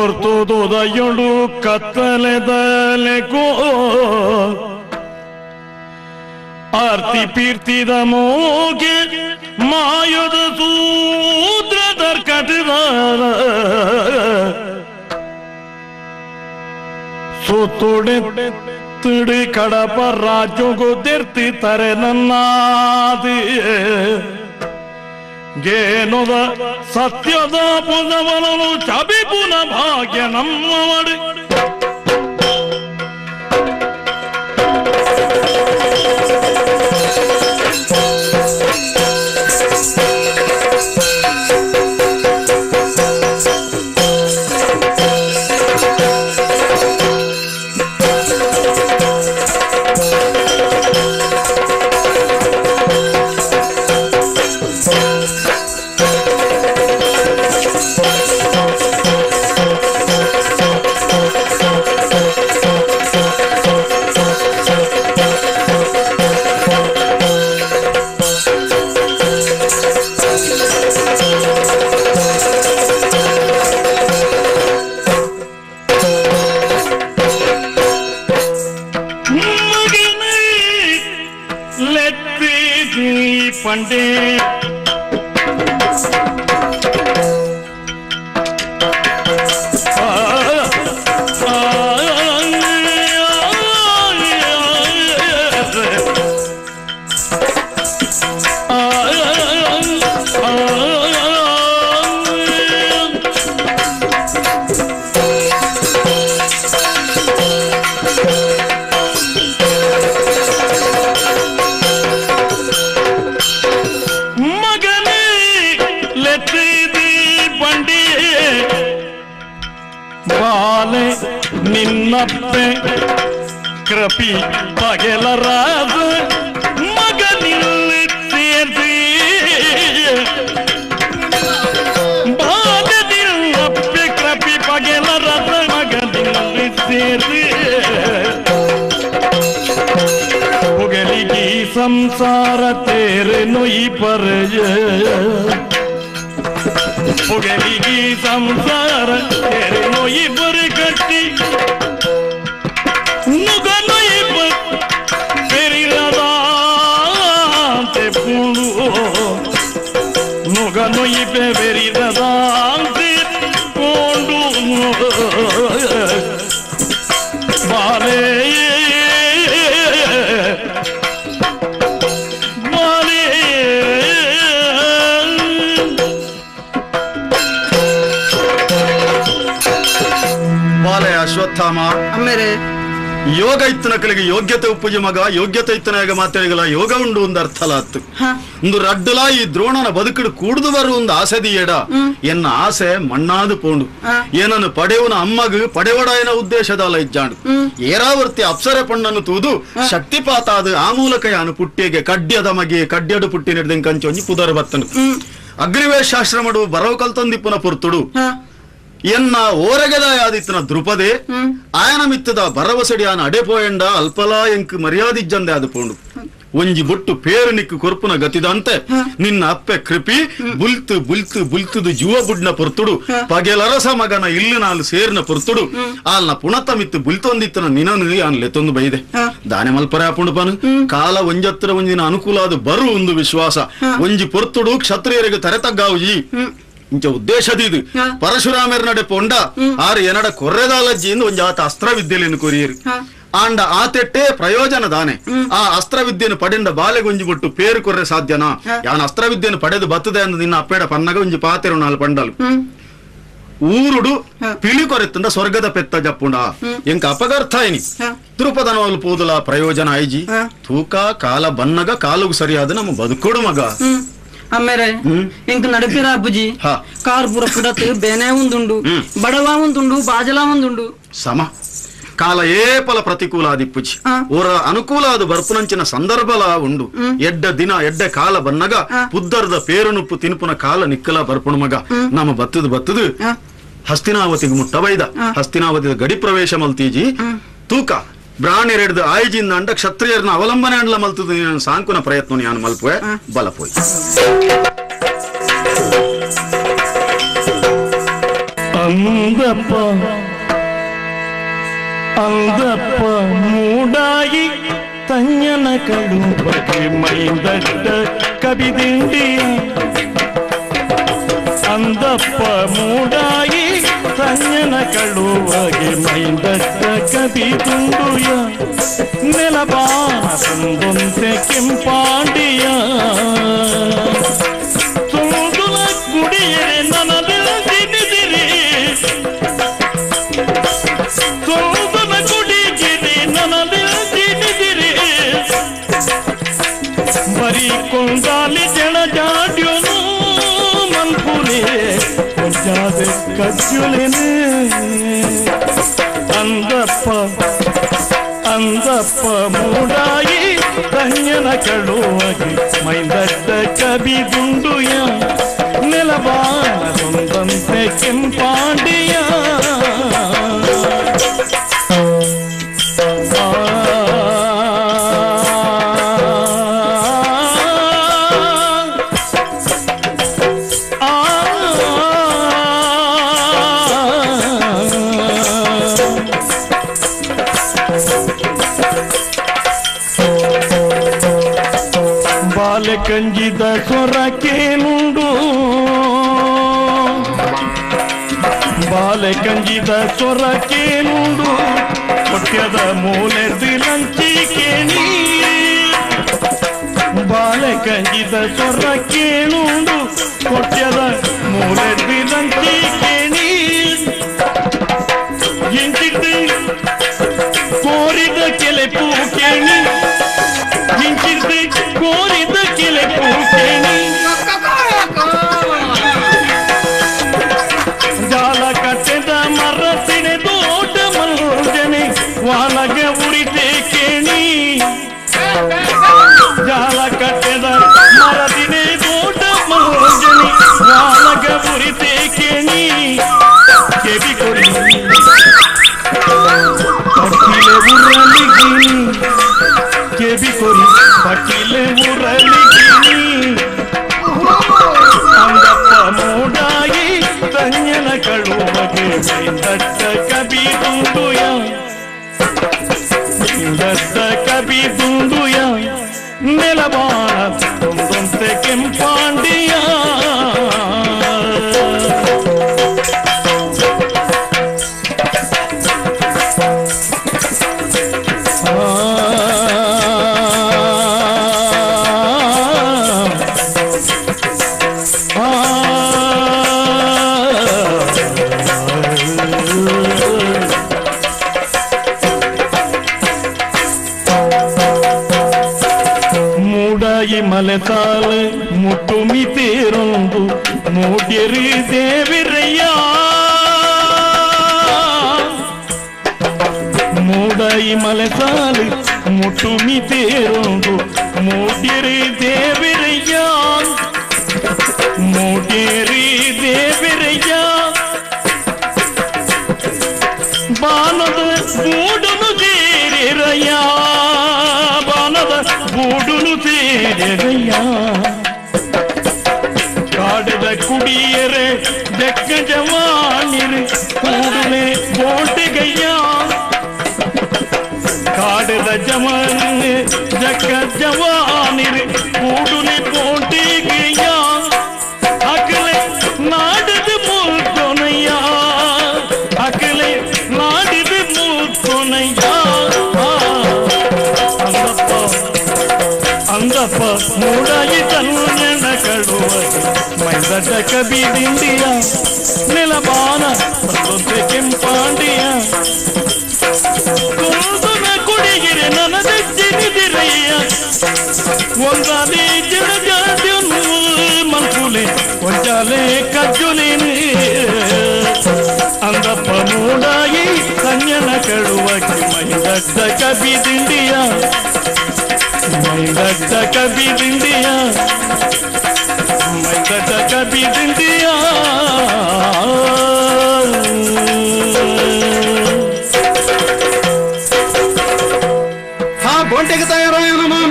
ಪೊರ್ತುದುದಯುಡು ಕತ್ತಲೆದಲೆಕೋ ಆರ್ತಿ ಪೀರ್ತಿದ ಮೋಗೆ ಮಾಯದ ಸೂತ್ರ ದರ್ಕಟದ ಸುತ್ತುಡೆ ತಿಡಿ ಕಡಪ ರಾಜ್ಯಗು ದಿರ್ತಿ ತರೆ ನನ್ನಾದಿ ಗೇನುದ ಸತ್ಯದ ಪುನವನನು ಚಬಿಪುನ ಭಾಗ್ಯ ನಮ್ಮವಡಿ ಪಂಡೆ ನಿನ್ನಪ್ಪೆ ಕೃಪಿ ಪಗೆಲರಾದ ಮಗನಿಲ್ಲಿ ಸೇರ್ಸಿ ಬಾಲೆ ನಿನ್ನಪ್ಪೆ ಕೃಪಿ ಪಗೆಲರಾದ ಮಗನಿಲ್ಲಿ ಸೇರ್ಸಿ ಪುಗಲಿಗಿ ಸಂಸಾರ ತೇರೆ ನೊಯಿ ಪರಜ ಪುಗಲಿಗಿ ಸಂಸಾರ ತೇರೆ ನೊಯಿ ಬರ ಕಟ್ಟಿ ಬಾಲೆ ಅಶ್ವತ್ಥಾಮ ಯೋಗ ಇತ್ತನಕಲಿಗೆ ಯೋಗ್ಯತೆ ಉಪ್ಪುಜಿ ಮಗ ಯೋಗ್ಯತೆ ಇತ್ತನಾಗ ಮಾತಾಡಿಗಲ ಯೋಗ ಉಂಡು ಒಂದು ಅರ್ಥಲಾತ್ತು ಒಂದು ರಡ್ಡಲಾ ಈ ದ್ರೋಣನ ಬದುಕಡು ಕೂಡುದು ಬರು ಒಂದು ಆಸೆದಿಯಡ ಎನ್ನ ಆಸೆ ಮಣ್ಣಾದು ಪೋಂಡು ಏನನ್ನು ಪಡೆಯುವನ ಅಮ್ಮಗು ಪಡೆವಡಾಯನ ಉದ್ದೇಶದಲ್ಲ ಇಜ್ಜಾಂಡು ಏರಾವರ್ತಿ ಅಪ್ಸರೆ ಪಣ್ಣನ್ನು ತೂದು ಶಕ್ತಿಪಾತಾದ ಆ ಮೂಲಕ ಯಾನು ಪುಟ್ಟಿಗೆ ಕಡ್ಯದ ಮಗೆ ಕಡ್ಯಡು ಪುಟ್ಟಿ ನಡೆದಂಗೆ ಕಂಚೊಂಜಿ ಪುದರ ಬತ್ತನು ಅಗ್ನಿವೇಶಾಶ್ರಮಡು ಬರವು ಕಲ್ತಂದಿಪ್ಪುನ ಪುರ್ತುಡು ಎನ್ನ ಓರಗದ ಯಾದಿತ್ತನ ದ್ರುಪದೆ ಆಯನ ಮಿತ್ತದ ಭರವಸೆಡಿ ಆನ ಅಡೆಪೋಯಂಡ ಅಲ್ಪಲಾ ಎಂಕ್ ಮರ್ಯಾದಿಜ್ಜಂದೆ ಅದು ಪೋಂಡು ಒಂಜಿ ಬೊಟ್ಟು ಪೇರು ನಿಕ್ಕು ಕೊರ್ಪುನ ಗತಿದಂತೆ ನಿನ್ನ ಅಪ್ಪೆ ಕೃಪಿ ಬುಲ್ತು ಬುಲ್ತು ಬುಲ್ತುದು ಜುವ ಬುಡ್ನ ಪೊರ್ತುಡು ಪಗೆಲರಸ ಮಗನ ಇಲ್ಲಿ ನಾಲು ಸೇರ್ನ ಪೊರ್ತುಡು ಆಲ್ನ ಪುಣತ ಮಿತ್ತು ಬುಲ್ತೊಂದಿತ್ತನ ನಿನನು ಆನ್ ಲೆತ್ತೊಂದು ಬೈದೆ ದಾನೆ ಮಲ್ಪರೆ ಆಪುಂಡು ಪನು ಕಾಲ ಒಂಜತ್ರ ಒಂಜಿನ ಅನುಕೂಲ ಅದು ಬರು ಒಂದು ವಿಶ್ವಾಸ ಒಂಜಿ ಪೊರ್ತುಡು ಕ್ಷತ್ರಿಯರಿಗೆ ತರೆತಗ್ಗಾವುಜಿ ಇಂಚ ಉದ್ದೇಶದಿದು ಪರಶುರಾಮರ ನಡೆ ಪೊಂಡ ಆರು ಎನಡ ಕೊರ್ರೆದಾಲಜ್ಜಿಯಿಂದ ಒಂಜಾತ ಅಸ್ತ್ರವಿದ್ಯೆಯನ್ನು ಕೊರಿಯರು ಆಂಡ ಆ ತೆಟ್ಟೆ ಪ್ರಯೋಜನ ದಾನೆ ಆ ಅಸ್ತ್ರವಿದ್ಯೆಯನ್ನು ಪಡೆಂಡ ಬಾಲೆಗೊಂಜಿ ಬಿಟ್ಟು ಪೇರು ಕೊರ್ರೆ ಸಾಧ್ಯನಾ ಯಾನ ಅಸ್ತ್ರವಿದ್ಯೆಯನ್ನು ಪಡೆದು ಬತ್ತದೆ ಅಂದ ನಿನ್ನ ಅಪ್ಪೇಡ ಪನ್ನಗ ಒಂಜಿ ಪಾತೆರು ನಾಲ್ ಪಂಡಲು ಊರುಡು ಪಿಳಿ ಕೊರೆತ್ತಂದ ಸ್ವರ್ಗದ ಪೆತ್ತ ಜಪ್ಪುಂಡ ಎಂಕ ಅಪಗರ್ಥ ಇನಿ ದ್ರುಪದನೋಲ್ ಪೋದುಲ ಪ್ರಯೋಜನ ಐಜಿ ತೂಕ ಕಾಲ ಬನ್ನಗ ಕಾಲುಗು ಸರಿಯಾದ ನಮ್ಮ ಬದುಕೋಡು ಮಗ ಅಮ್ಮೇರೆ ಇಂಕ ನಡಪಿರ ಅಬ್ಬುಜಿ ಕಾರ್ ಪೂರ ಪುಡತ್ ಬೇನೆ ಒಂದುಂಡು ಬಡವ ಒಂದುಂಡು ಬಾಜಲ ಒಂದುಂಡು ಸಮ ಕಾಲ ಏಪಲ ಪ್ರತಿಕೂಲ ಆದಿಪ್ಪುಜಿ ಓರ ಅನುಕೂಲ ಅದು ಬರ್ಪುನಂಚಿನ ಸಂದರ್ಭಲ ಉಂಡು ಎಡ್ಡ ದಿನ ಎಡ್ಡ ಕಾಲ ಬನ್ನಗ ಪುದ್ದರ್ದ ಪೇರುನುಪ್ಪು ತಿನ್ಪುನ ಕಾಲ ನಿಕ್ಕಲ ಬರ್ಪುಣ ಮಗ ನಮ್ಮ ಬತ್ತದು ಬತ್ತದು ಹಸ್ತಿನಾವತಿಗೆ ಮುಟ್ಟ ಬೈದ ಹಸ್ತಿನಾವತಿದ ಗಡಿ ಪ್ರವೇಶ ಮಲ್ತೀಜಿ ತೂಕ ಬ್ರಾಣೆರೆಡ್ದು ಆಯ್ಜಿಂದ ಅಂಡ ಕ್ಷತ್ರಿಯರನ್ನ ಅವಲಂಬನೆ ಅಂಡ್ಲ ಮಲ್ತದ ಸಾಂಕುನ ಪ್ರಯತ್ನ ಯಾನು ಮಲ್ಪುವೆ ಬಲಪೋಯ್. ಅಂದಪ್ಪ ಅಂದಪ್ಪ ಮೂಡಾಯಿ ತಂಜನ ಕಡುಬಗೆ ಮೈದಟ್ಟ ಕಬಿದಿಂಡಿಯ ಅಂದಪ್ಪ ಮೂಡಾಯಿ ತಂಜನ ಕಡುವಗೆ ಮೈದಟ್ಟ ಕಬಿದುಂಡುಯ ನೆಲಬಾನ ತಂದೊಂತೆ ಕೆಂಪಾಂಡಿಯ ಸುಂದುಲ ಕುಡಿಯರೆ ನನದಿನಿದಿರಿ ಸುಂದುಲ ಕುಡಿಗಿರಿ ನನದಿನಿದಿರಿ ಬರೀ ಕೊಂಡಾಲಿ ಜನ ಜಾಡ್ಯೋನು ಮನ್ಪುಲೆ ಕೊಂಜಾದೆ ಕಜ್ಜುಲೆನೆ ಅಂದಪ್ಪ ಅಂದಪ್ಪ ಮೂಡಾಯಿ ತಂಜನ ಕಳುವಗೆ ಮೈದಟ್ಟ ಕಬಿದುಂಡುಯ ನೆಲಬಾನ ತಂದಂತೆ ಕೆಂಪಾಂಡಿಯ ಬಾಲೆ ಕಂಜಿದ ಸೊರಕೇನುಂಡು ಬಾಲೆ ಕಂಜಿದ ಸೊರಕೇನುಂಡು ಕೊಟ್ಯದ ಮೂಲೆ ದಿಲಂಚಿಕೇಣಿ ಬಾಲೆ ಕಂಜಿದ ಸೊರಕೇನುಂಡು ಕೊಟ್ಯದ ಮೂಲೆ ದಿಲಂಚಿಕೇಣಿ ಇಂಚಿಟ್ಟು ಕೋರಿದ ಕೆಲೆಪು ಕೇಣಿ ಇಂಚಿಟ್ಟು ಕೋರಿದ ಕೆಲೆಪು ಕೇಣಿ ಜಾಲ ಕಟ್ಟೆದ ಮರಸಿನೆ ದೊಡ್ಡ ಮಲ್ಜನೆ ವಾಲಗ ಉರಿತೆ ಕೇಣಿ ಜಾಲ ಕಟ್ಟೆದ ಮರದಿನೆ ದೊಡ್ಡ ಮಲ್ಜನೆ ವಾಲಗ ಉರಿತೆ ಕೇಣಿ ಕೆಬಿ ಕೊಡಿ ಪಟ್ಟಿಲೆ ಉರಲಿಗಿನಿ ಕೆಬಿ ಕೊರಿ ಪಟ್ಟಿಲೆ ಉರಲಿಗಿನಿ ಅಂದಪ್ಪ ಮೂಡಾಯಿ ತಂಜನ ಕಳುವಗೆ ಮೈದಟ್ಟ ಕಬಿದುಂಡುಯ ದಟ್ಟ ಕಬಿದುಂಡುಯ ನೆಲಬಾಣ ಒಂದೊಂತೆ ಕೆಂಪಾಂಡಿಯ ಮೂಡಾಯಿ ಮಲೆತಾಲ ಮುಟ್ಟುಮಿ ತೇರೊಂದು ಮೂಡ್ಯರಿ ದೇವಿರಯ್ಯ ಮೂಡಾಯಿ ಮಲೆತಾಲ ಮುಟ್ಟುಮಿ ತೇರೊಂದು ಮೂಡ್ಯರಿ ದೇವಿರಯ್ಯ ಮೂಡ್ಯರಿ ದೇವಿರಯ್ಯ ಬಾನದ ಗೂಡುನು ಸೇರಿರಯ್ಯ ಬಾನದ ಗೂಡುನು ಸೇರಿರಯ್ಯ ಕಾಡದ ಕುಡಿಯರೆ ಜಕ್ಕ ಜವಾನಿರು ಕೂಡಲೇ ಬೋಟಿಗಯ್ಯ ಕಾಡದ ಜವಾನಿ ಜಕ್ಕ ಜವಾನಿರು ಕೂಡಲೇ ಬೋಟಿಗಯ್ಯ ಅಕಲೆ ನಾಡದ ಮೂಲ್ಕೊನಯ್ಯ ಅಕಲೆ ನಾಡಿದ ಮೂಲ್ಕೊನಯ್ಯ ಅಂದಪ್ಪ ಅಂದಪ್ಪ ಮೂಡಾಯಿ ತನ್ನೆಣ ಕಳುವಗೆ ಮೈದಟ್ಟ ಕಬಿದಿಂಡಿಯ ನೆಲಬಾನ ತಂದೊಂತೆ ಕೆಂಪಾಂಡಿಯ ಕುಂದುನ ಕುಡಿಗಿರಿ ನನದೆಜ್ಜಿನಿದಿರಯ್ಯ ಒಂದಾಲಿ ಜಡಜಾದ್ಯನು ಮನ್ಪುಲೆ ಒಂಜಾಲೆ ಕಜ್ಜುಲಿನಿ ಅಂದಪ್ಪ ಮೂಡಾಯಿ ತಂಜನ ಕಳುವಗೆ ಮೈದಟ್ಟ ಕಬಿದಿಂಡಿಯ ಮೈದಟ್ಟ ಕಬಿದಿಂಡಿಯ ಮೈದಟ್ಟ ಕಬಿದಿಂಡಿಯ ಹಾ ಬೋಂಟೆಗೆ ತಯಾರಾಯ ನಮಃ.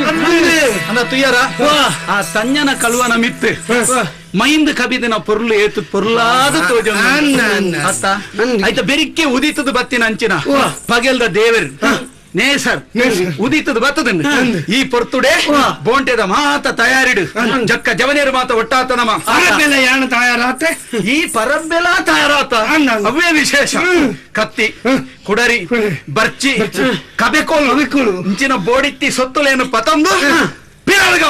ಅನ್ನ ತುಯ್ಯರ ಆ ಸಂಜನ ಕಳುವನ ಮಿತ್ತು ಮೈಂದ ಕಬಿದಿನ ಪೊರ್ಲು ಏತು ಪೊರ್ಲಾದ ತೋಜ ಅತ್ತ ಆಯ್ತ ಬೆರಿಕೆ ಉದಿತದ ಬತ್ತಿನ ಅಂಚಿನ ಪಗೆಲ್ದ ದೇವರು ನೇಸರ್ ಉದಿತದ ಬತ್ತದ ಈ ಪೊರ್ತುಡೆ ಬೋಂಟೆದ ಮಾತ ತಯಾರಿಡು ಜಕ್ಕ ಜವನೇರು ಮಾತ ಒಟ್ಟಾತ ನಮ್ಮ ತಯಾರಾತ ಈ ಪರಬ್ಬೆಲ ತಯಾರಾತ ಅವೇ ವಿಶೇಷ ಕತ್ತಿ ಕುಡರಿ ಬರ್ಚಿ ಕಬೆಕೋಲು ಇಂಚಿನ ಬೋಡಿತ್ತಿ ಸೊತ್ತುಲೇನು ಪತಂದು ಪಿರಳ್ಗ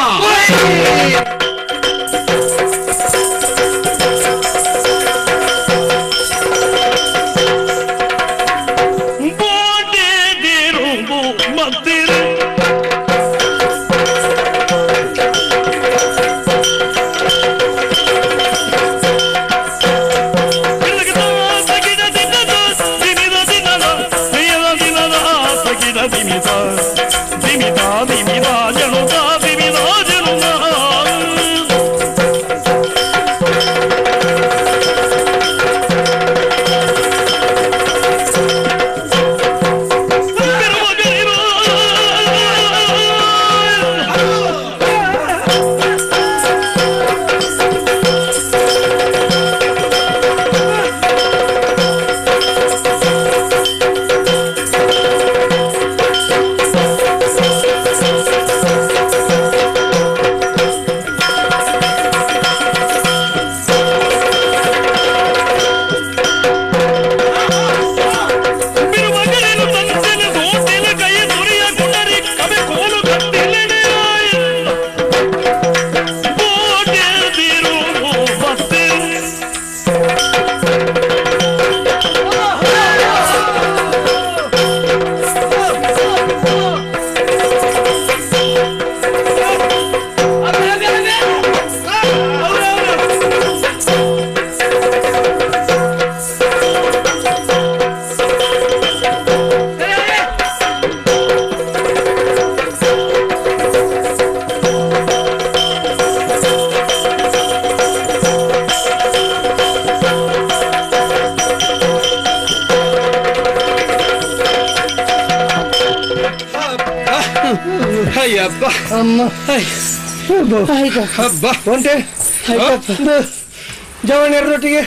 ಜವನೆರೊಟ್ಟಿಗೆ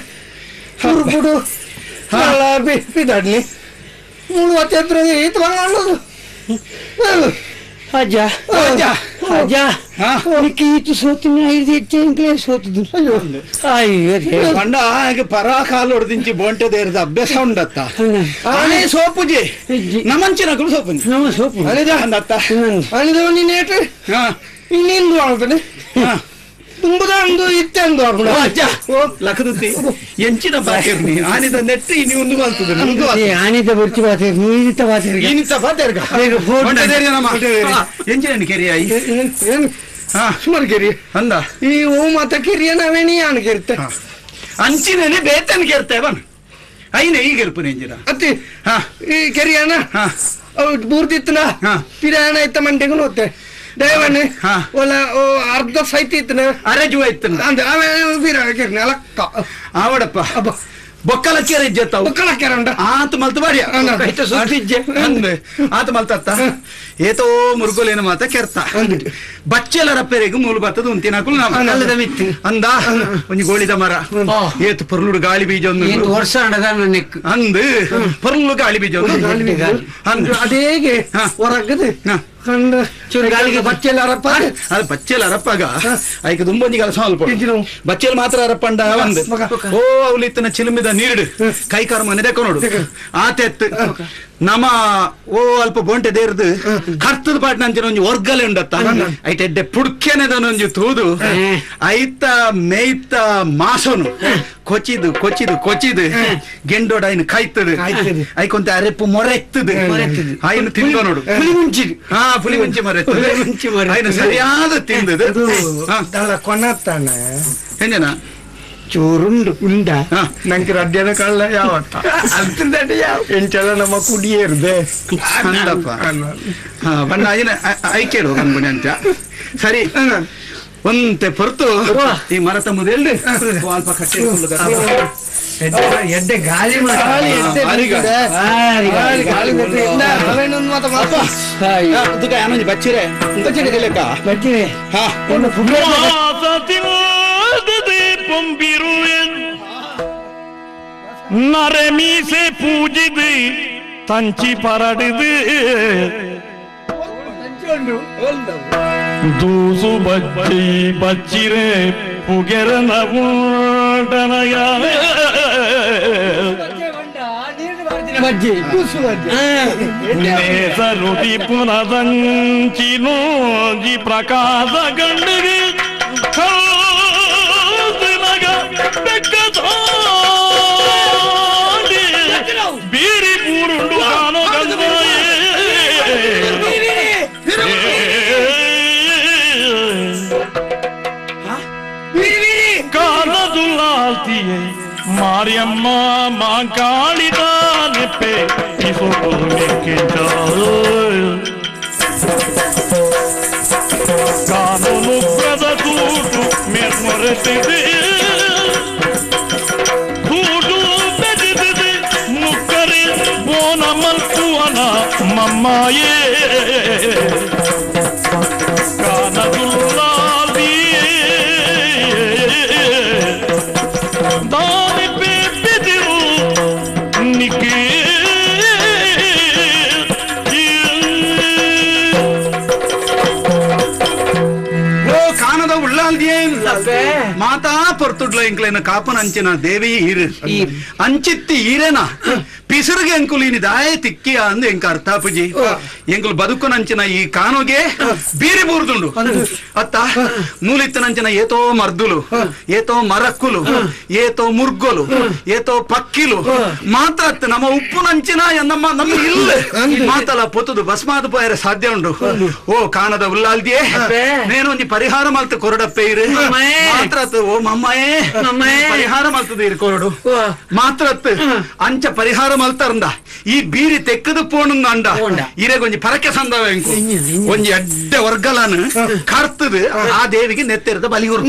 ಹುರುಪುಡು ಪಿದಾಡ್ಲಿ ಮೂಳು ಅತ್ಯಂತ ಈತ ಬಂಗಾಳದು ಅಜ್ಜ ಅಜ್ಜ ಅಜ್ಜ ಈತು ಸೋತಿನ ಐದು ಹೆಚ್ಚು ಸೋತದ್ದು ಅಯ್ಯೋ ಅಯ್ಯೋ ಪಂಡ ಹಾಗೆ ಪರಾ ಕಾಲು ಹೊಡೆದಿಂಚಿ ಬೋಂಟೆ ದೇರದ ಅಭ್ಯಾಸ ಉಂಡತ್ತ ಆನೆ ಸೋಪುಜಿ ನಮಂಚಿನ ಸೋಪು ನಮ್ಮ ಸೋಪು ಅಂದತ್ತ ಅಣಿದವ ನೀನೇಟು ಇನ್ನೇನು ಆಳ್ತಾನೆ ತುಂಬದ ಅಂದು ಇತ್ತೆ ಅಂದು ಅಜ್ಜ ಲಖದುತ್ತಿ ಎಂಚಿನ ಬಾಕಿರ್ನಿ ಆನಿದ ನೆಟ್ಟಿ ಇನಿ ಒಂದು ಬಾಲ್ತದೆ ನಮ್ದು ಆನಿದ ಬರ್ಚಿ ಬಾತಿರ್ ನೀನಿತ ಬಾತಿರ್ ಇನಿತ ಬಾತಿರ್ಗ ನಮ್ಮ ಎಂಚಿನ ಕೆರಿಯಾಯಿ ಏನು ಸುಮಾರು ಕೆರಿ ಅಂದ ಈ ಓ ಮಾತ ಕೆರಿಯ ನಾವೇನಿ ಆನ ಕೆರಿತೆ ಅಂಚಿನೇ ಬೇತನ ಕೆರ್ತೆ ಬನ್ ಐನೆ ಈ ಗೆಲ್ಪುನ ಎಂಜಿನ ಅತ್ತಿ ಈ ಕೆರಿಯಾನ ಬೂರ್ದಿತ್ತನ ಪಿರಾಣ ಇತ್ತ ಮಂಡೆಗೂ ನೋತ್ತೆ ದಯವಾಣಿ ಓಲ ಅರ್ಧ ಸೈತಿ ಇತ್ತನ ಅರೆ ಜುವ ಇತ್ತನ ಅಂದ ವೀರ ಅಲಕ್ಕ ಆವಡಪ್ಪ ಬೊಕ್ಕಲ ಕೆರೆ ಇಜ್ಜತ್ತ ಬೊಕ್ಕಲ ಕೆರೆ ಉಂಡ ಆತ ಮಲ್ತು ಬಾಡಿಯ ಅಂದೆ ಆತ ಮಲ್ತತ್ತ ಏತೋ ಮುರುಗೋಲೇನು ಮಾತ ಕೆರ್ತ ಬಚ್ಚೆಲರ ಪೆರೆಗು ಮೂಲು ಬತ್ತದ ಉಂತಿನಾಕುಲು ಅಲ್ಲದ ಮಿತ್ತು ಅಂದ ಒಂಜಿ ಗೋಳಿದ ಮರ ಏತು ಪೊರ್ಲುಡು ಗಾಳಿ ಬೀಜ ಒಂದು ವರ್ಷ ಅಂಡದ ನೆಕ್ ಅಂದು ಪೊರ್ಲು ಗಾಳಿ ಬೀಜ ಅಂದು ಅದೇಗೆ ಹೊರಗದು ಕಂಡು ಗಾಳಿಗೆ ಬಚ್ಚೆಲ್ಲ ಅರಪ್ಪ ಅದು ಬಚ್ಚೆಲ್ಲ ಅರಪ್ಪಾಗ ಐಕ ದುಂಬೊಂಜಿ ಕೆಲಸ ಅಲ್ಪ ಬಚ್ಚೆಲ್ ಮಾತ್ರ ಅರಪ್ಪಂಡ ಒಂದು ಓ ಅವಲಿತ್ತನ ಚಿಲುಮಿದ ನೀರು ಕೈ ಕಾರು ಮನೆ ದೆಕ್ಕ ನೋಡು ಆತೆತ್ತು ನಮ್ಮ ಓ ಅಲ್ಪ ಬೋಂಟೆ ದೇರ್ದು ಕರ್ತದ ಪಾಟ್ನಂಚಿನ ಒಂಜಿ ಒರ್ಗಲೆ ಉಂಡತ್ತ ಐಟ ಎಡ್ಡೆ ಪುಡ್ಕೆನೆದನೊಂಜಿ ತೂದು ಐತ ಮೇಯ್ತ ಮಾಸನು ಕೊಚಿದು ಕೊಚಿದು ಕೊಚಿದು ಗೆಂಡೋಡ ಐನು ಕಾಯ್ತದೆ ಐಕೊಂತ ಅರೆಪ್ಪು ಮೊರೆತ್ತದು ಐನು ತಿಂದ ನೋಡು ಪುಲಿ ಮುಂಚಿ ಹಾ ಪುಲಿ ಮುಂಚಿ ಮೊರೆತ್ತದೆ ಐನು ಸರಿಯಾದ ತಿಂದದು ಕೊನತ್ತಾನ ಹೆಂಜನ ಚೋರುಂಡು ಉಂಡ ನಂಗೆ ರಡ್ಡನ ಕಳ್ಳ ಯಾವತ್ತ ಎಂಚಲ ನಮ್ಮ ಕುಡಿಯೇರ್ದೆ ಅಂದಪ್ಪ ಬಣ್ಣ ಐನ ಐಕೇಳು ಕನ್ಬುಣಿ ಅಂತ ಸರಿ. ಒಂತೆ ಪೊರ್ತು ಈ ಮರತ ಮುದೆಲ್ಡು ಅಲ್ಪ ಕಟ್ಟಿ ಎಡ್ಡೆ ಗಾಳಿ ಬಚ್ಚಿರೆ ಬಚ್ಚಿರೆ ನರೆಮೀಸೆ ಪೂಜಿದು ತಂಚಿ ಪರಡಿದು ದೂಸು ಬಚ್ಚಿ ಬಚ್ಚಿರೆ ಪುಗೆರನ ಉಂಡನಯ ನೇಸರುತಿ ಪುನದಂಚಿ ನೋಜಿ ಪ್ರಕಾಶ ಗಂಡಿಗೆ ನಗ ಬೀರಿ ಪೂರುಂಡು ಕಾನೋ ಕಾಲದುಲ್ಲಾಲ್ತಿಯೇ ಮಾರಿಯಮ್ಮ ಮಾಂಕಾಳಿದಾನೆಪ್ಪೆ ಕಾನೂನು ಪ್ರದ ತೂಟು ಮೇಲ್ಮೊರೆತಿದೆ ತೂಟು ಬೆದಿದೆ ಮುಕ್ಕರಿ ಬೋನ ಮಲ್ಪುವನ ಮಮ್ಮಾಯೇ ಮಾತಾ ಪೊರ್ತುಡ್ಲ ಎಂಕ್ಲೇನ ಕಾಪನ ಅಂಚಿನ ದೇವಿ ಈರು ಅಂಚಿತ್ತಿ ಈರೇನ ಪಿಸುರುಗೆ ಎಂಕುಲು ಇನಿ ದಾಯ ತಿಕ್ಕಿಯ ಅಂದು ಎಂಕ ಅರ್ಥ ಪುಜಿ ಎಂಕುಲು ಬದುಕುನಂಚಿನ ಈ ಕಾನೋಗೆ ಬೀರಿ ಬೂರ್ದುಂಡು ಅತ್ತ ಮೂಲಿತ್ತನಂಚಿನ ಏತೋ ಮರ್ದುಲು ಏತೋ ಮರಕ್ಕುಲು ಏತೋ ಮುರ್ಗೊಲು ಏತೋ ಪಕ್ಕಿಲು ಮಾತ್ರ ಅತ್ತ ನಮ್ಮ ಉಪ್ಪುನಂಚಿನ ನಮ್ಮ ನಮ್ಮ ಇಲ್ಲ ಮಾತಲ್ಲ ಪೊತ್ತುದು ಭಸ್ಮಾದ ಪೋಯರೆ ಸಾಧ್ಯ ಉಂಡು ಓ ಕಾನದ ಉಲ್ಲಾಲ್ದಿಯೇ ನೇನು ಒಂಜಿ ಪರಿಹಾರ ಮಲ್ತು ಕೊರಡಪ್ಪೆ ಇರು ಮಾತ್ರ ಓ ಮಮ್ಮಾಯೇ ಪರಿಹಾರ ಮಲ್ತದ ಇರು ಕೊರಡು ಮಾತ್ರ ಅಂಚ ಪರಿಹಾರ ಮಲ್ತಾರಂದ ಈ ಬೀರಿ ತೆಕ್ಕದು ಪೋಣಂದ ಅಂಡ ಇರೆಗೊಂಜಿ ಪರಕೆ ಸಂದವ ಒಂಜಿ ಅಡ್ಡೆ ವರ್ಗಲನ್ ಕರ್ತದು ಆ ದೇವಿಗೆ ನೆತ್ತೆರದ ಬಲಿಗುರು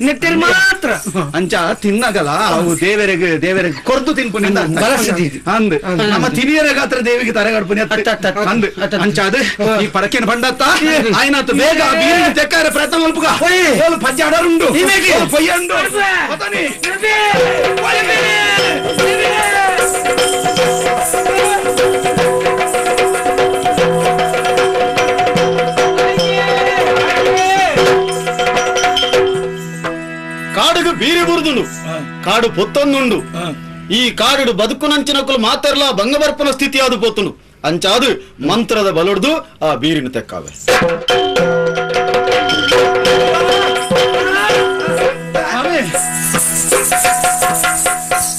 ನೆತ್ತೆರ್ ಮಾತ್ರ ಅಂಚ ತಿನ್ನಗಲ ಅವು ದೇವರಿಗೆ ದೇವರಿಗೆ ಕೊರ್ದು ತಿನ್ಪುನಿ ಅಂದ್ ನಮ್ಮ ತಿನಿಯರ ಗಾತ್ರ ದೇವಿಗೆ ತರೆಗಡ್ಪುನಿ ಅಂದ್ ಅಂಚ ಅದು ಈ ಪರಕೆನ ಬಂಡತ್ತ ಆಯ್ನಾತು ಬೇಗ ಬೀರಿ ತೆಕ್ಕಾರ ಪ್ರಯತ್ನ ಮಲ್ಪುಗ ಪಜ್ಜೆ ಅಡರುಂಡು ಪೊಯ್ಯಂಡು ಕಾಡುಗು ಬೀರಿ ಬುರ್ದುಂಡು ಕಾಡು ಪೊತ್ತೊಂದುಂಡು ಈ ಕಾಡು ಬದುಕುನಂಚಿನಕುಲು ಮಾತೆರ್ಲ ಭಂಗಬರ್ಪನ ಸ್ಥಿತಿ ಅದು ಪೊತ್ತುಂಡು ಅಂಚಾದು ಮಂತ್ರದ ಬಲೊಡ್ದು ಆ ಬೀರಿನ ತೆಕ್ಕಾವೆ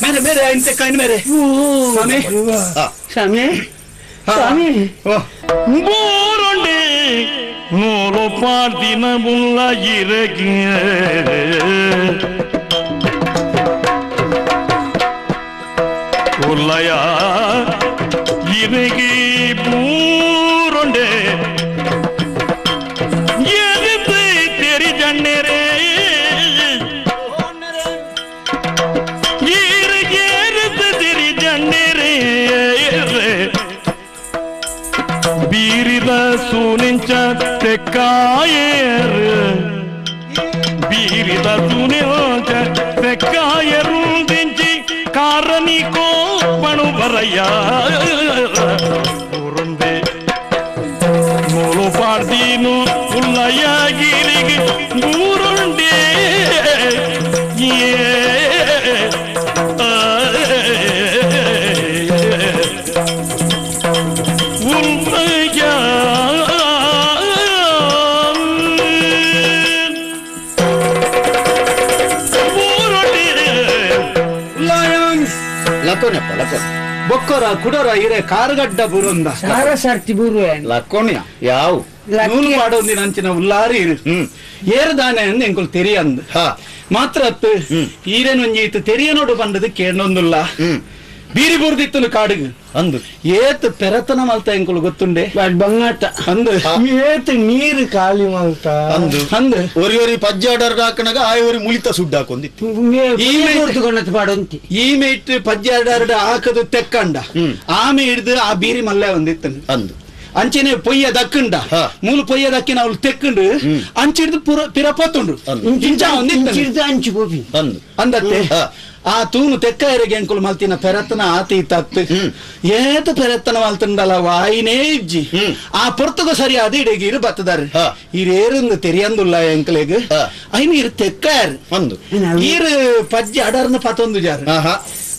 ಮೇರೆ ಮೇರೆ ಐನ್ ತೆಕ್ಕಾಯಿನ ಮೇರೆ ಸ್ವಾಮಿ ಸ್ವಾಮಿ ಸ್ವಾಮಿ ಬೋರೊಂಡೆ ನೂರು ಪಾರ್ದಿನ ಮುಲ್ಲ ಇರಗೆ ಉಲ್ಲಯ ಇರಗಿ ಬೂರೊಂಡೆ ಎರಿದು ತೆರಿ ಜಣ್ಣೆರೇ ಬೀರಿದ ಸೂನಿಂಚ ತೆಕ್ಕಾಯರು ಬೀರಿದ ಸೂನಿಂಚ ತೆಕ್ಕಾಯರುಂದಿಂಚಿ ಕಾರನಿ ಕೋಪಣು ಬರಯ್ಯ ಊರುಂದೆ ನೂಲು ಪಾಡ್ದೀನು ಉಲ್ಲಯ್ಯ ಗಿರಿಗೆ ಊರುಂಡೆ ಲಕೋನ್ಯಪ್ಪ ಲಕೋನ್ ಬೊಕ್ಕೊರ ಕುಡೊರ ಇರೆ ಕಾರುಗಡ್ಡ ಬುರುಂದ ಸರ್ತಿ ಬುರು ಲಕೋನ್ಯ ಯಾವ ನೂಲು ಪಾಡೊಂದಿನ ಅಂಚಿನ ಉಲ್ಲಾರಿ ಇರು ಏರದಾನೆ ಅಂದ್ ಎಂಕುಲು ತೆರಿಯಂದ್ ಮಾತ್ರ ಅತ್ತು ಈರೇನೊಂಜಿ ಇತ್ತು ತೆರಿಯ ನೋಡು ಬಂದದ್ದು ಕೇಳೊಂದುಲ್ಲ ಬೀರಿ ಬುರ್ದಿತ್ತನು ಕಾಡಿಗೆ ಅಂದು ಏತ್ ಪೆರತನ ಮಲ್ತ ಎಂಕುಲು ಗೊತ್ತುಂಡೆ ಬಂಗಾಟ ಅಂದು ಏತ್ ನೀರು ಖಾಲಿ ಮಲ್ತ ಅಂದು ಅಂದು ಒರಿ ಒರಿ ಪಜ್ಜಾಡರ್ ಹಾಕನಾಗ ಆಯ್ ಒರಿ ಮುಳಿತ ಸುಡ್ಡ ಹಾಕೊಂದಿತ್ತು ಪಾಡೊಂತಿ ಈ ಮೇಟ್ ಪಜ್ಜಾಡರ್ ಹಾಕದು ತೆಕ್ಕಂಡ ಆಮೆ ಹಿಡ್ದು ಆ ಬೀರಿ ಮಲ್ಲೆ ಒಂದಿತ್ತನು ಅಂದು ಅಂಚೆನೆ ಪೊಯ್ಯ ದಕ್ಕಂಡ ಮೂಲು ಪೊಯ್ಯ ದಕ್ಕಿನ ಅವಳು ತೆಕ್ಕಂಡು ಅಂಚಿಡ್ದು ಪುರ ಪಿರಪತ್ತುಂಡು ಇಂಚ ಒಂದಿತ್ತು ಅಂಚು ಗೋಪಿ ಅಂದತ್ತೆ ಆ ತೂನು ತೆಕ್ಕ ಎರೆಗೆ ಎಂಕುಲು ಮಲ್ತಿನ ಪೆರತನ ಆತಿ ತತ್ತು ಏತ ಪೆರತನ ಮಲ್ತಂಡಲ ವಾಯಿನೇ ಇಜ್ಜಿ ಆ ಪೊರ್ತುಗ ಸರಿಯಾದ ಇಡೆಗೆ ಇರು ಬತ್ತದಾರೆ ಇರೇರುಂದು ತೆರಿಯಂದುಲ್ಲ ಎಂಕಲೆಗ್ ಐನು ಇರು ತೆಕ್ಕಾರು ಒಂದು ಈರು ಪಜ್ಜಿ ಅಡರ್ನ ಪತ್ತೊಂದು ಜಾರು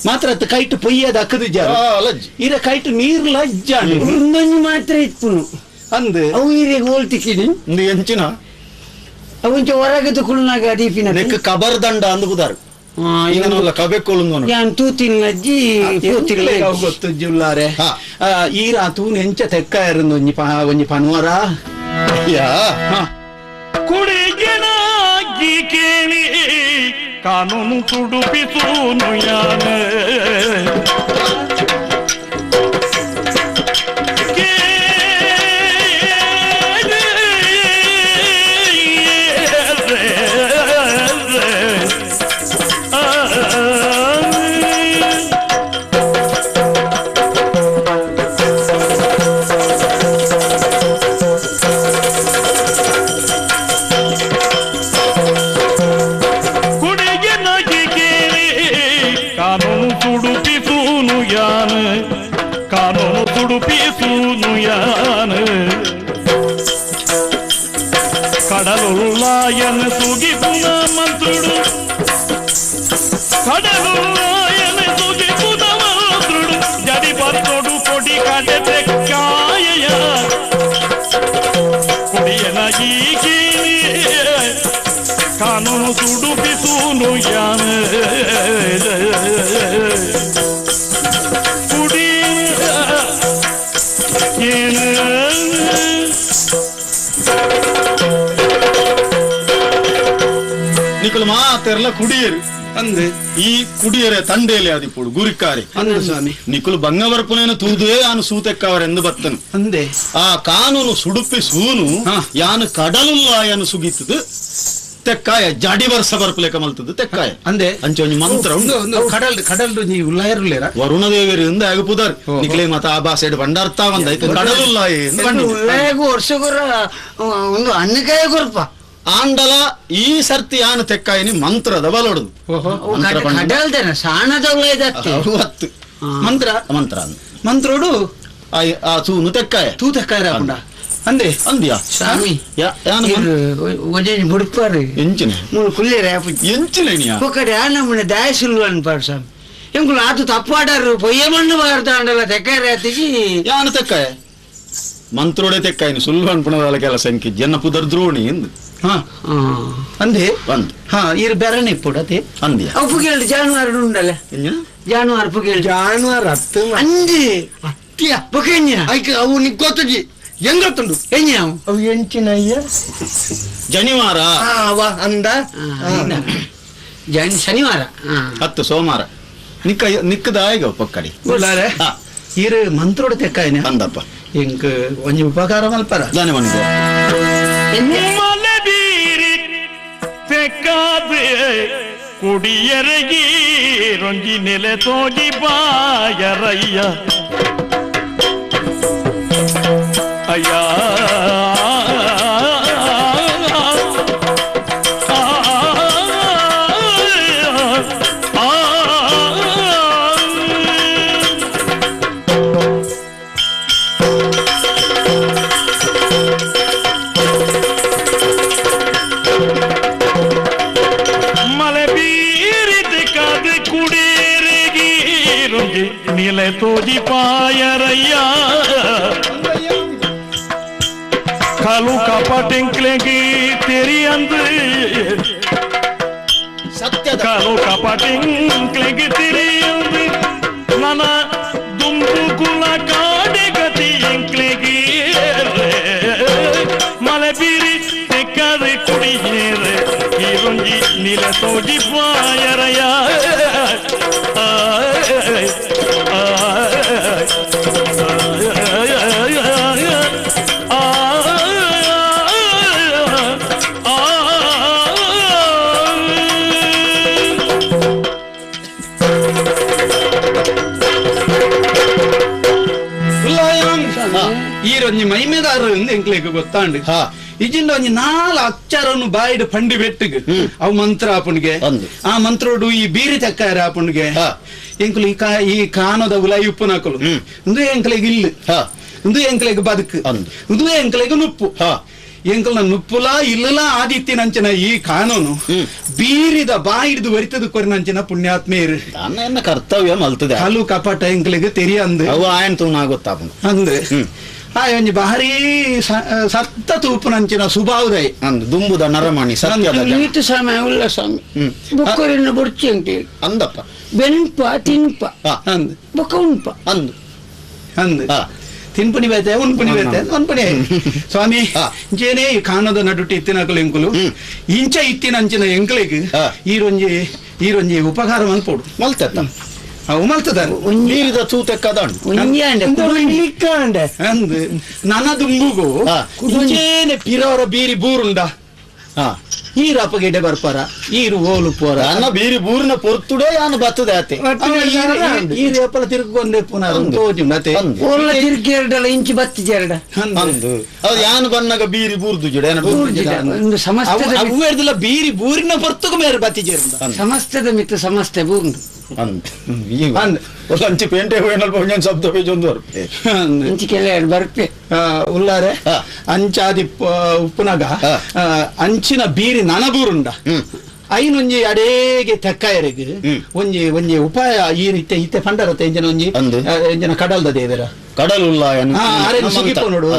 ಮಾತ್ರ ಕೈಟ್ ಪೊಯ್ಯದ ಅಕ್ಕದು ಜಾರು ಇರ ಕೈಟ್ ನೀರ್ಲ ಇಜ್ಜಾಂಡು ಒಂದೊಂದು ಮಾತ್ರ ಇಪ್ಪುನು ಅಂದು ಅವು ಈರಿಗೆ ಹೋಲ್ತಿಕ್ಕಿನಿ ಎಂಚಿನ ಅವಂಚ ಹೊರಗೆ ತುಕುಲ್ನಾಗ ಅದೀಪಿನ ನೆಕ್ ಕಬರ್ ದಂಡ ಅಂದು ಬುದಾರು ಗೊತ್ತು ಜುಲ್ಲಾರೆ ಈರ ತೂನು ಎಂಚ ತೆಕ್ಕ ಇರಂದು ಒಂಜಿ ಒಂಜಿ ಪನುವರ ಕುಡಿಗೆನಾಗಿ ಕೇಳಿ ಕಾನೂನು ತುಡುಪಿಸೂನು ಯಾನ ಕಡಲುಳ್ಳಾಯನ ಸುಗಿಪುನ ಮಂತ್ರುಡು ಕಡಲುಳ್ಳಾಯನ ಸುಗಿಪುನ ಮಂತ್ರುಡು ಜಡಿ ಬರ್ತೊಡು ಕೊಡಿ ಕಡೆ ತೆಕ್ಕಾಯ ಕೊಡಿಯನ ಈಕೇಳಿ ಕಾನೂನು ಸುಡುಪಿಸೂನು ಯಾನ ಕುಡಿ ಏನು ನಿಕುಲು ಮಾತೆರ್ಲ ಕುಡಿಯರು ಅಂದೆ ಈ ಕುಡಿಯರೆ ತಂಡೇಲಿ ಆದಿಪೋಡು ಗುರಿಕಾರಿ ಅಂದೆ ಸ್ವಾಮಿ ನಿಕುಲು ಬಂಗವರ್ಪುನೇನ ತೂದುವೇ ಯಾನು ಸೂತೆಕ್ಕವರೆಂದು ಬತ್ತನು ಅಂದೆ ಆ ಕಾನೂನು ಸುಡುಪಿ ಸೂನು ಯಾನು ಕಡಲುಲ್ಲ ಯಾನು ಸುಗೀತದು ತೆಕ್ಕಾಯ ಜಡಿ ವರ್ಷ ಬರ್ಪುಲೇಕ ಮಲ್ತದ್ದು ತೆಕ್ಕಾಯ ಅಂದೆ ಅಂಚೆ ಒಂಜಿ ಮಂತ್ರ ಉಂಡು ಕಡಲ್ ಕಡಲ್ಡು ನೀವು ಉಲ್ಲಾಯರುಲ್ಲೇರ ವರುಣದೇವರಿಂದ ಆಗಪುದಾರ್ ನಿಕ್ಲೆ ಮತ ಆ ಬಾಸೆಡ್ ಬಂಡಾರ್ತಾ ಬಂದ ಕಡಲುಲ್ಲ ವರ್ಷಗೊರ ಒಂದು ಅನ್ನಕಾಯ ಕೊರಪ ಆಂಡಲ ಈ ಸರ್ತಿ ಯಾನು ತೆಕ್ಕಾಯಿನಿ ಮಂತ್ರದ ಬಲೊಡುದು ಮಂತ್ರ ಮಂತ್ರ ಮಂತ್ರೋಡು ಆ ತೂನು ತೆಕ್ಕಾಯ ತೂ ತೆಕ್ಕಾಯ ಹಾಕೊಂಡ ಅಂದೆ ಅಂದ್ಯಾ ಸ್ವಾಮಿ ಬುಡ್ಪಾರು ಎಂಚಿನ ಮೂರು ಕುಲ್ಲೇರ ಎಂಚಿನ ಒಕ್ಕಡೆ ನಮ್ಮನೆ ದಾಯ ಸುಲ್ಲು ಅನ್ಪಾರು ಸ್ವಾಮಿ ಎಂಕುಲು ಆತು ತಪ್ಪಾಡಾರು ಪೊಯ್ಯ ಮಣ್ಣು ಬಾರ್ದ ಆಂಡಲ ತೆಕ್ಕಾಯ ಆತಿಜಿ ಯಾನು ತೆಕ್ಕಾಯ ಮಂತ್ರೋಡೆ ತೆಕ್ಕಾಯಿನಿ ಸುಲ್ಲು ಅನ್ಪುಣದಾಲ ಕೆಲಸ ಎಂಕಿ ಜನ ಪುದರ್ ದ್ರೋಣಿ ಎಂದು ಅಂದೆ ಒಂದು ಹಾ ಇರು ಬೆರನೆ ಇಪ್ಪುಡತೆ ಅಂದ್ಯಾ ಅವು ಪುಗೇಳು ಜಾನುವಾರು ಉಂಡಲ್ಲ ಜಾನುವಾರು ಪುಗೇಳು ಜಾನುವಾರು ಹತ್ತು ಅಂದಿ ಅತ್ತಿಯ ಪುಕೇನ್ಯ ಐಕ್ ಅವು ನಿಕ್ಕೋತಜಿ ಹೆಂಗತ್ತುಂಡು ಎಂಜ ಅವು ಎಂಚಿನ ಅಯ್ಯ ಜನಿವಾರ ವಾ ಅಂದ ಜನ್ ಶನಿವಾರ ಹತ್ತು ಸೋಮವಾರ ನಿಕ್ಕ ನಿಕ್ಕದ ಆಯ್ಗ ಪಕ್ಕಡಿ ಇರು ಮಂತ್ರೋಡು ತೆಕ್ಕಾಯಿನ ಅಂದಪ್ಪ ಎಂಕ್ ಒಂಜಿ ಉಪಕಾರ ಮಲ್ಪರ ದಾನೆ ಮನಿಗೆ ಮಲಬೀರಿ ತೆಕ್ಕಾದೆ ಕುಡಿಯರಗಿ ರೊಂಜಿ ನೆಲೆ ತೋಜಿ ಬಾಯರಯ್ಯ ಅಯ್ಯ ನಿಲೆ ತೋಜಿ ಪಾಯರಯ್ಯ ಕಲು ಕಪಟಿಂಕ್ಲೆಗೆ ತೆರಿಯಂದು ಕಲು ಕಪಟಿಂಕ್ಲೆಗೆ ತೆರಿಯಂದು ನನ್ನ ದುಂಬು ಕುಲ ಕಾಡೆ ಗತಿ ಎಂಕ್ಲೆಗೆ ಮಲೆ ಬೀರಿ ತೆಕ್ಕದೆ ಕುಡಿಯೇರೆ ಈರೊಂಜಿ ನಿಲೆ ತೋಜಿ ಪಾಯರಯ್ಯ ಈರೊಂಜಿ ಮೈಮೆದಾರ ಎಂಕ್ಲೆಗ್ ಗೊತ್ತಾಂಡು ಇಜಿಂಡ ಒಂಜಿ ನಾಲ್ ಅಕ್ಷರನು ಬಾಯಿಡ್ ಪಂಡಿ ಬೆಟ್ಟಿಗೆ ಅವು ಮಂತ್ರ ಆಪುಣ್ಗೆ ಆ ಮಂತ್ರೋಡು ಈ ಬೀರಿ ತೆಕ್ಕಾರ ಆಪುಣ್ಗೆ ಎಂಕುಲು ಈ ಕಾನೋದ ಉಲಾಯಿ ಉಪ್ಪುನಾಕಲು ಇಂದು ಎಂಕ್ಲೆಗ್ ಇಲ್ಲು ಇಂದು ಎಂಕ್ಲೆಗ್ ಬದುಕು ಇಂದು ಎಂಕ್ಲೆಗ್ ನುಪ್ಪು ಎಂಕಲ್ನ ನುಪ್ಪುಲಾ ಇಲ್ಲಲಾ ಆದಿತ್ಯನಂಚನ ಈ ಕಾನೂನು ಬೀರಿದ ಬಾಯಿಡ್ದು ವರಿತದ ಕೊರಿನಂಚನ ಪುಣ್ಯಾತ್ಮೇರು ಎನ್ನ ಕರ್ತವ್ಯ ಮಲ್ತದೆ ಕಲು ಕಪಟ ಎಂಕ್ಲೆಗ್ ತೆರಿಯಂದು ಅವು ಆಯನ್ ತೂನ ಗೊತ್ತಾಪುಂಡು ಅಂದ್ರೆ ಆ ಒಂಜಿ ಭಾರಿ ಸತ್ತ ತೂಪುನಂಚಿನ ಸುಭಾವದಯ ಅಂದು ದುಂಬುದ ನರಮಣಿ ಸತ್ಯದ ನೀತು ಸಮಯ ಉಲ್ಲ ಸ್ವಾಮಿ ಬೊಕ್ಕರಿನ ಬೊಡ್ಚಿ ಅಂತೇಳಿ ಅಂದಪ್ಪ ಬೆನ್ಪ ತಿನ್ಪ ಅಂದು ಬೊಕ್ಕ ಉಂಪ ಅಂದು ಅಂದು ತಿನ್ಪುಣಿ ಬೇತೆ ಉನ್ಪುಣಿ ಬೇತೆ ಉನ್ಪುಣಿ ಸ್ವಾಮಿ ಇಂಚೇನೆ ಈ ಕಾನದ ನಡುಟಿ ಇತ್ತಿನಕಲು ಎಂಕುಲು ಇಂಚ ಇತ್ತಿನಂಚಿನ ಎಂಕ್ಲೆಗ್ ಈರೊಂಜಿ ಈರೊಂಜಿ ಉಪಕಾರ ಮಲ್ಪೋಡು ಮಲ್ತೆತ್ತ ಅವು ಮಲ್ತದ ನೀರಿದ ತೂತೆಕ್ಕದಾಂಡು ಅಂದು ನನ್ನ ದುಂಬುಗು ಇಂಚೇನೆ ಪಿರವರ ಬೀರಿ ಬೂರುಂಡ ಈರು ಅಪ್ಪಗೆಡ್ಡೆ ಬರ್ಪಾರ ಈರು ಓಲು ಪೋರ ಅನ್ನ ಬೀರಿ ಬೂರಿನ ಪೊರ್ತುಡೆ ಯಾನು ಬತ್ತದೆ ಆತೆ ಈರು ಅಪ್ಪಲ ತಿರುಗೊಂದೆ ಪುನಃ ತೋಜುಂಡತೆ ಓಲ ತಿರುಗಿ ಎರಡಲ್ಲ ಇಂಚು ಬತ್ತಿ ಎರಡ ಅಂದು ಅದು ಯಾನು ಬನ್ನಾಗ ಬೀರಿ ಬೂರ್ದು ಜುಡೆ ಒಂದು ಸಮಸ್ತ ಅವು ಎರ್ದಿಲ್ಲ ಬೀರಿ ಬೂರಿನ ಪೊರ್ತುಗು ಮೇರೆ ಬತ್ತಿ ಜೇರ್ದ ಸಮಸ್ತದ ಮಿತ್ತು ಸಮಸ್ತೆ ಬೂಂದು ಅಂದು ಅಂಚಿ ಪೇಂಟೆ ಹೋಯನಲ್ಪ ಒಂಜೊಂದು ಶಬ್ದ ಬೇಜೊಂದು ಬರ್ಪೆ ಅಂಚಿ ಕೆಲ ಎರಡು ಬರ್ಪೆ ಉಲ್ಲಾರೆ ಅಂಚಾದಿ ಉಪ್ಪುನಾಗ ಅಂಚಿನ ಬೀರಿ ನನಬೂರುಂಡ ಐನೊಂಜಿ ಅಡೇಗೆ ತೆಕ್ಕಾಯರೆಗ್ ಒಂಜಿ ಒಂಜಿ ಉಪಾಯ ಈ ರೀತಿ ಇತ್ತೆ ಪಂಡರತೆ ಎಂಜನ ಒಂಜಿ ಎಂಜನ ಕಡಲ್ದ ದೇವರ ಕಡಲುಲ್ಲ ಸುಗಿಪು ನೋಡು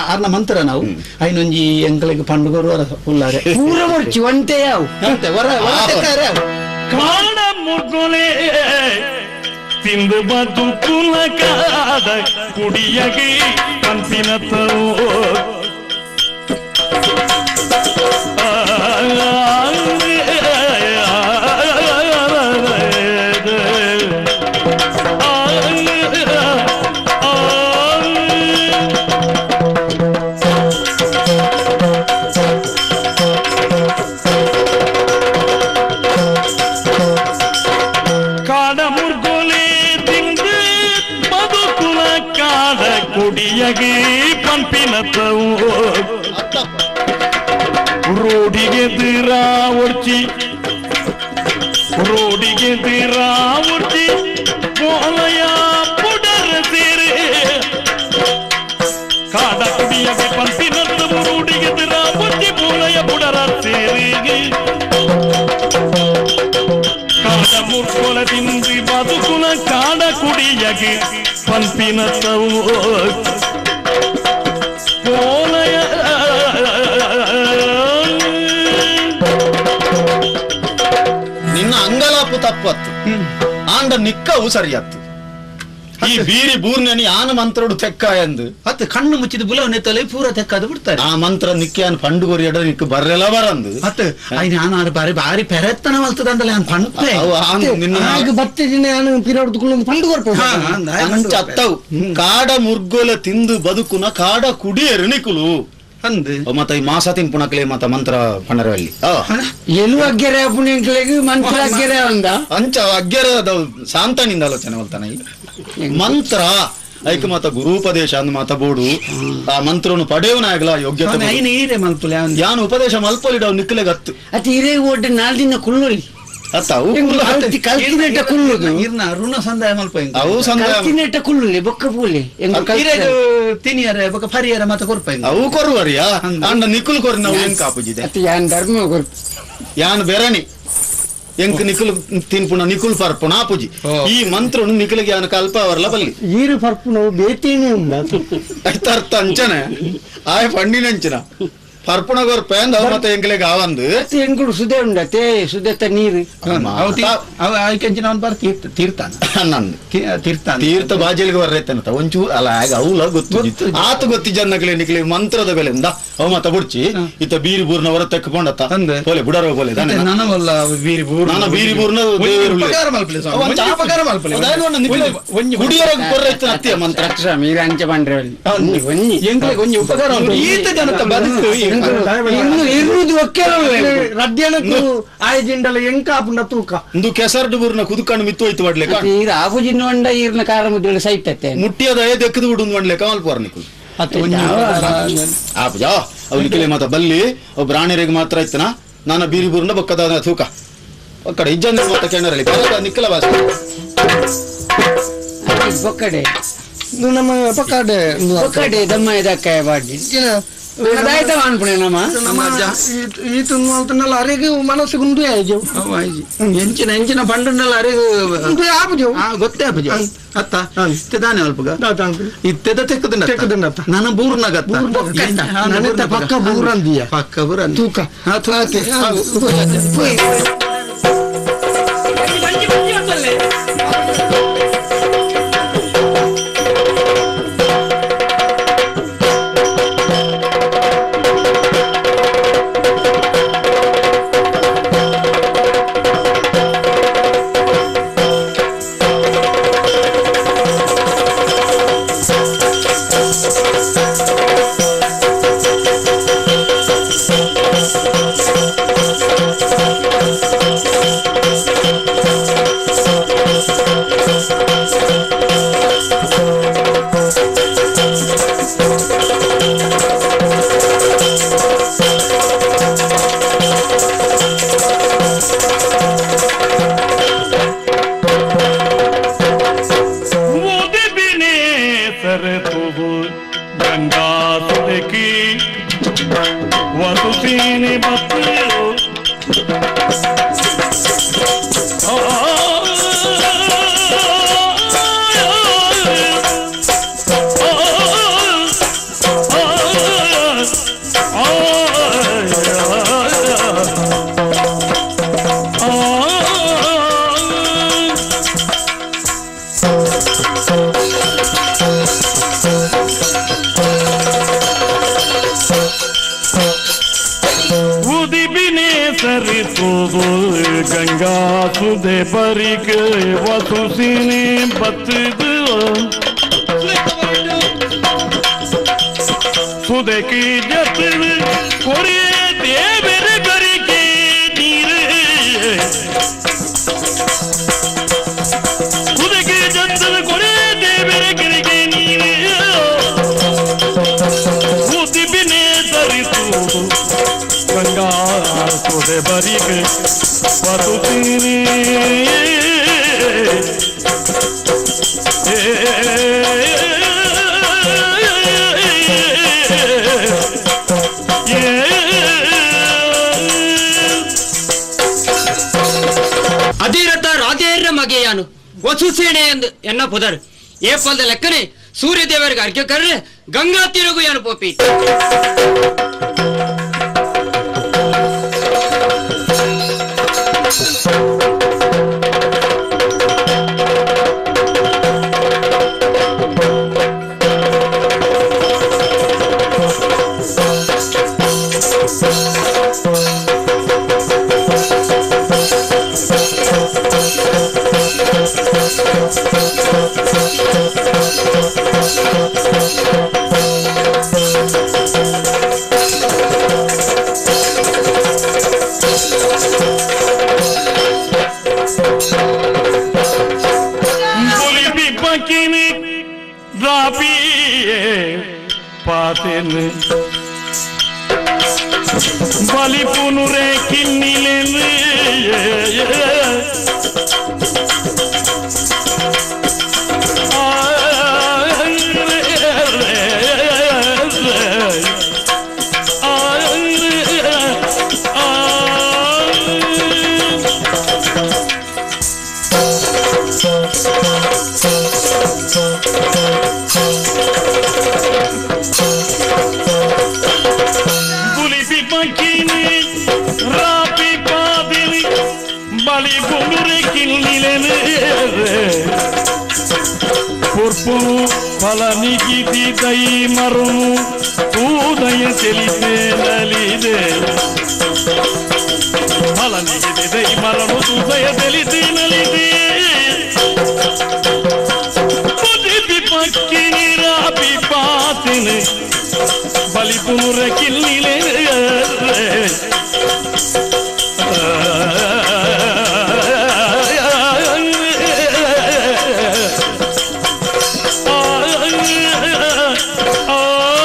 ಅರ್ನ ಮಂತ್ರ ನಾವು ಐನೊಂಜಿ ಎಂಕಲಿಗೆ ಪಂಡುಗರು ಉಲ್ಲಾರೆ ಪೂರ ಬರ್ಚಿ ಒಂತೆ ಯಾವ ಹೊರ ತೆಕ್ಕಾಯರೆ ಕಾಡ ಮುಗುಲೆ ತಿಂದು ಬದುಕುಲ ಕಾದ ಕುಡಿಯಗೆ ಪಂಪಿನ ತೋ ಕುಡಿಯಗೆ ಪಂಪಿನ ತವು ರೋಡಿಗೆ ದಿರಾವರ್ಚಿ ರೋಡಿಗೆ ದಿರಾವರ್ಚಿ ಕೋಲಯ ಪುಡರ ಸೇರೆ ಕಾಡ ಕುಡಿಯಗೆ ಪಂಪಿನ ತವು ರೋಡಿಗೆ ದಿರಾವರ್ಚಿ ಕೋಲಯ ಪುಡರ ಸೇರಿಗೆ ಕಾಡ ಮುರ್ಕೊಲ ತಿಂದು ಬದುಕುನ ಕಾಡ ಕುಡಿಯಗೆ ಪಂಪಿನ ತವು ಕೋಲಯ ನಿನ್ನ ಅಂಗಲಾಪು ತಪ್ಪತ್ತು ಆಂಡ ನಿಕ್ಕವು ಸರಿಯತ್ತು ಈ ಬೀರಿ ಬೂರ್ನನಿ ಆನ ಮಂತ್ರೋಡು ತೆಕ್ಕ ಎಂದು ಅತ್ತ ಕಣ್ಣು ಮುಚ್ಚಿದ ಬುಲವನೆ ತಲೆ ಪೂರ ತೆಕ್ಕದು ಬಿಡ್ತಾರೆ ಆ ಮಂತ್ರ ನಿಕ್ಕೆ ಆನ್ ಪಂಡು ಕೊರಿಯಡ ನಿಕ್ಕ ಬರ್ರೆಲ್ಲ ಬರಂದು ಅತ್ತ ಐನ ಆನ ಬಾರಿ ಬಾರಿ ಪೆರೆತ್ತನ ಮಲ್ತದಂಡಲೆ ಆನ್ ಪಂಪೆ ಆಗ ಬತ್ತಿನ ಆನು ಪಿರೊಡ್ದು ಪಂಡು ಕೊರ್ಪೆ ಅತ್ತವು ಕಾಡ ಮುರ್ಗೊಲ ತಿಂದು ಬದುಕುನ ಕಾಡ ಕುಡಿಯರು ನಿಕುಲು ಅಂದು ಮತ್ತ ಈ ಮಾಸ ತಿನ್ಪುಣಕ್ಲೆ ಮತ್ತ ಮಂತ್ರ ಪಂಡರವಲ್ಲಿ ಎಲು ಅಗ್ಗೆರೆ ಪುಣ್ಯಂಕ್ಲೆಗ್ ಮಂತ್ರ ಅಗ್ಗೆರೆ ಅಂದ ಅಂಚ ಅಗ್ಗೆರೆ ಶಾಂತನಿಂದ ಆಲೋಚನೆ ಹೋಲ್ತಾನ ಮಂತ್ರ ಐಕ ಮಾತ ಗುರೂಪದೇಶ ಅಂದ್ ಮಾತ ಬೋಡು ಆ ಮಂತ್ರವನ್ನು ಪಡೆಯವನಾಗ್ಲ ಯೋಗ್ಯತೆ ಯಾನು ಉಪದೇಶ ಮಲ್ಪೊಲಿಡ ನಿಕ್ಕಲೆಗ್ ಹತ್ತು ಅತಿ ಹಿರೇ ಓಡ್ ನಾಲ್ ದಿನ ಕುಳ್ಳೊಲಿ ಅತ್ತ ಅವು ಕಲ್ತಿನೆಟ್ಟ ಕುಳ್ಳುದು ಇರ್ನ ಋಣ ಸಂದಾಯ ಮಲ್ಪ ಅವು ಸಂದಾಯ ಕಲ್ತಿನೆಟ್ಟ ಕುಳ್ಳುಲಿ ಬೊಕ್ಕ ಪೂಲಿ ತಿನಿಯರೆ ಬೊಕ್ಕ ಪರಿಯರ ಮಾತ ಕೊರ್ಪ ಅವು ಕೊರುವರಿಯಾ ಅಂಡ ನಿಕ್ಕುಲು ಕೊರ್ ನಾವು ಏನ್ ಕಾಪುಜಿದೆ ಅತಿ ಯಾನ್ ಧರ್ಮ ಕೊರ್ಪ ಯಾನ್ ಬೆರಣಿ ಎಂಕ್ ನಿಕುಲು ತಿನ್ಪುಣ ನಿಕುಲ್ ಪರ್ಪುಣ ಆಪುಜಿ ಈ ಮಂತ್ರನು ನಿಕುಲಿಗೆ ಯಾನ ಕಲ್ಪ ಅವರಲ್ಲ ಬಲ್ಲಿ ಈರು ಪರ್ಪುಣ ಬೇತೇನೆ ಉಂಡ ಅರ್ಥ ಅಂಚನೆ ಆಯ್ ಪಂಡಿನಂಚಿನ ಪರ್ಪುಣ ಕೊರ್ಪೆ ಅಂದ ಅವ ಮತ್ತೆ ಎಂಕ್ಲೆಗ್ ಆವಂದು ಎಂಕುಲು ಸುದೆ ಉಂಡ ತೇ ಸುದೆತ್ತ ನೀರು ಅವನ್ ಬರ್ ತೀರ್ಥ ನಂದು ತೀರ್ಥ ತೀರ್ಥ ಬಾಜಲಿಗೆ ಬರ್ರೈತನತ ಒಂಚೂರು ಅಲ್ಲ ಆಗ ಅವಲ ಗೊತ್ತು ಆತ ಗೊತ್ತಿ ಜನಕ್ಲೆ ನಿಕ್ಲೆ ಮಂತ್ರದ ಬೆಲೆಂದ ಅವ ಮತ್ತ ಬುಡ್ಚಿ ಇತ್ತ ಬೀರಿ ಬೂರ್ನ ಹೊರ ತೆಕ್ಕೊಂಡತ್ತ ಪೋಲೆ ಬುಡರ ಪೋಲೆ ನನವಲ್ಲ ಬೀರಿ ಬೂರ್ ನನ್ನ ಬೀರಿ ಬೂರ್ನ ಕುಡಿಯರ ಕೊರ್ರೈತನ ಅತ್ತಿಯ ಮಂತ್ರ ಸ್ವಾಮಿ ಅಂಚ ಪಂಡ್ರೆ ಎಂಕ್ಲೆಗ್ ಒಂಜಿ ಉಪಕಾರ ಈತ ಜನತ ಬದುಕು ಇರುವುದು ರಡ್ಯನಕ್ಕೂ ಆಯ್ದಿಂಡಲ ಎಂಕಾಪುಂಡ ತೂಕ ಇಂದು ಕೆಸರ್ಡು ಬೂರ್ನ ಕುದುಕಣ್ಣು ಮಿತ್ತು ಹೋಯ್ತು ಬಡ್ಲೆ ಈರ ಆಪುಜಿನ ಒಂಡ ಈರ್ನ ಕಾರ ಮುದ್ದೆ ಸೈತತ್ತೆ ಮುಟ್ಟಿಯದ ದೆಕ್ಕದು ಬಿಡು ಒಂಡ್ಲೆ ಕಮಲ್ ಪೋರ್ ನಿಕುಲು ಆಪುಜ ಅವು ನಿಖಿಲೆ ಮಾತ ಬಲ್ಲಿ ಅವು ಬ್ರಾಣಿರಿಗೆ ಮಾತ್ರ ಇತ್ತನ ನಾನು ಬೀರಿ ಬೂರ್ನ ಬೊಕ್ಕದ ತೂಕ ಒಕ್ಕಡೆ ಇಜ್ಜಂದ ಮಾತ ಕೆಣರಲ್ಲಿ ನಿಕ್ಕಲ ಬಾಸ ಬೊಕ್ಕಡೆ ನಮ್ಮ ಪಕ್ಕಡೆ ಬೊಕ್ಕಡೆ ದಮ್ಮ ಇದಕ್ಕೆ ಬಾಡಿ ದಾಯ್ತ ಅನ್ಪುಣೆ ನಮ್ಮ ಈ ತುನ್ನುವಲ್ತನಲ್ಲ ಅರೆಗೆ ಮನಸ್ಸಿಗೆ ಉಂಡು ಆಯ್ಜು ಎಂಚಿನ ಎಂಚಿನ ಪಂಡುಂಡಲ್ಲ ಅರೆಗೆ ಉಂಡು ಆಪುಜು ಗೊತ್ತೇ ಆಪುಜು ಅತ್ತ ಇತ್ತೆದಾನೆ ಅಲ್ಪಗ ಇತ್ತೆದ ತೆಕ್ಕದುಂಡ ತೆಕ್ಕದುಂಡತ್ತ ನನ್ನ ಬೂರ್ನಗತ್ತ ನನ್ನ ಪಕ್ಕ ಬೂರಂದಿಯ ಪಕ್ಕ ಬೂರಂದಿ ತೂಕ ಅಧಿರಥ ರಾಜೇರ ಮಗೆಯಾನು ವಸುಸೇನೆ ಎಂದು ಎನ್ನ ಪುದರ್ ಏಪಲ್ದ ಲೆಕ್ಕನೆ ಸೂರ್ಯದೇವರಿಗೆ ಅರ್ಘ್ಯ ಕರ್ರೆ ಗಂಗಾ ತಿರುಗು ಯಾನು ಪೋಪಿ Oh.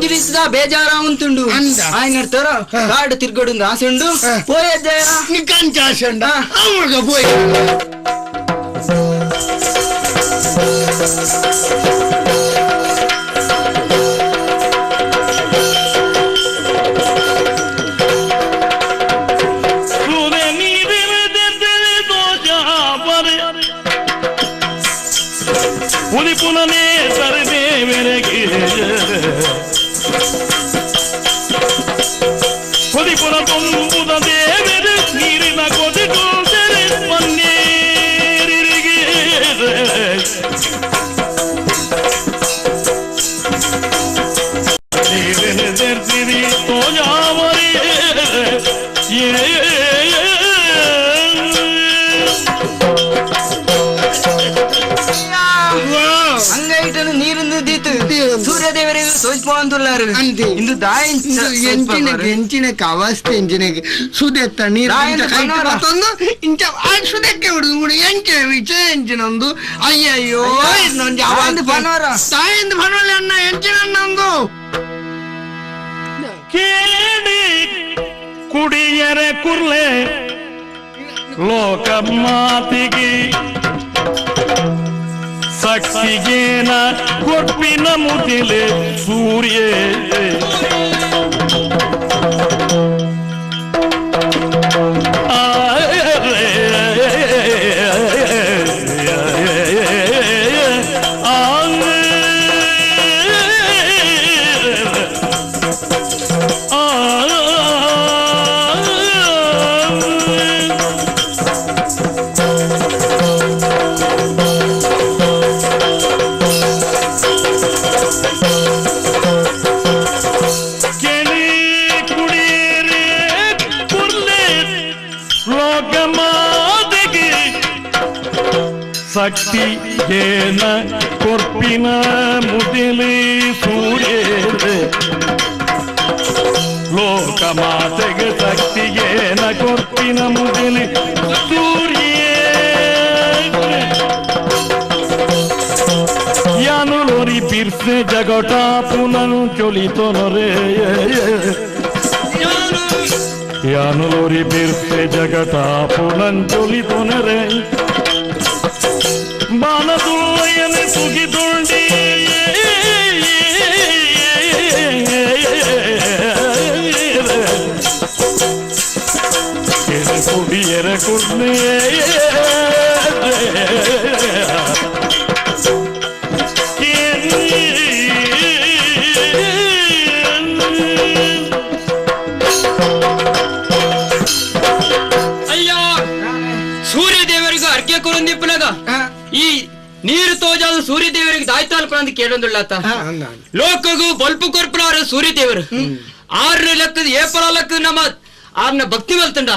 ಬಂಜಿರಿಸಿದ ಬೇಜಾರ ಉಂಟುಂಡು ಆಯ್ನಡ್ತಾರ ಕಾಡು ತಿರ್ಗಡುಂದು ಆಸೆ ಉಂಡು ಪೋಯಜ್ಜಯ ನಿಕ್ಕಂಚ ಆಸೆ ಉಂಡ ಅವಾಗ ಪೋಯ್ ಪುನನೇ ಸರದೇವರೆಗೆ ಕೊದಿಪುನ ತುಂಬುದ ದೇವರು ನೀರಿನ ಕೊದಿಗೂ ಸೆರೆ ಪನ್ನೀರಿಗೆ ನೀರಿನ ತೆರ್ತಿರಿ ತೋಜಾವರಿ ಅಂಗೈಟನು ನೀರಿಂದು ದೀತು ಸೂರ್ಯದೇವರಿಗೆ ಸೋಚ್ಪೋಂದುಲ್ಲಾರು ಇಂದು ದಾಯಿ ಎಂಚಿನಕ್ಕೆ ಅವಸ್ಥೆ ಎಂಚಿನಕ್ಕೆ ಸುದೆತ್ತ ನೀರು ಇಂಚ ಇಂಚ ಸುದಕ್ಕೆ ಬಿಡುದು ಕೂಡ ಎಂಚಿನ ವಿಚ ಎಂಚಿನೊಂದು ಅಯ್ಯಯ್ಯೋ ಇನ್ನೊಂದು ತಾಯಿಂದು ಬನೋಲೆ ಅಣ್ಣ ಎಂಚಿನ ಅಣ್ಣಂದು ಕೇಳಿ ಕುಡಿಯರೆ ಕುರ್ಲೆ ಲೋಕ ಮಾತಿಗೆ ಸಕ್ಸಿಗೇನ ಕೊಪ್ಪಿನ ಮುದಿಲೆ ಸೂರ್ಯ சக்தி ஏன கொற்பின முதிலே சூரிய லோக மாತೆಗೆ சக்தி ஏன கொற்பின முதிலே சூரிய ಯಾನುಲೋರಿ ಪಿರ್ಸೆ ಜಗಟ ಪುನನು ಚೊಲಿತೊನರೆ ಯಾನುಲೋರಿ ಪಿರ್ಸೆ ಜಗಟ ಪುನನ್ ಚೊಲಿತೊನರೆ ಬಾಣದುಳ್ಳಯನೆ ಸುಗಿದುಂಡಿ ಕುಡಿಯರ ಕುಡ್ನೆ ಅಯ್ಯ ಸೂರ್ಯದೇವರಿಗೂ ಅರ್ಘ್ಯ ಕೊರೊಂದಿಪ್ಪನಾಗ ಈ ನೀರು ತೋಜಾದ ಸೂರ್ಯದೇವರಿಗೆ ದಾಯ್ತಾಲ್ಪಣ ಅಂತ ಕೇಳೊಂದುಳ್ಳಾತ ಲೋಕಗೂ ಬಲ್ಪು ಕೊರ್ಪುನಾರ ಸೂರ್ಯದೇವರು ಆರು ಲೆಕ್ಕದ ಏಪಲ ಲೆಕ್ಕದ ನಮ್ಮ ಆರ್ನ ಭಕ್ತಿ ಮಲ್ತಂಡ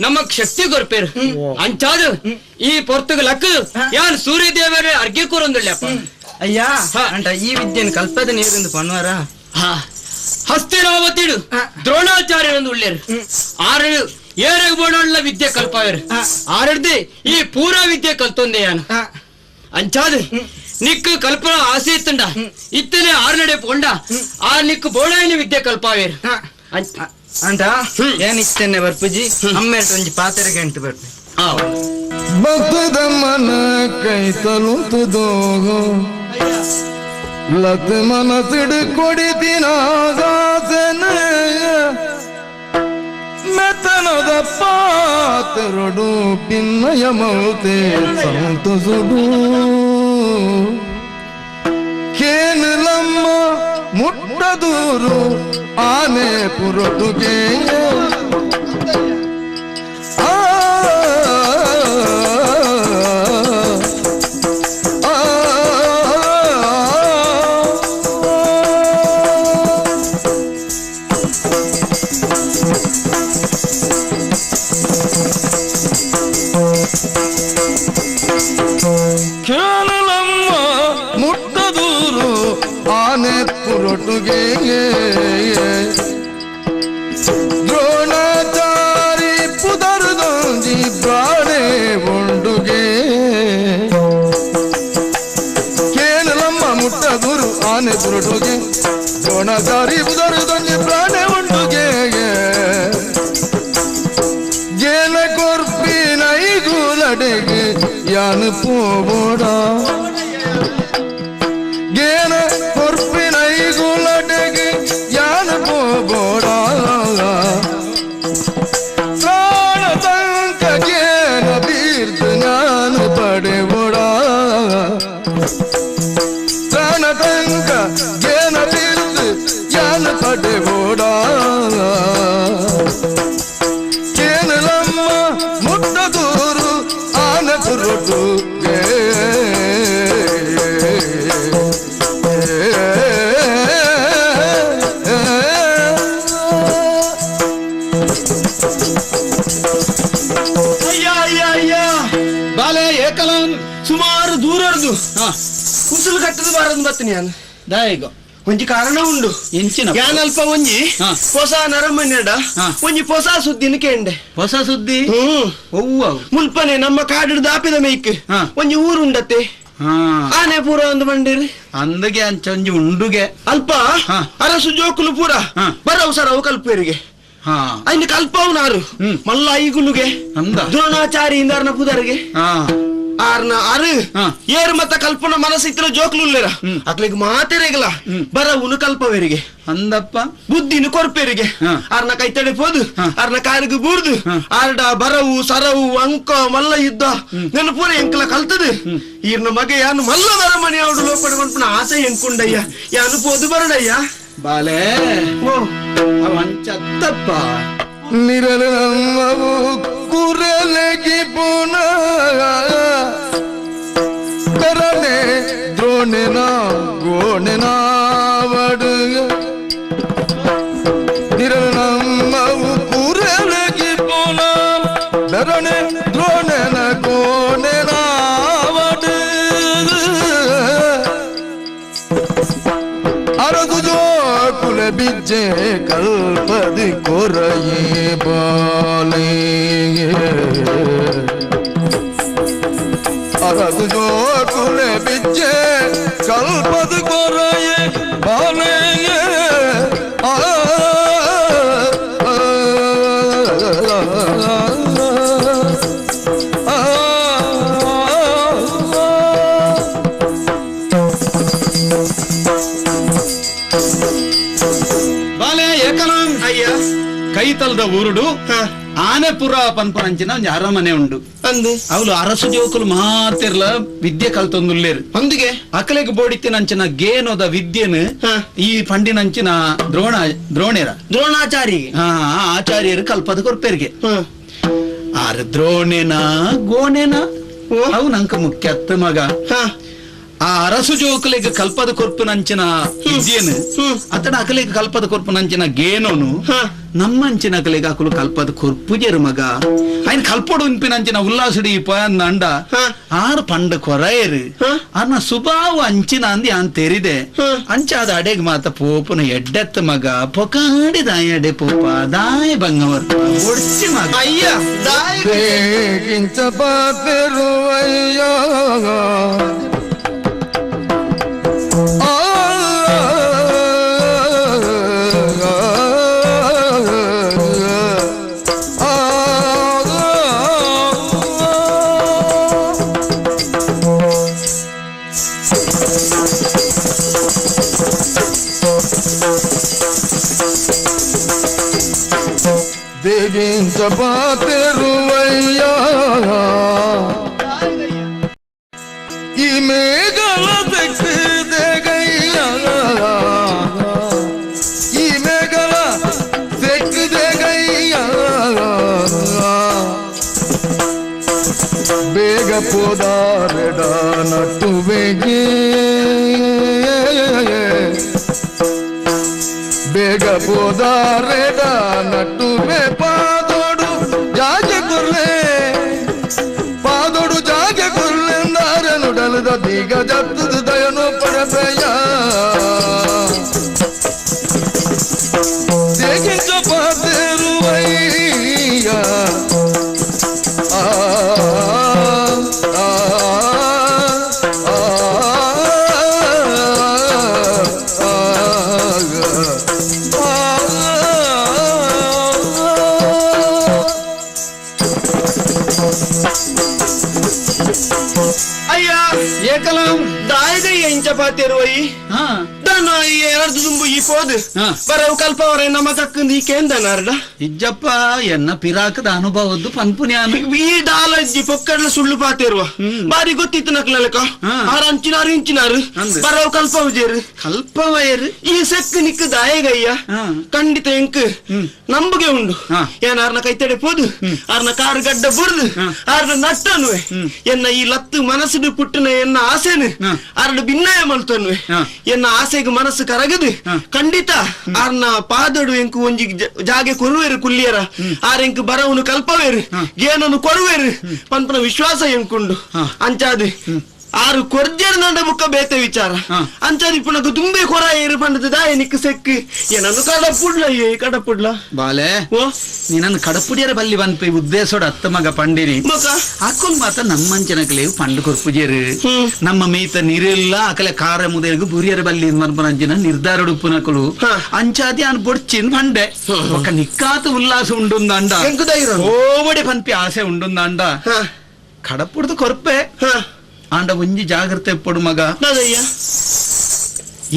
ನಮ್ಮ ಶಕ್ತಿ ಕೊರ್ಪೇರು ಅಂಚಾದ ಈ ಪೊರ್ತುಗ ಲಕ್ಕ ಯಾನ್ ಸೂರ್ಯದೇವರ ಅರ್ಘ್ಯ ಕೊರೊಂದುಳ್ಳಪ್ಪ ಅಯ್ಯ ಅಂಟ ಈ ವಿದ್ಯೆಯನ್ನು ಕಲ್ಪದ ನೀರಿಂದು ಪನ್ವಾರ ಹಸ್ತಿನಾವತಿಡು ದ್ರೋಣಾಚಾರ್ಯರೊಂದು ಉಳ್ಳೇರು ಆರು ಏರಗ್ ಬೋಣುಳ್ಳ ವಿದ್ಯೆ ಕಲ್ಪಾವೇರು ಆರಡ್ದು ಈ ಪೂರಾ ವಿದ್ಯೆ ಕಲ್ತೊಂದೆ ಯಾನು ಅಂಚಾದ ನಿಕ್ಕು ಕಲ್ಪನ ಆಸೆ ಇತ್ತಂಡ ಇತ್ತನೆ ಆರು ನಡೆ ಪೊಂಡ ಆ ನಿಕ್ಕು ಬೋಳಾಯಿನ ವಿದ್ಯೆ ಕಲ್ಪಾವೇರು ಅಂಟ ಏನ್ ಇತ್ತನೆ ಬರ್ಪುಜಿ ಅಮ್ಮೇಟ ಒಂಜಿ ಪಾತ್ರೆ ಗಂಟು ಬರ್ಪು ಭಕ್ತದ ಮನ ಕೈ ತಲುತುದೋಗೋ ಲತ್ ಮನಸಿಡು ಕೊಡಿತಿನಾಗಾಸನ ಮೆತ್ತನದ ಪಾತ್ರಡು ಪಿನ್ನಯ ಮೌತೆ ಸಂತಸುಡು ಕೇನಲಮ್ಮ ಮುಟ್ಟದೂರು ಆನೆ ಪುರಟುಗೆ ಕೇಳಲಮ್ಮ ಮುಟ್ಟದೂರು ಆನೆ ಪುರಟುಗೆ ದ್ರೋಣಾಚಾರಿ ಪುದರುದೊಂಜಿ ಪ್ರಾಣೆ ಉಂಡುಗೆ ಕೇಳಲಮ್ಮ ಮುಟ್ಟದೂರು ಆನೆ ಪುರಟುಗೆ ದ್ರೋಣಾಚಾರಿ ಪುದರುದೊಂಜಿ ಪ್ರಾಣೆ ಉಂಡುಗೆ ಗೇನ ಕೊರ್ಪಿನ ಐಗುಲಡೆಗೆ ಯಾನು ಪೋಬೋಡ ಗೇನ ಕೊರ್ಪಿನ ಐಗುಲಡೆಗೆ ಯಾನು ಪೋಬೋಡ ತ್ರಾಣ ತಂಕ ಗೇನ ಬೀರ್ದು ನಾನು ಪಡೆಬೋಡ ತ್ರಾಣ ತಂಕ ಗೇನ ಬೀರ್ದು ಯಾನು ಪಡೆಬೋಡ ಕೇನಲಮ್ಮ ಮುಟ್ಟದೂರು ಆನ ಪುರೊಟು ಅಯ್ಯ ಅಯ್ಯ ಅಯ್ಯ ಬಾಲೆ ಏಕಲನ್ ಸುಮಾರು ದೂರರ್ದು ಕುಸಲು ಕಟ್ಟದು ಬಾರದು ಬತ್ತೀನಿ ನಾನು ದಾಯಿಗೋ ಒಂಜಿ ಕಾರಣ ಉಂಡು ಎಂಚಿನ ಯಾನಲ್ಪ ಒಂಜಿ ಹೊಸ ನರಮನ್ಯಡ ಒಂಜಿ ಹೊಸ ಸುದ್ದಿನ ಕೇಂಡೆ ಹೊಸ ಸುದ್ದಿ ಒವ್ವ ಮುಲ್ಪನೆ ನಮ್ಮ ಕಾಡಿಡ್ದು ದಾಪಿದ ಮೇಕ್ ಒಂಜಿ ಊರು ಉಂಡತ್ತೆ ಆನೆ ಪೂರ ಒಂದು ಬಂಡಿರಿ ಅಂದಗೆ ಅಂಚೊಂಜಿ ಉಂಡುಗೆ ಅಲ್ಪ ಅರಸು ಜೋಕುಲು ಪೂರ ಬರವು ಸರವು ಕಲ್ಪೇರಿಗೆ ಅಯ್ನ ಕಲ್ಪವನಾರು ಮಲ್ಲ ಐಗುಲುಗೆ ದ್ರೋಣಾಚಾರಿ ಇಂದಾರ್ನ ಪುದರ್ಗೆ ಆರ್ನ ಆರು ಏರು ಮತ್ತ ಕಲ್ಪನ ಮನಸ್ಸಿತ್ತಿನ ಜೋಕ್ಲು ಉಲ್ಲೇರ ಅಕ್ಲಿಗೆ ಮಾತೆರೆಗಲ ಬರವುನು ಕಲ್ಪವೇರಿಗೆ ಅಂದಪ್ಪ ಬುದ್ಧಿನು ಕೊರ್ಪೇರಿಗೆ ಆರ್ನ ಕೈ ತಡೆಪೋದು ಆರ್ನ ಕಾರಿಗೆ ಬೂರ್ದು ಆರ್ಡ ಬರವು ಸರವು ಅಂಕ ಮಲ್ಲ ಯುದ್ಧ ನನ್ನ ಪೂರ ಎಂಕಲ ಕಲ್ತದು ಈರ್ನ ಮಗ ಯಾನು ಮಲ್ಲ ಬರಮನೆ ಅವಡು ಲೋಪಡ ಆಸೆ ಎಂಕುಂಡಯ್ಯ ಯಾನು ಪೋದು ಬರಡಯ್ಯ ಬಾಲೆ ಅವಂಚತ್ತಪ್ಪ ನಿರಲಮ್ಮವು ಕುರಲೆಗಿ ಪುನಃ ಕರನೆ ದ್ರೋಣನ ಗೋಣನಾವಡು ನಿರಲಮ್ಮವು ಕುರಲೆಗಿ ಪುನಃ ಕರನೆ ದ್ರೋಣನ ಗೋಣನಾವಡು ಅರದು ಕುಲ ಬಿಜ್ಜೆ ಕಲ್ಪದಿ ಕೊರಯೇ ಬಾಲೆ ಅರದು ಕುಲ ಬಿಜ್ಜೆ ಕಲ್ಪದಿ ಕೊರಯೇ ಬಾಲೆ ಆ ಕೈತಲ್ದ ಊರುಡು ಆನೆಪುರ ಪನ್ಪರಂಚಿನ ಒಂಜಿ ಅರಮನೆ ಉಂಡು ಅಂದು ಅವಳು ಅರಸು ಜೋಕುಲು ಮಾತಿರ್ಲ ವಿದ್ಯೆ ಕಲ್ತೊಂದುಲ್ಲೇರು ಅಂದಿಗೆ ಅಕಲೆಗ್ ಬೋಡಿತ್ತಿನಂಚಿನ ಗೇನೋದ ವಿದ್ಯೆನು ಈ ಪಂಡಿನಂಚಿನ ದ್ರೋಣೇರ ದ್ರೋಣಾಚಾರಿ ಆಚಾರ್ಯರು ಕಲ್ಪದ ಕೊರ್ಪೇರಿಗೆ ಆರು ದ್ರೋಣೇನ ಗೋಣೇನ ಅವು ನಂಕ ಮುಖ್ಯತ್ತ ಮಗ ಆ ಅರಸು ಜೋಕುಲಿಗೆ ಕಲ್ಪದ ಕೊರ್ಪುನಂಚಿನ ವಿದ್ಯೆನು ಅತನ ಅಕಲಿಗೆ ಕಲ್ಪದ ಕೊರ್ಪುನಂಚಿನ ಗೇನೋನು ನಮ್ಮಂಚಿನ ಅಕಲಿಗೆ ಅಕಲು ಕಲ್ಪದ ಕೊರ್ಪುಜೆರು ಮಗ ఆయన ಕಲ್ಪೊಡು ಉನ್ಪಿನಂಚಿನ ಉಲ್ಲಾಸುಡಿ ಅಂಡ ಆರು ಪಂಡ ಕೊರಯರು ಅನ್ನ ಸುಭಾವ ಅಂಚಿನ ಅಂದಿ ಆನ್ ತೆರಿದೆ ಅಂಚಾದ ಅಡೆಗ್ ಮಾತ ಪೋಪುನ ಎಡ್ಡೆತ್ತ ಮಗ ಪೊಕಾಡಿ ದಾಯಡೆ ಪೋಪ ದಾಯ ಬಂಗವರ್ ಒಡ್ಚಿ ಮಗ ಅಯ್ಯ ಕಿಂಚ ಪಾತೆರುವಯ್ಯ ದೇವಿಂಚ ಪಾತೆರುವಯ್ಯ ಈ ಮೇಘಲ ತೆಗೆದೆಗಯ್ಯ ಈ ಮೇಘಲ ತೆಗೆದೆಗಯ್ಯ ಬೇಗ ಪೋದಾರೆಡ ನಟ್ಟುವೆಗೆ ಬೇಗ ಪೋದಾರೆಡ ನಟ್ಟುವೆ ಪಾದೋಡು ಜಾಗೆ ಕುರ್ಲೆ ಪಾದೋಡು ಜಾಗೆ ಕುರ್ಲೆಂದಾರನುಡಲದ ದೀಗ ಜತ್ತದ ದಯನು ಪಡಪೆಯ ದೇಗಿಂಚ ಪಾತೆರುವಯ್ಯ ಆ ಆ ಆ ಆ ಪಾತೇರುವೈ ದಾನ ಎರಡು ದುಂಬು ಈ ಪೋದು ಬರವು ಕಲ್ಪವರ ನಮ್ಮ ಕಕ್ಕಂದು ಈ ಕೇಂದನಾರ್ಡ ಇಜ್ಜಪ್ಪ ಎನ್ನ ಪಿರಾಕದ ಅನುಭವದ್ದು ಪನ್ಪುನ್ಯಾನ ಈ ಡಾಲಜ್ಜಿ ಪೊಕ್ಕಡ್ಲ ಸುಳ್ಳು ಪಾತೇರುವ ಬಾರಿ ಗೊತ್ತಿತ್ತು ನಕ್ಲಕ ಆರು ಅಂಚಿನಾರು ಇಂಚಿನಾರು ಬರವು ಕಲ್ಪವಜೇರು ಕಲ್ಪವಯರು ಈ ಸೆಕ್ ನಿಕ್ ದಾಯಗಯ್ಯ ಖಂಡಿತ ಎಂಕ್ ನಂಬುಗೆ ಉಂಡು ಏನಾರ್ನ ಕೈತಡೆ ಪೋದು ಆರ್ನ ಕಾರು ಗಡ್ಡ ಬುರ್ದು ಆರ್ನ ನಟ್ಟನುವೆ ಎನ್ನ ಈ ಲತ್ತು ಮನಸ್ಸುಡು ಪುಟ್ಟನ ಎನ್ನ ಆಸೆನು ಆರ್ನ ಭಿನ್ನಯ ಮಲ್ತನುವೆ ಎನ್ನ ಆಸೆಗೆ ಮನಸ್ಸು ಕರಗದು ಖಂಡಿತ ಆರ್ನ ಪಾದಡು ಎಂಕು ಒಂಜಿ ಜಾಗೆ ಕೊರುವೇರು ಕುಲ್ಲಿಯರ ಆರ್ ಎಂಕು ಬರವನು ಕಲ್ಪವೇರು ಏನನ್ನು ಕೊರುವೇರು ಪಂಪನ ವಿಶ್ವಾಸ ಎಂಕುಂಡು ಅಂಚಾದು ಆರು ಕೊರ್ಜರ್ ನಂಡ ಬುಕ್ಕ ಬೇತೆ ವಿಚಾರ ಅಂಚಾದು ಇಪ್ಪನకు ತುಂಬೆ ಕೊರ ಏರು ಪಂಡದ ದಾಯ ನಿಕ್ ಸೆಕ್ ಏನನ್ನು ಕಡಪುಡ್ಲ ಏ ಕಡಪುಡ್ಲ ಬಾಲೆ ನೀನನ್ನು ಕಡಪುಡಿಯರ ಬಲ್ಲಿ ಬನ್ಪಿ ಉದ್ದೇಶೋಡ ಅತ್ತ ಮಗ ಪಂಡಿನಿ ಅಕ್ಕುಲ್ ಮಾತ ನಮ್ಮಂಚನಕಲೇವು ಪಂಡು ಕೊರ್ಪುಜೇರು ನಮ್ಮ ಮೇತ ನೀರೆಲ್ಲ ಅಕಲೆ ಕಾರ ಮುದೇರಿಗು ಬುರಿಯರ ಬಲ್ಲಿ ಮನ್ಪನಂಚಿನ ನಿರ್ಧಾರ ಉಡುಪುನಕಲು ಅಂಚಾದಿ ಅನ್ ಬೊಡ್ಚಿನ್ ಪಂಡೆ ಒಕ್ಕ ನಿಕ್ಕಾತ ಉಲ್ಲಾಸ ಉಂಡುಂದಂಡ ಓಬಡಿ ಪನ್ಪಿ ಆಸೆ ಉಂಡುಂದಂಡ ಕಡಪುಡ್ದು ಕೊರ್ಪೆ ಆಂಡ ಒಂಜಿ ಜಾಗ್ರತೆ ಪಡು ಮಗ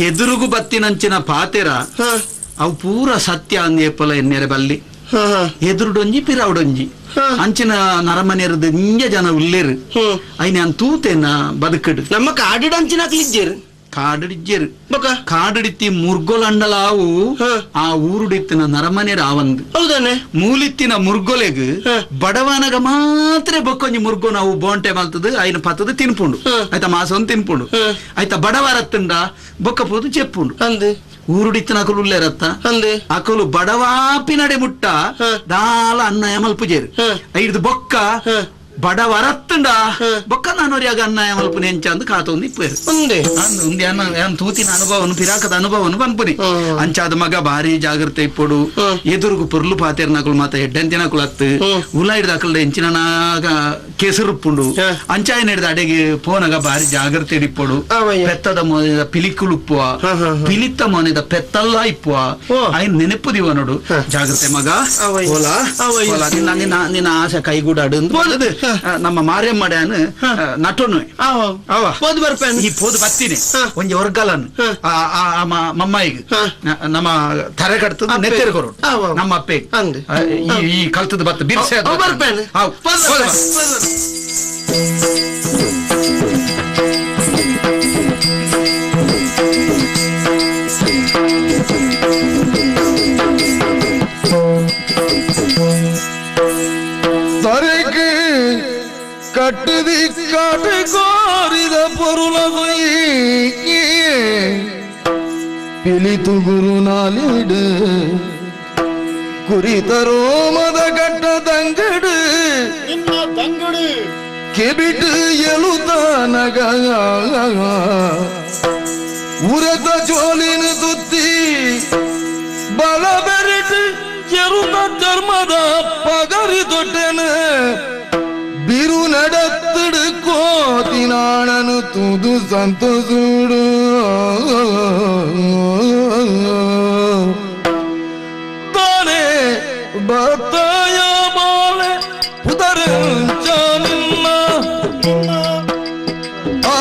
ಎದುರುಗು ಬತ್ತಿನಂಚಿನ ಪಾತೆರ ಅವು ಪೂರ ಸತ್ಯ ಅಂದೇಪಲ ಎನ್ನೆರೆ ಬಲ್ಲಿ ಎದುರುಡೊಂಜಿ ಪಿರಾವುಡೊಂಜಿ ಅಂಚಿನ ನರಮನೆಯರದ ಇಂಜ ಜನ ಉಲ್ಲೇರು ಐನ ತೂತೇನ ಬದುಕಡು ನಮ್ಮ ಕಾಡಿಡ ಅಂಚಿನ ಇಜ್ಜೇರು ಕಾಡಿಜ್ಜೇರು ಕಾಡಿಡಿತ್ತಿ ಮುರ್ಗೊಲಂಡಲಾವು ಆ ಊರುಡಿತ್ತಿನ ನರಮನೆಯರ ಆವಂದು ಹೌದಾನೆ ಮೂಲಿತ್ತಿನ ಮುರ್ಗೊಲೆಗ್ ಬಡವನಗ ಮಾತ್ರ ಬೊಕ್ಕೊಂಜಿ ಮುರ್ಗೊ ನಾವು ಬೋಂಟೆ ಮಲ್ತದ ಐನ ಪತ್ತದ ತಿನ್ಪುಂಡು ಆಯ್ತಾ ಮಾಸೊಂದು ತಿನ್ಪುಂಡು ಆಯ್ತಾ ಬಡವರತ್ತಂಡ ಬೊಕ್ಕ ಪೋದು ಚೆಪ್ಪುಂಡು ಊರುಡಿತ್ತಿನ ಅಕಲು ಉಲ್ಲೇರತ್ತ ಅಕಲು ಬಡವಾಪಿನಡೆ ಮುಟ್ಟ ದಾಲ ಅನ್ನ ಮಲ್ಪುಜೇರು ಐದು ಬೊಕ್ಕ ಬಡವರತ್ತಂಡ ಬೊಕ್ಕ ನಾನೋರಿಯಾಗ ಅನ್ನ ಮಲ್ಪುನಿ ಎಂಚ ಅಂದ್ ಕಾತೊಂದು ಇಪ್ಪೇರು ಉಂದೆ ಅನ್ನ ತೂತಿನ ಅನುಭವನು ಪಿರಾಕದ ಅನುಭವನು ಪನ್ಪುನಿ ಅಂಚಾದ ಮಗ ಭಾರಿ ಜಾಗ್ರತೆ ಇಪ್ಪೊಡು ಎದುರುಗು ಪೊರ್ಲು ಪಾತೇರ್ನಕುಲು ಮಾತ ಎಡ್ಡೆಂತಿನಕುಲು ಅತ್ತು ಉಲ ಹಿಡ್ದು ಅಕಲ್ದ ಎಂಚಿನಾಗ ಕೆಸರುಪ್ಪುಂಡು ಅಂಚಾಯ ಹಿಡ್ದು ಅಡೆಗೆ ಪೋನಗ ಭಾರಿ ಜಾಗ್ರತೆ ಇಪ್ಪೊಡು ಪೆತ್ತದ ಮೋನೆದ ಪಿಲಿಕುಲುಪ್ಪುವ ಪಿಲಿತ್ತ ಮೋನೆದ ಪೆತ್ತಲ್ಲ ಇಪ್ಪುವ ಐನ್ ನೆನಪು ದಿವ ನೋಡು ಜಾಗ್ರತೆ ಮಗ ಓಲಾ ಓಲಾ ನಿನ್ನ ನಿನ್ನ ಆಸೆ ಕೈಗೂಡಾಡು ಅಂತ ನಮ್ಮ ಮಾರಿಯಮ್ಮಡ್ಯಾನು ನಟೋನು ಈ ಪೋದು ಬತ್ತೀನಿ ಒಂಜಿ ಒರ್ಗಲನ್ ಮಮ್ಮಾಯಿಗೆ ನಮ್ಮ ತರೆ ಕಟ್ತದ ನೆತ್ತೆರು ಕೊರು ನಮ್ಮ ಅಪ್ಪೆ ಈ ಕಲ್ತದ ಬತ್ತ ಬಿರ್ಸೆ ಕಟ್ಟದಿ ಕಾಟು ಕೋರಿದ ಪೊರುಳಗೊಯ್ ಪಿಲಿತು ಗುರುನಾಲಿಡು ಕುರಿತ ರೋಮದ ಕಟ್ಟ ತಂಗಡು ತಂಗಡು ಕೆಬಿಟ್ಟು ಎಳುತ್ತಾನಗ ಉರತ ಚೋಲಿನ ತುತ್ತಿ ಬಲ ಬೆರಿಟು ಎರುತ ಚರ್ಮದ ಪಗರಿ ತೊಟ್ಟೆನು ಬಿರು நடத்துடு கோதினானனு தூது சந்தோசுடு தானே பத்தாய மாலே புதரஞ்சானின்ன ஆ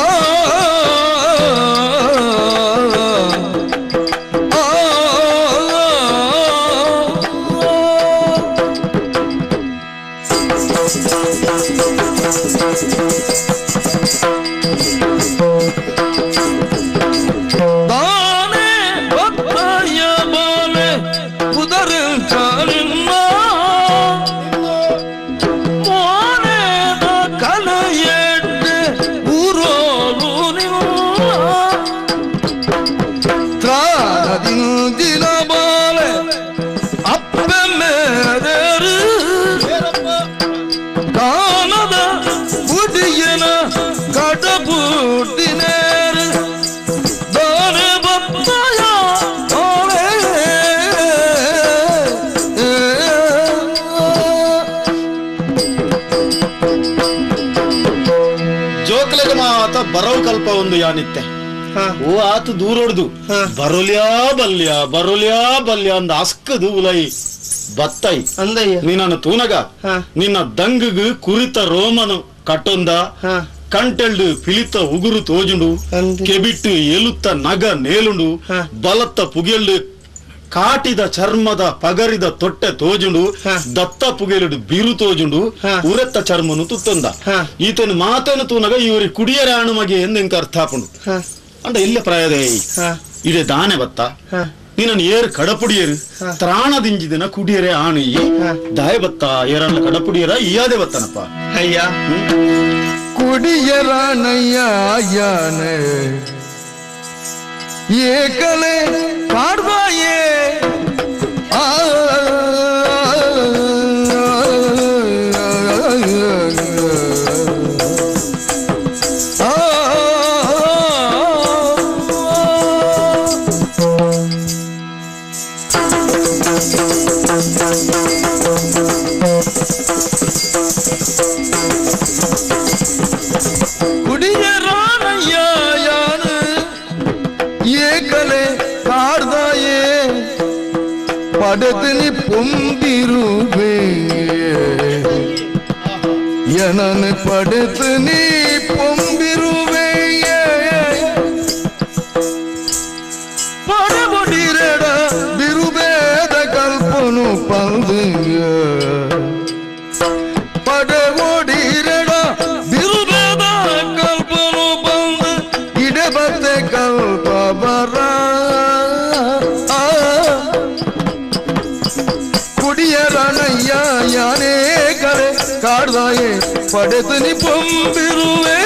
தானே பத்தாய பாலே புதரஞ்சானின்ன மோனேத கலையெட்டு ஊரோலு திராதின பாலே அப்ப மேரேரு காணத புடியன கடபூட்டினேரு தானே பத்தாயா ஆலே ಜೋಕ್ಲಗ ಮಾತ ಬರವು ಕಲ್ಪ ಒಂದು ಯಾನಿತ್ತೆ ಓ ಆತು ದೂರೊಡ್ದು ಬರೋಲ್ಯಾ ಬಲ್ಯ ಬರೋಲ್ಯಾ ಬಲ್ಯ ಅಂದ ಅಸ್ಕದು ಉಲೈ ಬತ್ತೈ ಅಂದಯ್ಯ ನಿನ್ನನ್ನು ತೂನಗ ನಿನ್ನ ದಂಗಗ್ ಕುರಿತ ರೋಮನು ಕಟ್ಟೊಂದ ಕಂಟೆಲ್ಡು ಪಿಲಿತ ಉಗುರು ತೋಜುಂಡು, ಕೆಬಿಟ್ಟು ಎಲುತ್ತ ನಗ ನೇಲುಂಡು, ಬಲತ್ತ ಪುಗೆಲ್ಡು ಕಾಟಿದ ಚರ್ಮದ ಪಗರಿದ ತೊಟ್ಟೆ ತೋಜುಂಡು, ದತ್ತ ಪುಗೆಲುಡು ಬಿರು ತೋಜುಂಡು, ಉರೆತ್ತ ಚರ್ಮನು ತುತ್ತೊಂದ. ಈತನು ಮಾತನು ತೂನಗ ಇವರು ಕುಡಿಯರ ಆಣು ಮಗೆ ಎಂದು ಎಂಕ ಅರ್ಥ ಆಪುಂಡು. ಅಂಡ ಎಲ್ಲ ಪ್ರಾಯದೇ ಇದೇ ದಾನೆ ಬತ್ತ ನೀನನ್ನು ಏರು ಕಡಪುಡಿಯರು ತ್ರಾಣದಿಂಜಿದಿನ ಕುಡಿಯರೇ ಆಣು ಈ ದಾಯ ಬತ್ತ ಏರನ್ನ ಕಡಪುಡಿಯರ ಇಯಾದೆ ಬತ್ತನಪ್ಪ. ಅಯ್ಯ ಕುಡಿಯರಾನಯ್ಯ ಏಕಲೆ ಕಾಡ್ದಾಯೇ ಆ படத்தினி பொம்பிருவே எனனு படுத்து நீ பொம்பிருவே படபடிரட ಬಿರುಬೇದ ಕಲ್ಪನು ಪಂದು ಪಡಗೊಡಿರಡ ಬಿರುಬೇದ ಕಲ್ಪನು ಬಂದು ಇಡಬತ್ತೆ ಕಲ್ಪ ಬರ ಕುಡಿಯರನಯ್ಯ ಯಾನೇ ಕರೆ ಕಾಡ್ದಾಯೆ ಪಡೆದು ನೀ ಪೊಂಬಿರುವೆ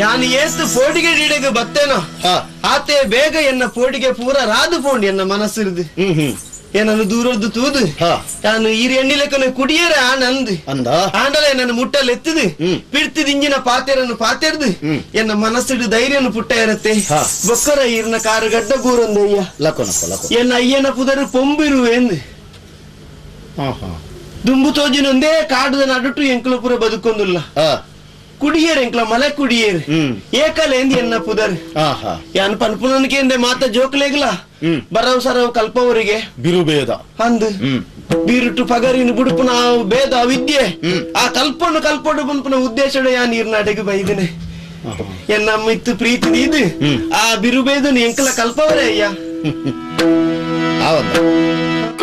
ಯಾನು ಏಸ್ತು ಪೋಟಿಗೆ ಡೀಡೆಗೆ ಬತ್ತೇನೋ ಆತೆ ಬೇಗ ಎನ್ನ ಪೋಟಿಗೆ ಪೂರ ರಾದು ಪೋಂಡಿ ಎನ್ನ ಮನಸ್ಸಿರುದು ಏನನ್ನು ದೂರದ್ದು ತೂದು ನಾನು ಈ ಎಣ್ಣಿ ಲೆಕ್ಕನ ಕುಡಿಯರ ನಂದು ಆಂಡಲೆ ನನ್ನ ಮುಟ್ಟಲ್ಲಿ ಎತ್ತದು ಪಿಡ್ತಿದ್ ಇಂಜಿನ ಪಾತೆರನ್ನು ಪಾತೆರ್ದು ಎನ್ನ ಮನಸ್ಸಿಡು ಧೈರ್ಯನು ಪುಟ್ಟ ಇರತ್ತೆ ಬೊಕ್ಕರ ಈರ್ನ ಕಾರು ಗಡ್ಡ ಗೂರೊಂದು ಅಯ್ಯ ಎನ್ನ ಅಯ್ಯನ ಪುದರು ಪೊಂಬಿರುವೆ ಎಂದು ದುಂಬು ತೋಜಿನೊಂದೇ ಕಾಡುದ ನಡುಟು ಎಂಕುಲ ಪೂರ ಬದುಕೊಂದುಲ್ಲ ಕುಡಿಯರ್ ಎಂಕ್ಲ ಮಲೆ ಕುಡಿಯರ್ ಏಕಲೆ ಎಂದ್ ಎನ್ನ ಪುದರ್ ಯಾನ್ ಪನ್ಪುನನ್ಕೆ ಎಂದೆ ಮಾತ ಜೋಕ್ಲೇಗ್ಲ ಬರವ್ ಸರವ್ ಕಲ್ಪವರಿಗೆ ಬಿರುಬೇದ ಅಂದು ಬೀರುಟು ಪಗರಿನ ಬುಡುಪುನ ಭೇದ ವಿದ್ಯೆ ಆ ಕಲ್ಪನ್ನು ಕಲ್ಪಡು ಪನ್ಪುನ ಉದ್ದೇಶಡ ಯಾನ್ ನೀರ್ನಾಡೆಗೆ ಬೈದಿನಿ ಎನ್ನಮ್ಮ ಇತ್ತು ಪ್ರೀತಿ ಇದು ಆ ಬಿರುಬೇದನು ಎಂಕಲ ಕಲ್ಪವರೇ ಅಯ್ಯ.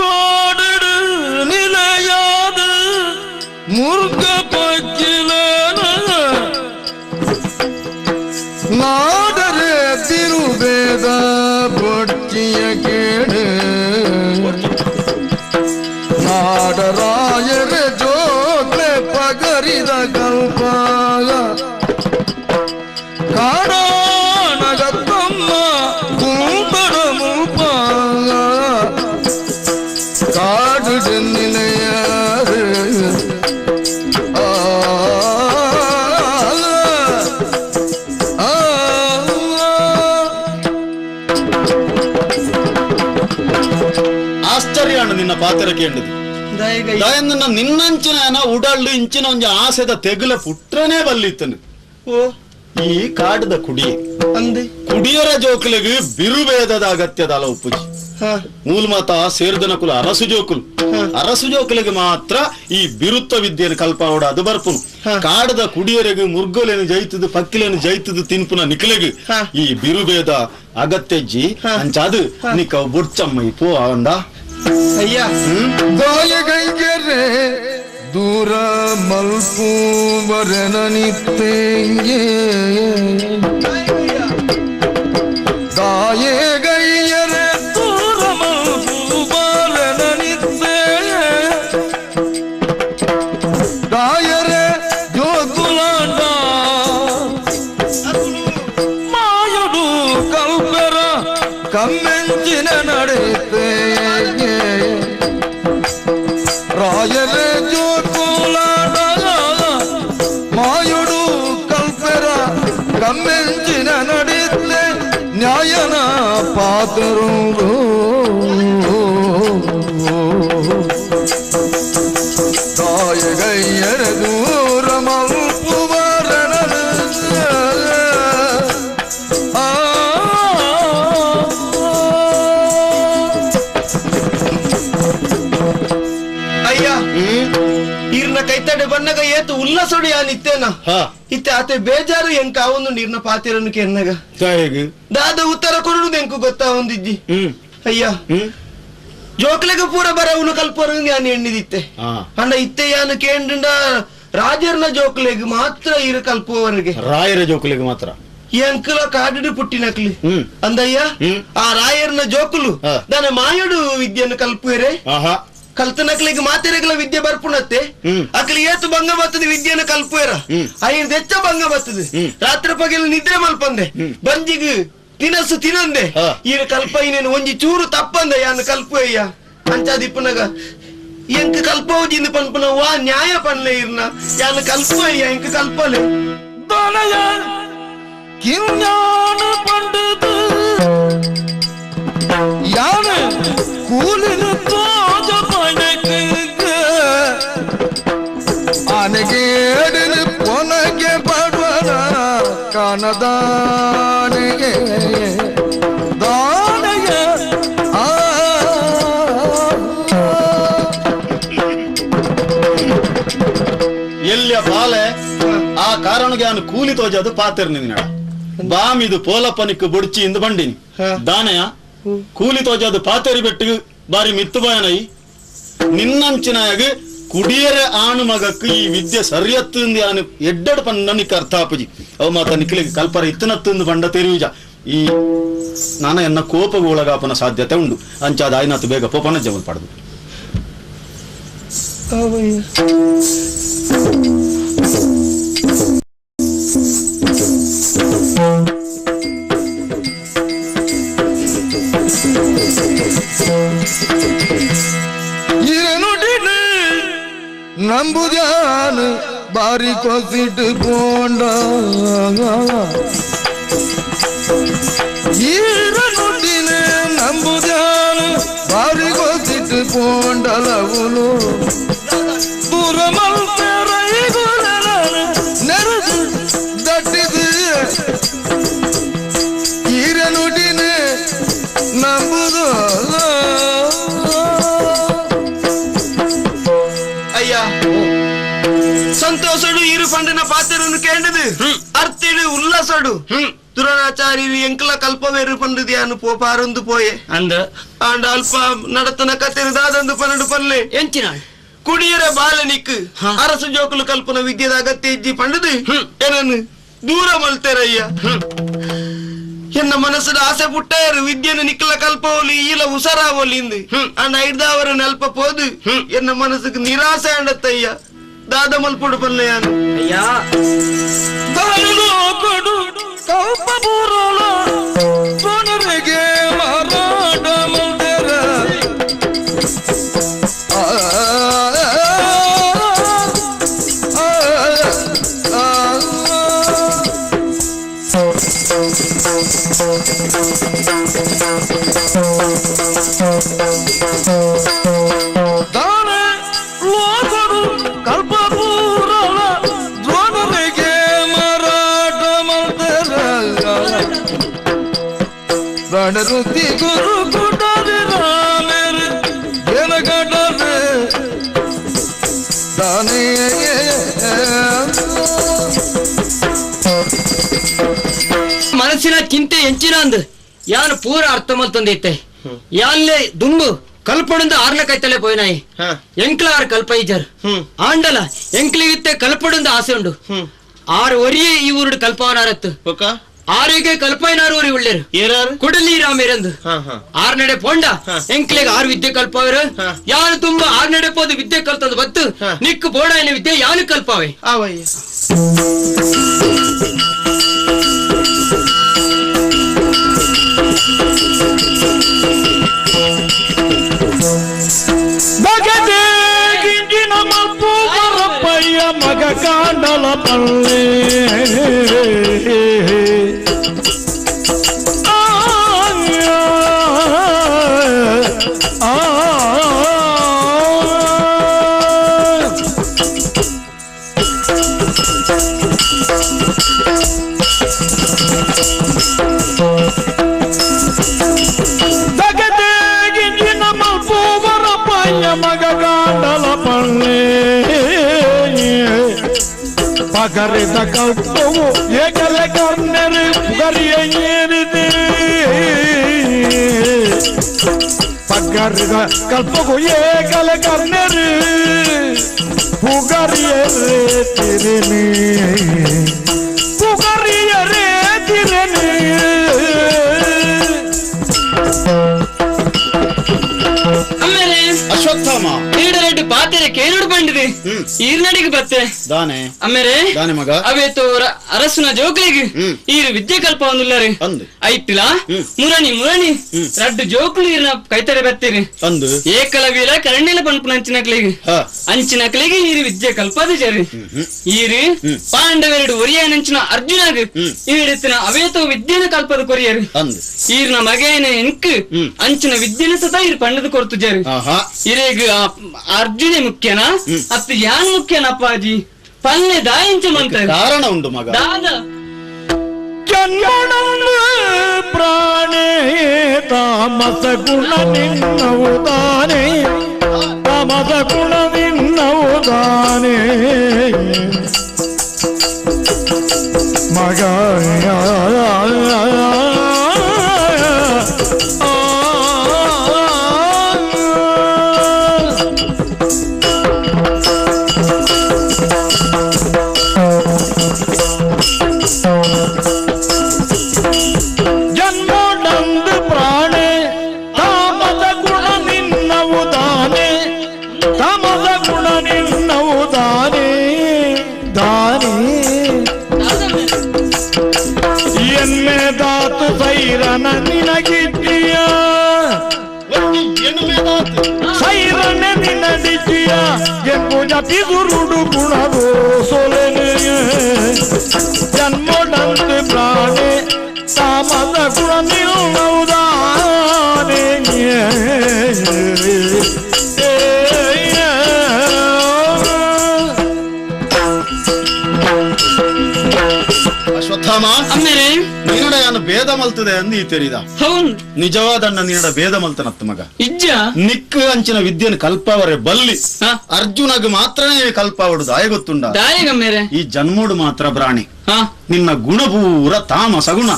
ಕೋಡಡು ನಿಲಯಾದ ಮುರ್ಗ ಪಕ್ಕಿಲ ನಾಡರೆ ತಿರುಬೇದ ಬೊಟ್ಟಿಯ ಕೇಡು ನಾಡರಾಯರ ಜೋತೆ ಪಗರಿದ ಕಲ್ಪಾಗ ಕಾಡಾನಗತ್ತಮ್ಮ ಕುಂಪಡ ಮುಲ್ಪಾಗ ಕಾಡು ನಿಲಯಾರು ಆಶ್ಚರ್ಯ ನಿನ್ನ ಪಾತ್ರ ಕೇಳಿದ್ದು ದಯನ್ನ ನಿನ್ನಂಚಿನ ಉಡಳ್ಳು ಇಂಚಿನ ಒಂಜಿ ಆಸೆದ ತೆಗುಲ ಪುತ್ರನೇ ಬಲ್ಲಿತ್ತನು. ಈ ಕಾಡದ ಕುಡಿಯೆ ಕುಡಿಯರ ಜೋಕುಲಿಗೆ ಬಿರುಬೇದದ ಅಗತ್ಯದ ಅಲ ಉಪ್ಪುಜಿ. ಮೂಲ ಮಾತ ಸೇರ್ದನ ಕುಲ ಅರಸು ಜೋಕುಲು, ಅರಸು ಜೋಕುಲಿಗೆ ಮಾತ್ರ ಈ ಬಿರುತ್ತ ವಿದ್ಯೆಯನ್ನು ಕಲ್ಪಾವಡ ಅದು ಬರ್ಪುನು. ಕಾಡದ ಕುಡಿಯರಿಗೆ ಮುರ್ಗೋಲೇನು ಜೈತದು ಪಕ್ಕಿಲೇನು ಜೈತದು ತಿನ್ಪುನ ನಿಕಲೆಗೆ ಈ ಬಿರುಬೇದ ಅಗತ್ಯಜ್ಜಿ ಅಂಚಾದು ನಿಕ್ಕ ಬುರ್ಚಮ್ಮ ಪೋ ಅವಂದ ಅಯ್ಯ ದಾಯಗೈಗೆರೆ ದೂರ ಮಲ್ಪು ವರನಿತ್ತೇಂಗೆ ದಾಯಗೈಯರೆ ದೂರ ಮಲ್ಪು ವರನಿತ್ತೇ ದಾಯರೆ ಜೋಗುಲಾಂಡ ಮಾಯಡು ಕಲ್ಪರ ಕಮ್ಮೆಂಚಿನ ನಡೆತೆ ರಾಯರೇ ಜೋಕುಲಾಡ ಮಾಯುಡು ಕಲ್ಪೆರ ಕಮ್ಮೆಂಚಿನ ನಡೆತೆ ನ್ಯಾಯನ ಪಾತರು ತಾಯಗೈಯರ ದೂರ ಮಲ್ಪು ಬನ್ನಗ ಏತು ಉಲ್ಲಸೊಡು ಯಾನ್ ಇತ್ತೇನ ಇತ್ತೆ ಆತೆ ಬೇಜಾರು ಎಂಕ ಅವನು ನೀರ್ನ ಪಾತಿರನು ಕೆನ್ನಗ ದಾದ ಉತ್ತರ ಕೊರಡು ಎಂಕು ಗೊತ್ತಾವೊಂದಿಜ್ಜಿ ಅಯ್ಯ ಜೋಕ್ಲೆಗ ಪೂರ ಬರವನು ಕಲ್ಪರು ಯಾನ್ ಎಣ್ಣಿದಿತ್ತೆ ಅಂಡ ಇತ್ತೆ ಯಾನು ಕೇಂಡ ರಾಜರ್ನ ಜೋಕ್ಲೆಗ್ ಮಾತ್ರ ಇರು ಕಲ್ಪುವವರಿಗೆ ರಾಯರ ಜೋಕ್ಲೆಗ್ ಮಾತ್ರ ಎಂಕಲ ಕಾಡು ಪುಟ್ಟಿನಕ್ಲಿ ಅಂದಯ್ಯ ಆ ರಾಯರ್ನ ಜೋಕುಲು ದಾನ ಮಾಯಡು ವಿದ್ಯೆಯನ್ನು ಕಲ್ಪುವೆರೆ ಕಲ್ತನಕ್ಲಿಗೆ ಮಾತೆರೆಗಳ ವಿದ್ಯೆ ಬರ್ಪುಣತ್ತೆ ಅಕ್ಲಿ ಏತು ಭಂಗ ಬರ್ತದೆ ವಿದ್ಯೆಯನ್ನು ಕಲ್ಪುವೆರ ಐದು ಹೆಚ್ಚ ಭಂಗ ಬರ್ತದೆ ರಾತ್ರಿ ಪಗಲು ನಿದ್ರೆ ಮಲ್ಪಂದೆ ಬಂಜಿಗ್ ತಿನಸು ತಿನಂದೆ ಈರು ಕಲ್ಪೈನೇನು ಒಂಜಿ ಚೂರು ತಪ್ಪಂದೆ ಯಾನು ಕಲ್ಪುವಯ್ಯ ಅಂಚಾದಿಪ್ಪನಗ ಎಂಕ ಕಲ್ಪವುಜಿಂದ ಪನ್ಪನ ವಾ ನ್ಯಾಯ ಪನ್ಲೆ ಇರ್ನ ಯಾನು ಕಲ್ಪುವಯ್ಯ ಎಂಕ ಕಲ್ಪಲೆ ಕಿಂஞಾನ ಪಂಡದು ಯಾನ ಕೂಲಿನ ತೋಜ ಪಣಕ್ಕೆ ಆನೆಗೇಡಿನ ಪೊನಗೆ ಪಡುವನ ಕಾನದಾನೆಗೆ ದಾನೆಗೆ ಆ ಎಲ್ಲಿಯ ಬಾಲೆ ಆ ಕಾರಣಗೆ ಅವನು ಕೂಲಿ ತೋಜದು ಪಾತಿರ್ ನಿನ್ನ ಬಾಮಿದು ಪೋಲಪ್ಪನಿಕ್ಕು ಬುಡ್ಚಿ ಇಂದು ಬಂಡಿನಿ ದಾನಯ ಕೂಲಿ ತೋಜದು ಪಾತೆರಿ ಬೆಟ್ಟು ಬಾರಿ ಮಿತ್ತು ಬಾಯನೈ ನಿನ್ನಂಚಿನಾಗ ಕುಡಿಯರೆ ಆಣು ಮಗಕ್ಕೆ ಈ ವಿದ್ಯೆ ಸರಿಯತ್ತಿಂದ ಯಾನು ಎಡ್ಡಡು ಪಂಡ ನಿಕ್ಕ ಅರ್ಥ ಆಪುಜಿ ಅವು ಮಾತ ನಿಕ್ಲಿಗೆ ಕಲ್ಪರ ಇತ್ತನತ್ತಿಂದು ಬಂಡ ತೆರಿಯುಜ ಈ ನಾನ ಎನ್ನ ಕೋಪಗೂ ಒಳಗಾಪನ ಸಾಧ್ಯತೆ ಉಂಡು ಅಂಚಾದ ಆಯ್ನಾತು ಬೇಗ ಪೋಪನ ಜಮಲ್ ಪಡೆದು ನಂಬುದ್ಯಾನ ಬಾರಿ ಕೊಸಿಟ್ಟು ಪೋಂಡ ಈರನುಡಿನ ನಂಬುದ್ಯಾನ ಬಾರಿ ಕೊಸಿಟ್ಟು ಪೋಂಡಲವುಲು ನೆರೆದು ದಟ್ಟಿದು ಈರನುಡಿನ ನಂಬುದು ಅಯ್ಯ ಸಂತೋಷಡು ಇರು ಪಂಡನ ಪಾತ್ರನು ಕೇಂಡದು ಅರ್ತಿಡು ಉಲ್ಲಾಸಡು ದುರಾಚಾರಿ ಎಂಕಲ ಕಲ್ಪವೇರು ಪಂಡದು ಯಾನು ಪೋಪಾರೊಂದು ಪೋಯೆ ಅಂದ ಆಂಡ ಅಲ್ಪ ನಡತನ ಕತೆರುದಾದಂದು ಪನ್ನಡು ಪಲ್ಲೆ ಎಂಚಿನ ಕುಡಿಯರ ಬಾಲನಿಕ್ ಅರಸು ಜೋಕುಲು ಕಲ್ಪನ ವಿದ್ಯೆದ ಅಗತ್ಯ ಇಜ್ಜಿ ಪಂಡದು ಏನನ್ನು ದೂರ ಮಲ್ತೇರಯ್ಯ ಎನ್ನ ಮನಸ್ಸು ಆಸೆ ಪುಟ್ಟಾರು ವಿದ್ಯೆನ ನಿಕ್ಕಲ ಕಲ್ಪವಲಿ ಈಲ ಉಸರಾವಲಿ ಇಂದು ಅಂಡ ಐದಾವರ ನೆಲ್ಪ ಪೋದು ಎನ್ನ ಮನಸ್ಸಿಗೆ ನಿರಾಸೆ ಅಂಡತ್ತಯ್ಯ ದಾದ ಮಲ್ಪುಡು ಪಲ್ಲೆಯಾನು ಅಯ್ಯ ಕೊನರಿಗೆ ಮಾರಾಟ ಮಲ್ತೆರ ದಾನೆ ಲೋಕರು ಕಲ್ಪಪೂರಲ ದ್ರೋಣರಿಗೆ ಮಾರಾಟ ಮಲ್ತೆರ ರಣರುತಿ ಗುರು ಕುಟರಿ ರಾಮೇರು ಏನಗಡರೆ ದಾನೆ ಮನಸ್ಸಿನ ಚಿಂತೆ ಎಂಚಿನ ಅಂದು ಯಾನು ಪೂರ ಅರ್ಥ ಮಲ್ತೊಂದೈತೆ ಯಾನ್ಲೆ ದುಂಬು ಕಲ್ಪಡುಂದು ಆರ್ನ ಕೈತಲೆ ಪೋಯ್ನಾಯಿ ಎಂಕ್ಲ ಆರು ಕಲ್ಪ ಇಜರ್ ಆಂಡಲ ಎಂಕ್ಲಿಗಿತ್ತೆ ಕಲ್ಪಡುಂದು ಆಸೆ ಉಂಡು ಆರು ಒರಿಯೇ ಈ ಊರುಡು ಕಲ್ಪವನಾರತ್ತು ಆರಿಗೆ ಕಲ್ಪೈನಾರು ಊರಿ ಉಳ್ಳೇರು ಕುಡಲಿ ರಾಮೇರಂದು ಆರ್ ನಡೆ ಪೋಂಡ ಎಂಕ್ಲಿಗೆ ಆರು ವಿದ್ಯೆ ಕಲ್ಪವರು ಯಾನು ತುಂಬಾ ಆರ್ ನಡೆ ಪೋದು ವಿದ್ಯೆ ಕಲ್ತಂದು ಬತ್ತು ನಿಕ್ಕು ಬೋಡಾಯನ ವಿದ್ಯೆ ಯಾನು ಕಲ್ಪವೆ ಮಗ ಕಾಂಡಲ ಪಲ್ಲೆ ಮಗ ಕಾಂಡಲ ಪಲ್ಲೆ. ಪಗರಿದ ಕಲ್ಪವು ಏಕಲೆ ಕರ್ಣರು ಪುಗರಿಯ ಏರಿದೆ ಪಗರಿದ ಕಲ್ಪವು ಏಕಲೆ ಕರ್ಣರು ಪುಗರಿಯರೇ ತಿರುನಿ ಪುಗರಿಯರೇ ತಿರುನಿ ಅಶ್ವತ್ಥಾಮ ಈಡರೆಡ್ಡು ಪಾತೆರೆ ಕೇನುಡು ಬಂಡಿದೆ ಈರ್ನಡಿಗೆ ಬತ್ತೆ ದಾನೆ ಅಮ್ಮೇರೆ ದಾನೆ ಮಗ ಅವೇತೋ ಅರಸುನ ಜೋಕ್ಲಿಗೆ ಈರು ವಿದ್ಯೆ ಕಲ್ಪ ಒಂದುಲ್ಲರಿ ಐತಿಲ ಮುರಣಿ ಮುರಣಿ ರಡ್ಡು ಜೋಕ್ಲು ಈರ್ನ ಕೈತರೆ ಬತ್ತೀರಿ ಅಂದು ಏಕಲವೀರ ಕರಣಿಲ ಪಂಪುನ ಅಂಚಿನಕ್ಲಿಗೆ ಅಂಚಿನಕ್ಲಿಗೆ ಈರು ವಿದ್ಯೆ ಕಲ್ಪದ ಜರಿ ಈರು ಪಾಂಡವೆರಡು ಒರಿಯನಂಚಿನ ಅರ್ಜುನಾಗ ಈಡಿತ್ತಿನ ಅವೇತೋ ವಿದ್ಯೆನ ಕಲ್ಪದ ಕೊರಿಯರು ಈರ್ನ ಮಗೇನ ಎನ್ಕ್ ಅಂಚಿನ ವಿದ್ಯೆನ ಸತ ಈರು ಪಂಡದ ಕೊರ್ತು ಜರಿ ಇರೇಗ ಅರ್ಜುನೆ ಮುಖ್ಯನಾ ಅತ್ತು ಯಾನ್ ಮುಖ್ಯನ ಅಪ್ಪಾಜಿ ಪಲ್ಲೆ ದಾಯಿಂಚ ಮಂತ ಕಾರಣ ಉಂಟು ಮಗ ದಾದ ಜನ್ಮನನ್ನು ಪ್ರಾಣೇ ತಾಮಸ ಗುಣ ನಿನ್ನವು ತಾನೇ ತಾಮಸ ಗುಣ ನಿನ್ನವು ತಾನೇ ಮಗ ಜನ್ಮೋಡಂದು ಪ್ರಾಣೆ ತಾಮದ ಗುಣ ನಿನ್ನವು ದಾನೆ ತಾಮದ ಗುಣ ನಿನ್ನವು ದಾನೆ ದಾನೆ ಎನ್ನೆ ದಾತು ಸೈರನ ನಿನಗಿದ್ದೀಯ ಸೈರನೆ ನಿನ್ನಡಿದ್ದೀಯ ಎಂಬುಜ ಪಿದುರುಡು ಗುಣವೋ ಸೊಲೆನೆ ಜನ್ಮೋಡಂದು ಪ್ರಾಣೆ ತಾಮದ ಗುಣ ನಿಲ್ಲುವುದಾನೆ ಅಶ್ವತ್ಥಾಮ ಅಮ್ಮೇರೆ ನೀನಡ ಯಾನು ಭೇದ ಮಲ್ತದೆ ಅಂದು ಈ ತೆರಿದ ಹೌನ್ ನಿಜವಾದಣ್ಣ ನೀನಡ ಭೇದ ಮಲ್ತನತ್ತ ಮಗ ಇಜ್ಜ ನಿಕ್ ಅಂಚಿನ ವಿದ್ಯೆಯನ್ನು ಕಲ್ಪಾವರೆ ಬಲ್ಲಿ ಅರ್ಜುನಗ್ ಮಾತ್ರನೇ ಕಲ್ಪಾವಡು ದಾಯ ಗೊತ್ತುಂಡ ದಾಯಗಮ್ಮೇರೆ ಈ ಜನ್ಮೋಡು ಮಾತ್ರ ಪ್ರಾಣಿ ನಿನ್ನ ಗುಣಪೂರ ತಾಮಸ ಗುಣ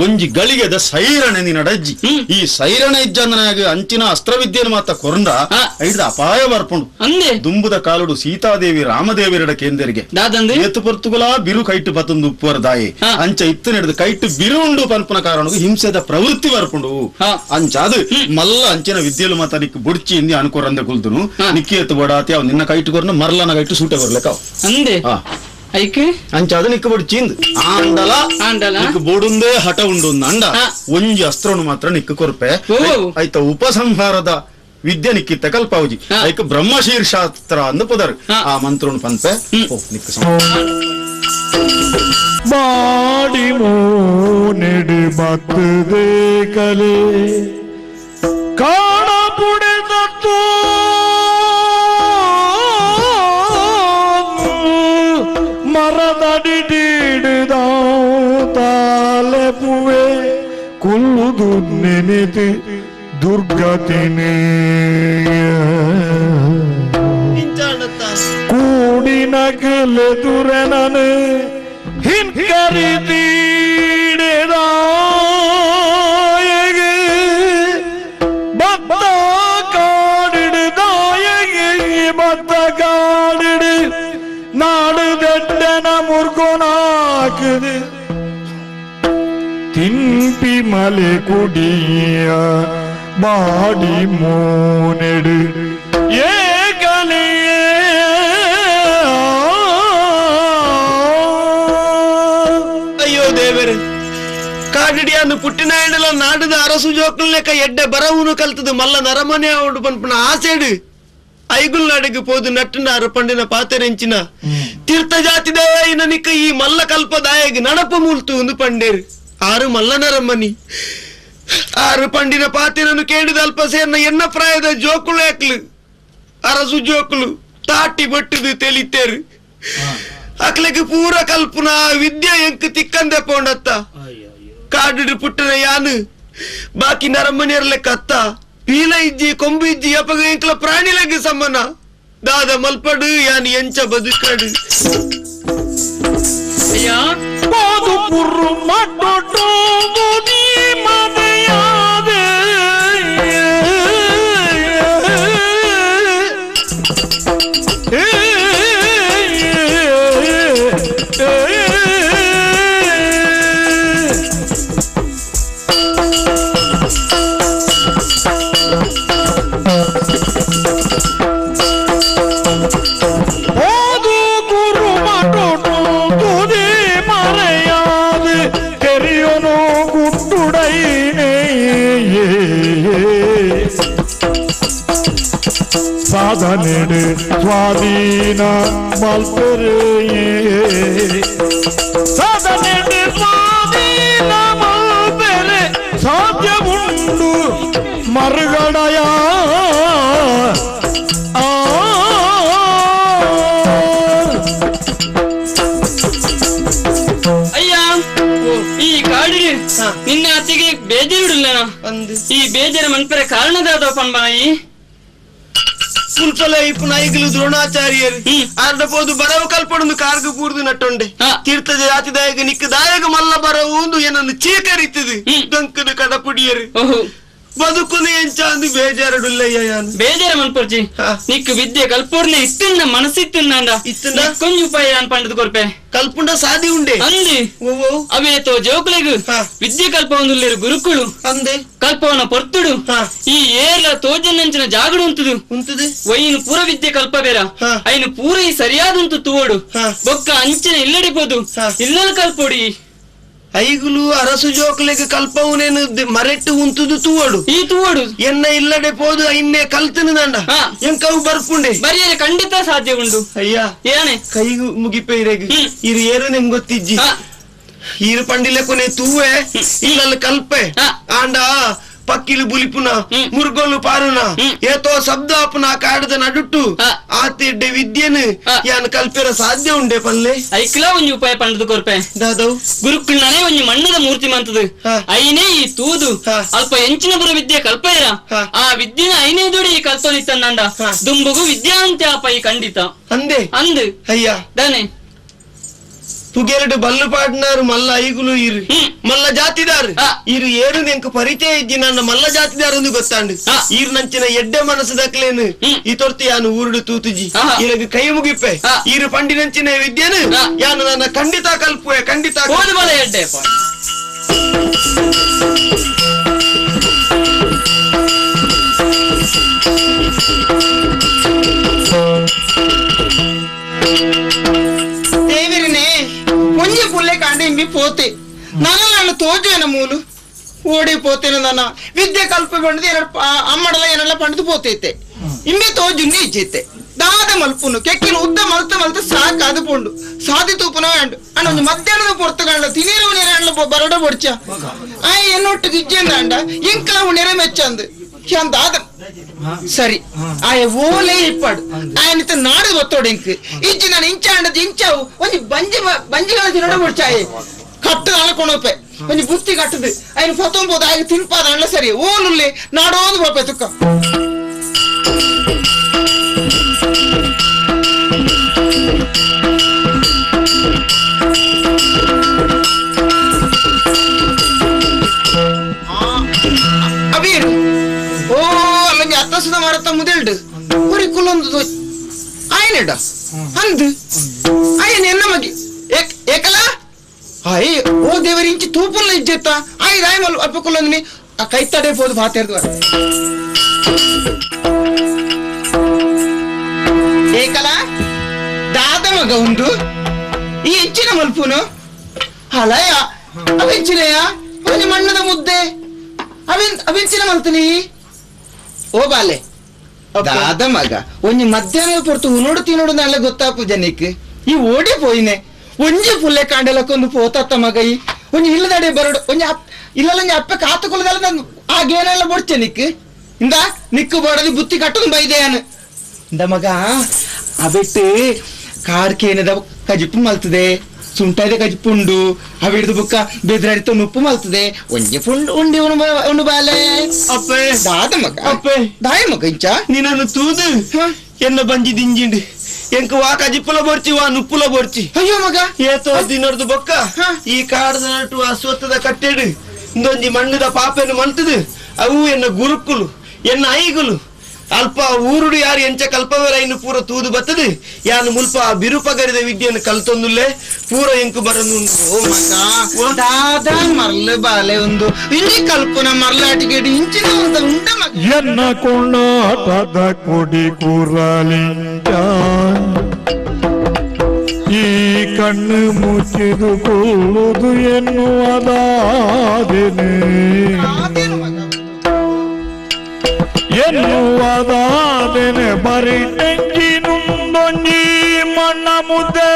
ಒಂಜಿ ಗಳಿಗೆದ ಸೈರಣೆ ನಿನ್ನಡಜ್ಜಿ ಈ ಸೈರಣೆ ಇಜ್ಜಂದನಾಗ ಅಂಚಿನ ಅಸ್ತ್ರವಿದ್ಯೆಯನ್ನು ಮಾತ್ರ ಕೊರಂದ ಐಡ್ದ ಅಪಾಯ ಬರ್ಪುಂಡು ಅಂದೆ ದುಂಬುದ ಕಾಲುಡು ಸೀತಾದೇವಿ ರಾಮದೇವಿರಡ ಕೇಂದ್ರಿಗೆ ಏತು ಪೊರ್ತುಗುಲ ಬಿರು ಕೈಟು ಪತಂದು ಉಪ್ಪುವರ ದಾಯಿ ಅಂಚ ಇತ್ತು ನಡೆದು ಕೈಟು ಬಿರು ಉಂಡು ಪನ್ಪುನ ಕಾರಣకు ಹಿಂಸೆದ ಪ್ರವೃತ್ತಿ ಬರ್ಪುಂಡು ಅಂಚಾದು ಮಲ್ಲ ಅಂಚಿನ ವಿದ್ಯೆಲು ಮಾತ್ರ ನಿಕ್ ಬುಡ್ಚಿ ಇಂದಿ ಅನುಕೋರಂದ ಕುಲ್ದುನು ನಿಕ್ಕಿ ಎತ್ತು ಬಡಾತಿ ಅವ್ ನಿನ್ನ ಕೈಟು ಕೊರ್ನ ಮರ್ಲನ ಕೈಟು ಸೂಟೆ ಕೊರ್ಲೆಕಾವ್ ಅಂದೆ ಐಕೆ ಅಂಚಾದ ನಿಕ್ಕ ಬುಡ್ಚಿಂದ್ ಆಂಡಲ ಆಂಡಲ ನಿಕ್ಕ ಬೋಡುಂದೇ ಹಠ ಉಂಡು ಅಂಡ ಒಂಜಿ ಅಸ್ತ್ರನು ಮಾತ್ರ ನಿಕ್ಕ ಕೊರ್ಪೆ ಆಯ್ತ ಉಪಸಂಹಾರದ ವಿದ್ಯೆ ನಿಕ್ಕಿತ್ತ ಕಲ್ಪಾವಜಿ ಐಕ ಬ್ರಹ್ಮಶೀರ್ಷಾಸ್ತ್ರ ಅಂದು ಪುದರ್ ಆ ಮಂತ್ರನು ಪನ್ಪೆ ನಿಕ್ಕ ಬಾಡಿ ಮೋನೆಡು ಬತ್ತದೆ ಕಲೆ ಕಾಣಪುಡೆದತ್ತು ಮರದಡಿಡಿದ ತಾಲೆಪುವೆ ಕುಲ್ಲುದು ನೆನೆದು ದುರ್ಗತಿನೇ ಕೂಡಿನ ಕಲೆದುರನನು ಹಿಂಕರಿತೀಡೆದಾಯಗೆ ಬತ್ತ ಕಾಡಿಡುದಾಯಗೆ ಬತ್ತ ಕಾಡಿಡು ನಾಡು ದಡ್ಡನ ಮುರ್ಗೋನಾಕುದು ತಿಂಪಿ ಮಲೆ ಕುಡಿಯ ಬಾಡಿ ಮೋನೆಡು ಏಕಲೆಯೇ ಅಯ್ಯೋ ದೇವರೇ ಕಾಡಿಡಿಯನ್ನು ಪುಟ್ಟಿನಾಯಂಡಲ ನಾಡದ ಅರಸು ಜೋಕ್ಲ ಲೆಕ್ಕ ಎಡ್ಡೆ ಬರವುನು ಕಲ್ತದು ಮಲ್ಲ ನರಮನೆ ಅವಡು ಪನ್ಪುನ ಆಸೆಡು ಐಗುಲ್ನಾಡಿಗೆ ಪೋದು ನಟ್ಟನಾರು ಪಂಡಿನ ಪಾತೆರೆಂಚಿನ ತೀರ್ಥ ಜಾತಿದಾಯ ನಿಕ್ಕ ಈ ಮಲ್ಲ ಕಲ್ಪದಾಯಗ್ ನಡಪ ಮೂಲ್ತು ಒಂದು ಪಂಡೇರು ಆರು ಮಲ್ಲ ನರಮನಿ ಆರು ಪಂಡಿನ ಪಾತೆರನ್ನು ಕೇಳಿದ ಅಲ್ಪ ಸೇರ್ನ ಎನ್ನ ಪ್ರಾಯದ ಜೋಕುಳು ಯಾಕ್ಲು ಅರಸು ಜೋಕುಲು ತಾಟಿ ಬಟ್ಟುದು ತೆಲಿತೇರು ಅಕ್ಲೆಗ್ ಪೂರ ಕಲ್ಪನ ವಿದ್ಯೆ ಎಂಕ್ ತಿಕ್ಕಂದೆ ಪೋಂಡತ್ತ ಕಾಡು ಪುಟ್ಟನ ಯಾನು ಬಾಕಿ ನರಮನಿಯರ್ಲೆಕ್ಕ ಅತ್ತ ಪೀಲ ಇಜ್ಜಿ ಕೊಂಬು ಇಜ್ಜಿ ಅಪಗ ಎಂಕ್ಲ ಪ್ರಾಣಿಲೆಗ್ ಸಮ್ಮನ ದಾದ ಮಲ್ಪಡು ಯಾನು ಎಂಚ ಬದುಕಡು. போது குரு மட்டோட்டோ நீ மதையாது போது குரு மட்டோட்டோ துதி மறையாது தெரியனோ குட்டுடை சாதனெடு சுவாதீன மல்பெரு சாதனெடு சுவாதீன மல்பெரு சாத்தியமுண்டு மறுகடையா ಅಯ್ಯ ಈ ಕಾಡಿಗೆ ನಿನ್ನ ಅತ್ತಿಗೆ ಬೇಜಾರಿಡಲ್ಲ ಈ ಬೇಜಾರ ಮನ್ಪೆರೆ ಕಾರಣದಾದ ಪಂಬಾಯಿ ಮುಲ್ಪಲ ಇಪ್ಪು ನಾಯಿಗಳು ದ್ರೋಣಾಚಾರ್ಯರು ಅರ್ಧ ಪೋದು ಬರವು ಕಲ್ಪಡೊಂದು ಕಾರ್ಗು ಪೂರ್ದು ನಟ್ಟೊಂಡೆ ತೀರ್ಥದ ಜಾತಿದಾಯಕ ನಿಕ್ಕ ದಾಯಕ ಮಲ್ಲ ಬರವು ಒಂದು ಏನನ್ನು ಚೀಕರಿತದು ಡಂಕನ ಕಡಪುಡಿಯರು ಬದುಕುನು ಎಂಚಾಂದು ಬೇಜಾರಡುಲ್ಲಯ್ಯ ಯಾನು ಬೇಜಾರ ಮನ್ಪರ್ಜಿ ನಿಕ್ಕು ವಿದ್ಯೆ ಕಲ್ಪೂರ್ಣ ಇತ್ತಿಂದ ಮನಸ್ಸಿತ್ತಿಂದ ಇತ್ತಿಂದ ಕೊಂಜು ಉಪಾಯ ಅನ್ ಪಂಡದ ಕೊರ್ಪೆ ಕಲ್ಪುಂಡ ಸಾದಿ ಉಂಡೆ ಅಂದೆ ಅವೇತೋ ಜೋಕುಲೆಗು ವಿದ್ಯೆ ಕಲ್ಪವೊಂದುಲ್ಲೇರು ಗುರುಕುಳು ಅಂದೆ ಕಲ್ಪವನ ಪೊರ್ತುಡು ಈ ಏರ್ಲ ತೋಜನಂಚಿನ ಜಾಗಡು ಉಂತುದು ಉಂತುದು ಒಯ್ಯಿನ ಪೂರ ವಿದ್ಯೆ ಕಲ್ಪಬೇರ ಐನು ಪೂರ ಈ ಸರಿಯಾದಂತು ತೂವಡು ಬೊಕ್ಕ ಅಂಚಿನ ಇಲ್ಲಡಿಪೋದು ಇಲ್ಲಲ್ ಕಲ್ಪೊಡಿ ಐಗುಲು ಅರಸು ಜೋಕುಲೆಗ್ ಕಲ್ಪವುನೇನು ಮರೆಟ್ಟು ಉಂತುದು ತೂವಡು ಈ ತೂವಡು ಎನ್ನ ಇಲ್ಲಡೆ ಪೋದು ಇನ್ನೆ ಕಲ್ತನು ದಂಡ ಎಂಕವು ಬರ್ಪುಂಡೆ ಬರಿಯರೆ ಖಂಡಿತ ಸಾಧ್ಯ ಉಂಡು ಅಯ್ಯ ಏನೇ ಕೈಗು ಮುಗಿಪೆ ಇರೆಗ್ ಇರು ಏರು ನಿಂಗ್ ಗೊತ್ತಿಜ್ಜಿ ಈರು ಪಂಡಿಲೆ ಕೊನೆ ತೂವೆ ಇಲ್ಲಲ್ಲಿ ಕಲ್ಪೆ ಆಂಡ ಪಕ್ಕಿಲು ಬುಲಿಪುನ ಮುರ್ಗೋಲು ಪಾರುನ ಏತೋ ಶಬ್ದ ಅಪ್ಪನ ಕಾಡದ ನಡುಟ್ಟು ಆತಿಡ್ಡೆ ವಿದ್ಯೆನು ಯಾನ್ ಕಲ್ಪೆರ ಸಾಧ್ಯ ಉಂಡೆ ಪಲ್ಲೆ ಐಕ್ಲ ಒಂಜಿ ಉಪಾಯ ಪಂಡದ ಕೊರ್ಪೆ ದಾದವು ಗುರುಕುಲ್ನೇ ಒಂಜಿ ಮಣ್ಣದ ಮೂರ್ತಿ ಮಂತದು ಐನೇ ಈ ತೂದು ಅಲ್ಪ ಎಂಚಿನ ಬುರ ವಿದ್ಯೆ ಕಲ್ಪೆರ ಆ ವಿದ್ಯೆನ ಐನೇ ದುಡಿ ಈ ಕಲ್ತೋನಿತ್ತಂದ ದುಂಬುಗು ವಿದ್ಯಾಂತೆ ಆಪ ಈ ಖಂಡಿತ ಅಂದೆ ಅಂದು ಅಯ್ಯ ದಾನೆ ಪುಗೆರಡು ಬಲ್ಲು ಪಾಡ್ನಾರು ಮಲ್ಲ ಐಗುಲು ಇರು ಮಲ್ಲ ಜಾತಿದಾರು ಇರು ಏರು ನೆಂಕು ಪರಿಚಯ ಇದ್ದಿ ನನ್ನ ಮಲ್ಲ ಜಾತಿದಾರು ಒಂದು ಗೊತ್ತಾಂಡು ಈರು ನಂಚಿನ ಎಡ್ಡೆ ಮನಸ್ಸು ದಕ್ಲೇನು ಈ ತೊರ್ತಿ ಯಾನು ಊರುಡು ತೂತುಜಿ ಇರಗ ಕೈ ಮುಗಿಪೆ ಈರು ಪಂಡಿನಂಚಿನ ವಿದ್ಯೆನು ಯಾನು ನನ್ನ ಖಂಡಿತ ಕಲ್ಪುವೆ ಖಂಡಿತ ಹೋದ ಬಲ ಎಡ್ಡೆ ದೇವಿರನೇ ಒಂಜಿ ಪುಲ್ಲೆ ಕಾಂಡ ಇಂಬಿ ಪೋತೆ ನನ್ನ ತೋಜೇನ ಮೂಲು ಓಡಿ ಪೋತೇನ ನನ್ನ ವಿದ್ಯೆ ಕಲ್ಪ ಬಂಡದು ಎರಡು ಅಮ್ಮಡಲ ಏನೆಲ್ಲ ಪಂಡದು ಪೋತೈತೆ ಇಂಬೆ ತೋಜುನ್ನಿ ಇಜ್ಜಿತ್ತೆ ದಾದ ಮಲ್ಪುನು ಕೆಕ್ಕಿನ ಉದ್ದ ಮಲ್ತ ಮಲ್ತ ಸಾಕಾದ ಪೋಂಡು ಸಾದಿ ತೂಪುನ ಅಂಡು ಅಣ್ಣ ಒಂದು ಮಧ್ಯಾಹ್ನದ ಪೊರ್ತುಗಂಡ ತಿನೀರು ನೀರ ಬರಡ ಬೊಡ್ಚ ಆ ಎನ್ನೊಟ್ಟು ಗಿಜ್ಜಂದ ಅಂಡ ಇಂಕಲ ಉಣೆರೆ ಮೆಚ್ಚಂದು ದಾದ ಸರಿ ಆಯ ಓಲೆ ಇಪ್ಪಾಡು ಆಯನಿತ ನಾಡು ಒತ್ತೋಡು ಇಂಕ್ ಇಜ್ಜಿ ನಾನು ಇಂಚ ಅಂಡದ ಇಂಚಾವು ಒಂಜಿ ಬಂಜಿ ಬಂಜಿಗಳ ತಿನ್ನೋಡ ಬೊಡ್ಚಾಯೆ ಕಟ್ಟು ಅಳಕೊಂಡೋಪೆ ಒಂಜಿ ಬುತ್ತಿ ಕಟ್ಟದು ఆయన ಪತ್ತೊಂಬೋದು ಆಗ ತಿನ್ಪಾದ ಅಂಡ್ಲ ಸರಿ ಓಲುಲ್ಲೆ ನಾಡೋದು ಬಾಪೆ ತುಕ್ಕ ಅಬೀರು ಓ ಅಲ್ಲೊಂಜಿ ಅತ್ತಸದ ಮರತ ಮುದೆಲ್ಡು ಉರಿ ಕುಲ್ಲೊಂದು ಆಯನೆಡ ಅಂದು ಆಯನ ಎನ್ನ ಮಗಿ ಏಕಲ ಆಯ್ ಓ ದೇವರಿ ಇಂಚಿ ತೂಪುಲ್ಲ ಇಜ್ಜೆತ್ತ ಆಯ್ ರಾಯ್ ಮಲ್ ಅಲ್ಪ ಕುಲ್ಲೊಂದಿನಿ ಆ ಕೈತಡೆ ಪೋದು ಬಾತೇರ್ದು ಏಕಲ ದಾದ ಮಗ ಉಂಡು ಈ ಎಂಚಿನ ಮಲ್ಪುನು ಹಲಯ ಅವೆಂಚಿನಯ ಒಂಜಿ ಮಣ್ಣದ ಮುದ್ದೆ ಅವೆಂಚಿನ ಮಲ್ತನಿ ಓ ಬಾಲೆ ದಾದ ಮಗ ಒಂಜಿ ಮಧ್ಯಾಹ್ನ ಪೊರ್ತು ಉನೋಡು ತಿನ್ನೋಡು ನಲ್ಲ ಗೊತ್ತಾಪು ಜನಕ್ಕೆ ಈ ಓಡಿ ಪೋಯಿನೆ ಒಂಜಿ ಪುಲ್ಲೆ ಕಾಂಡಲಕ್ಕೊಂದು ಪೋತತ್ತ ಮಗ ಈ ಒಂಜಿ ಇಲ್ಲದಡೆ ಬರಡು ಒಂಜಿ ಇಲ್ಲಲ್ಲ ಒಂಜಿ ಅಪ್ಪೆ ಕಾತುಕೊಳ್ಳದಲ್ಲ ನಾನು ಆಗೇನೆಲ್ಲ ಬೊಡ್ಚೆ ನಿಕ್ ಇಂದ ನಿಕ್ಕು ಬೋಡದಿ ಬುತ್ತಿ ಕಟ್ಟದು ಬೈದೆಯಾನು ಇಂದ ಮಗ ಅಬೆಟ್ಟು ಕಾರ್ಕೇನದ ಕಜಿಪು ಮಲ್ತದೆ ಸುಂಟಾಯ್ದ ಕಜಿಪು ಉಂಡು ಅವಿಡ್ದು ಬುಕ್ಕ ಬೆದ್ರಾಡಿತ ನುಪ್ಪು ಮಲ್ತದೆ ಒಂಜಿ ಪುಂಡು ಉಂಡಿ ಉಂಡು ಬಾಲೆ ಅಪ್ಪೆ ದಾದ ಮಗ ಅಪ್ಪೆ ದಾಯ ಮಗ ಇಂಚ ನಿನ್ನನ್ನು ತೂದು ಎನ್ನ ಬಂಜಿ ದಿಂಜಿಂಡು ಎಂಕ್ ವಾ ಕಜಿಪ್ಪುಲ ಬೊರ್ಚಿ ವಾ ನುಪ್ಪುಲ ಬೊರ್ಚಿ ಅಯ್ಯೋ ಮಗ ಏತೋ ದಿನರ್ದು ಬೊಕ್ಕ ಈ ಕಾಡದ ನಟು ಅಶ್ವತ್ಥದ ಕಟ್ಟೆಡು ಇಂದೊಂಜಿ ಮಣ್ಣದ ಪಾಪೆನು ಮಂತದು ಅವು ಎನ್ನ ಗುರುಕುಲು ಎನ್ನ ಐಗುಲು ಅಲ್ಪ ಊರುಡು ಯಾರು ಎಂಚ ಕಲ್ಪವರೈನು ಪೂರ ತೂದು ಬತ್ತದು ಯಾನು ಮುಲ್ಪ ಬಿರುಪಗರಿದ ವಿದ್ಯೆಯನ್ನು ಕಲ್ತೊಂದುಲ್ಲೆ ಪೂರ ಎಂಕು ಬರನು ಓ ಮಗ ದಾದಾ ಮರ್ಲು ಬಾಲೆ ಒಂದು ಇಲ್ಲಿ ಕಲ್ಪನ ಮರ್ಲಾಟಿಗೆಡು ಇಂಚಿನ ಒಂದು ಉಂಡ ಮಗ ಎನ್ನ ಕೊಂಡಾಟದ ಕೊಡಿ ಕೂರಲಿಂಗ ಈ ಕಣ್ಣು ಮುಚ್ಚಿದುಕೊಳ್ಳುವುದು ಎನ್ನುವುದಾದೆನೆ ಎನ್ನುವುದಾದೆನೆ ಬರಿ ತೆಂಗಿನುಂದೊಂಜಿ ಮಣ್ಣ ಮುದ್ದೆ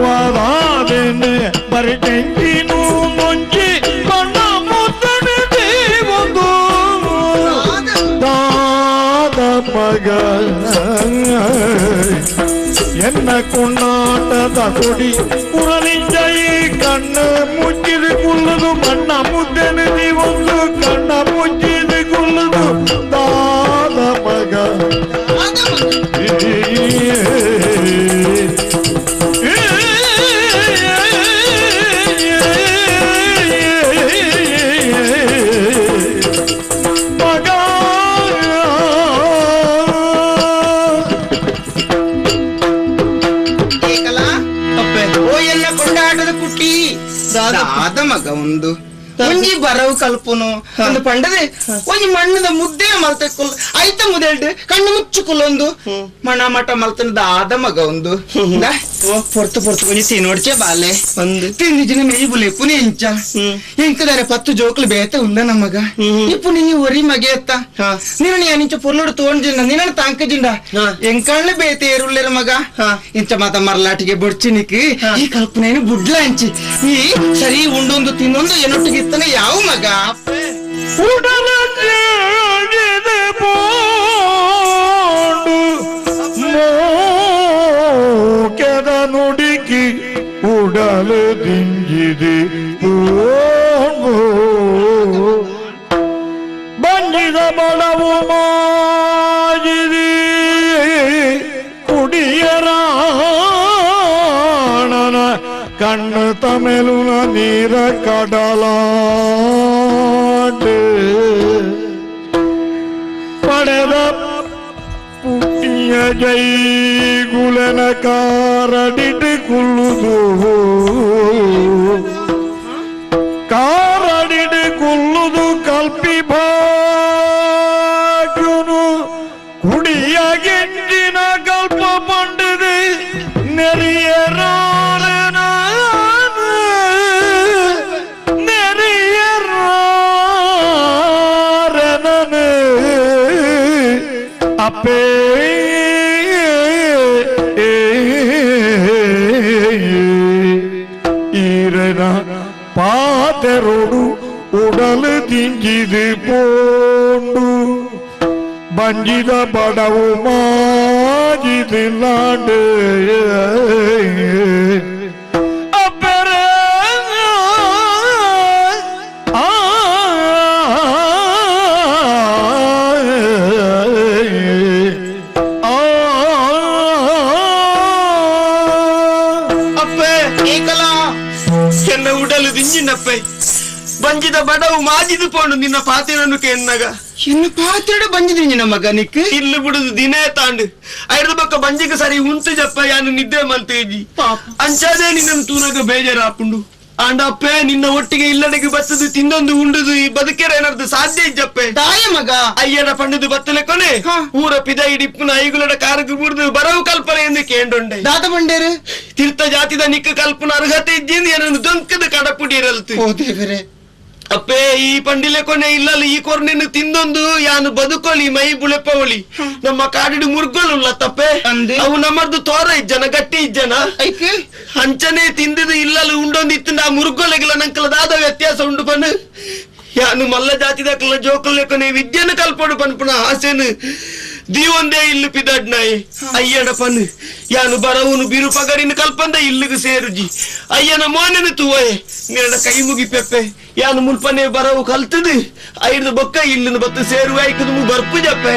ಎನ್ನುವುದಾದೆನೆ ಬರಿ ತೆಂಗಿನುಂದೊಂಜಿ ಮಣ್ಣ ಮುದ್ದನೆ ದೇವೊಂದು ದಾದ ಮಗ ಎನ್ನ ಕೊಂಡಾಟದ ಕೊಡಿ ಕುರಲಿಂಜೈ ಕಣ್ಣು ಮುಚ್ಚಿದ ಕುಲ್ಲದು ಮಣ್ಣ ಮುದ್ದೆನು ನೀವೊಂದು ಕಣ್ಣ ಮುಚ್ಚಿದ ಕುಲ್ಲದು ದಾದ ಮಗ ಮಗ ಓ ಎಲ್ಲ ಕೊಂಡಾಟದ ಕುಟ್ಟಿ ದಾದ ಮಗ ಒಂದು ಒಂಜಿ ಬರವು ಕಲ್ಪುನು ಒಂದು ಪಂಡದೆ ಒಂಜಿ ಮಣ್ಣದ ಮುದ್ದೆ ಮಲ್ತೆ ಕುಲ್ ಐತ ಮುದೆಲ್ಡ್ ಕಣ್ಣು ಮುಚ್ಚು ಕುಲ್ಲೊಂದು ಮಣ ಮಠ ಮಲ್ತನ ದಾದ ಮಗ ಒಂದು ಪೊರ್ತು ಪೊರ್ತು ಒಂಜಿ ತಿನ್ನೋಡ್ಚೆ ಬಾಲೆ ಒಂದು ತಿಂದಿಜಿನ ಮೇಯ್ ಬುಲೆಪುನಿ ಎಂಚ ಎಂಕದಾರೆ ಪತ್ತು ಜೋಕ್ಲು ಬೇತೆ ಉಲ್ಲ ನಮಗ ಇಪ್ಪು ನೀ ಒರಿ ಮಗೆ ಎತ್ತ ನಿನ್ನ ನಿಂಚ ಪೊರ್ಲುಡು ತೋಂಜಿಂಡ ನಿನ್ನ ತಾಂಕಜಿಂಡ ಎಂಕಣ್ಣ ಬೇತೆ ಏರುಲ್ಲೇರ ಮಗ ಇಂಚ ಮಾತ ಮರ್ಲಾಟಿಗೆ ಬೊಡ್ಚಿನಿಕ್ ಈ ಕಲ್ಪನೇನು ಬುಡ್ಲ ಅಂಚಿ ಈ ಸರಿ ಉಂಡೊಂದು ತಿನ್ನೊಂದು ಏನೊಟ್ಟಿಗೆ ಇತ್ತನೆ ಯಾವ ಮಗ ಮೋಕೆದ ನುಡಿಕಿ ಉಡಲು ದಿಂಜಿದೆ ಬಂಜಿದ ಬಡವು ಮಾಜಿದಿ ಕುಡಿಯರಾಣನ ಕಣ್ಣು ತಮೆಲುನ ನೀರ ಕಡಲಾಟೆ ಪಡೆದ ಪುಟ್ಟಿಯ ಜೈಗುಲನ ಕಾರಡಿಟ್ಟು ಕುಲ್ಲುದು ಕಾರಡಿಟ್ಟು ಕುಲ್ಲುದು ಕಲ್ಪಿ ಭಾಗ್ಯುನು ಕುಡಿಯ ಗೆಂಜಿನ ಕಲ್ಪ ಪಂಡಿದೆ ನೆರಿಯರಾರನ ನೆರಿಯರಾರನನೆ ಅಪ್ಪೇ ಈರನ ಪಾತೆರೊಡು ಉಡಲು ತಿಂಜಿದು ಪೋಂಡು ಬಂಜಿದ ಬಡವು ಮಾಜಿದು ಲಾಂಡು ಅಪ್ಪರೇ ಆ ಅಪ್ಪೆ ಏಕಲ ಎನ್ನ ಉಡಲು ದಿಂಜಿನಪ್ಪೆ ಬಂಜಿದ ಬಡವು ಮಾಜಿದು ಪೋಂಡು ನಿನ್ನ ಪಾತಿನನ್ನು ಕೆನ್ನಾಗ ಇನ್ನು ಪಾತ್ರೆಡು ಬಂಜಿದಿಂಜಿನ ಮಗ ನಿಕ್ ಇಲ್ಲು ಬಿಡುದು ದಿನೇ ತಾಂಡು ಐದು ಬಕ್ಕ ಬಂಜಿಗೆ ಸರಿ ಉಂಟು ಜಪ್ಪ ಯಾನು ನಿದ್ದೆ ಮಲ್ತೇಜಿ ಅಂಚಾದೇ ನಿನ್ನನ್ನು ತೂನಗ ಬೇಜಾರಾಪುಂಡು ಆಂಡಪ್ಪೆ ನಿನ್ನ ಒಟ್ಟಿಗೆ ಇಲ್ಲಡೆಗೆ ಬತ್ತದು ತಿಂದೊಂದು ಉಂಡುದು ಈ ಬದುಕೆರ ಏನಾದ್ರು ಸಾಧ್ಯ ಇಜ್ಜಪ್ಪೆ ತಾಯ ಮಗ ಅಯ್ಯನ ಪಂಡದು ಬತ್ತಲೆ ಕೊನೆ ಊರ ಪಿದ ಇಡಿಪ್ಪುನ ಐಗುಲಡ ಕಾರಗು ಬುಡ್ದು ಬರವು ಕಲ್ಪನೆ ಎಂದು ಕೇಂಡೊಂಡೆ ದಾದ ಬಂಡೇರು ತೀರ್ಥ ಜಾತಿದ ನಿಕ್ಕ ಕಲ್ಪನ ಅರ್ಹತೆ ಇಜ್ಜಿಂದು ಏನನ್ನು ದೊಂಕದ ಕಡಪುಡಿ ಇರಲ್ತು ಓ ದೇವರೇ ಅಪ್ಪೇ ಈ ಪಂಡಿಲೆ ಕೊನೆ ಇಲ್ಲಲ್ಲ ಈ ಕೊರ್ನೆನ್ನು ತಿಂದೊಂದು ಯಾನು ಬದುಕೊಲಿ ಮೈ ಬುಳೆಪವಳಿ ನಮ್ಮ ಕಾಡಿಡು ಮುರ್ಗೊಳುಲ್ಲ ತಪ್ಪೆ ಅವು ನಮ್ಮದು ತೋರ ಇಜ್ಜನ ಗಟ್ಟಿ ಇಜ್ಜನ ಅಂಚನೆ ತಿಂದಿದ್ದು ಇಲ್ಲಲ್ಲ ಉಂಡೊಂದು ಇತ್ತು ಆ ಮುರ್ಗೊಲೆಗಿಲ್ಲ ನಂಕಲದಾದ ವ್ಯತ್ಯಾಸ ಉಂಡು ಪನ್ನು ಯಾನು ಮಲ್ಲ ಜಾತಿದಕ್ಕಲ್ಲ ಜೋಕುಲ್ಲೆಕೊನೆ ವಿದ್ಯೆನ ಕಲ್ಪಡು ಪನ್ಪುನ ಆಸೆನು ದೀವೊಂದೇ ಇಲ್ಲು ಪಿದಡ್ನಾಯಿ ಅಯ್ಯನ ಪನ್ನು ಯಾನು ಬರವುನು ಬಿರು ಪಗಡಿನ ಕಲ್ಪಂದ ಇಲ್ಲಿಗೆ ಸೇರುಜಿ ಅಯ್ಯನ ಮೋನೆನು ತೂವಯೆ ನಿನ್ನ ಕೈ ಮುಗಿ ಪೆಪ್ಪೆ ಯಾನು ಮುಲ್ಪನೆ ಬರವು ಕಲ್ತದು ಐದು ಬೊಕ್ಕ ಇಲ್ಲಿನ ಬತ್ತು ಸೇರುವ ಐಕದು ಬರ್ಪು ಜಪ್ಪೆ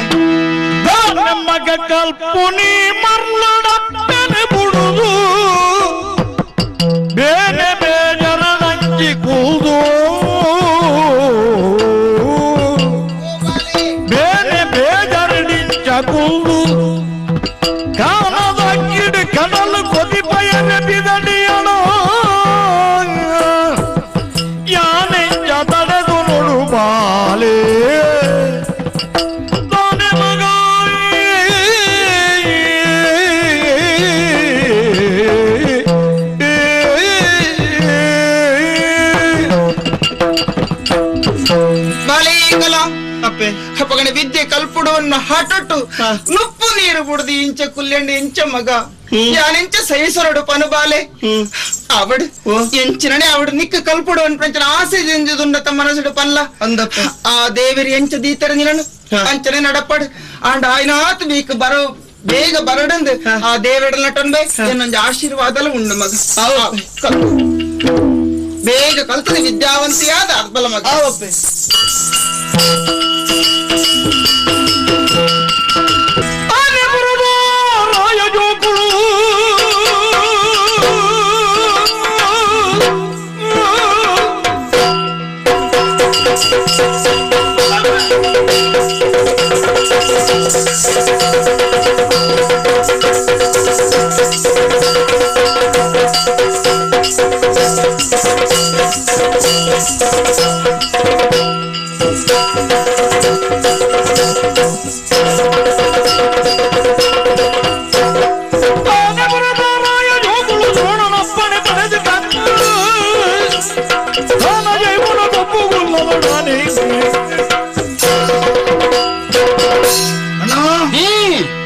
ಮಗ ಕಲ್ಪುನಿ ಮರ್ಲಡಪ್ಪನೆ ಬುಡುದು ಬೇರೆ ಬೇಜರದಂಜಿ ಕೂದು ಬೇರೆ ಬೇಜರಡಿಂಚ ಕೂದು ಕಾಣದಕ್ಕಿಡು ಕಡಲು ಕೊದಿಪಯನೆ ಬಿದಡಿಯಣೋ ಯಾನೆಂಜ ತಡೆದು ನೋಡು ಬಾಲೆ ತಾನೆ ಮಗ ಅಪ್ಪಗಣ ವಿದ್ಯೆ ಕಲ್ಪುಡೋನ್ನ ಹಟೊಟ್ಟು ನುಪ್ಪು ನೀರು ಬುಡ್ದು ಇಂಚ ಕುಲ್ಲೆಂಡು ಇಂಚ ಮಗ ಯಾನೆಂಚ ಸಹಿಸರಡು ಪನುಬಾಲೆ ಅವಡು ಎಂಚಿನನೆ ಅವಡು ನಿಕ್ಕ ಕಲ್ಪುಡು ಅನ್ಪಂಚನ ಆಸೆ ಜಂಜದುಂಡತ ಮನಸ್ಸುಡು ಪಲ್ಲ ಅಂದಪ್ಪ ಆ ದೇವರು ಎಂಚ ದೀತರ ನಿನನು ಅಂಚನೆ ನಡಪಡು ಆಂಡ ಆಯ್ನಾತ್ ಬೀಕ್ ಬರೋ ಬೇಗ ಬರಡಂದು ಆ ದೇವರ ನಟನ್ ಬೈ ಏನೊಂದು ಆಶೀರ್ವಾದಲ ಉಂಡು ಮಗ ಬೇಗ ಕಲ್ತದೆ ವಿದ್ಯಾವಂತಿಯಾದ ಅರ್ಬಲ ಮಗ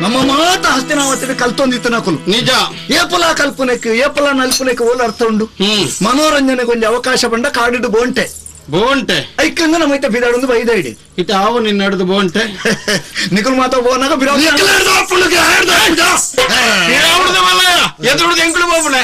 ನಮ್ಮ ಮಾತ ಹಸ್ತಿನಾವತಿನ ಕಲ್ತೊಂದಿತ್ತು ನಕುಲು ನಿಜ ಏಪಲ ಕಲ್ಪನೆಕ್ ಏಪಲ ನಲ್ಪನೆಕ್ ಓಲ ಅರ್ಥ ಉಂಡು ಮನೋರಂಜನೆಗೆ ಒಂಜಿ ಅವಕಾಶ ಬಂಡ ಕಾಡಿಡು ಬೋಂಟೆ ಬೋಂಟೆ ಐಕಂಗ ನಮ್ಮ ಐತೆ ಬಿದಾಡೊಂದು ಬೈದ ಇಡಿ ಇತ್ತ ಆವು ನಿನ್ನ ಹಿಡಿದು ಬೋಂಟೆ ನಿಕುಲ್ ಮಾತ ಬೋನಾಗ ಎದುರುದು ಎಂಕುಲು ಬೋಪುಣೆ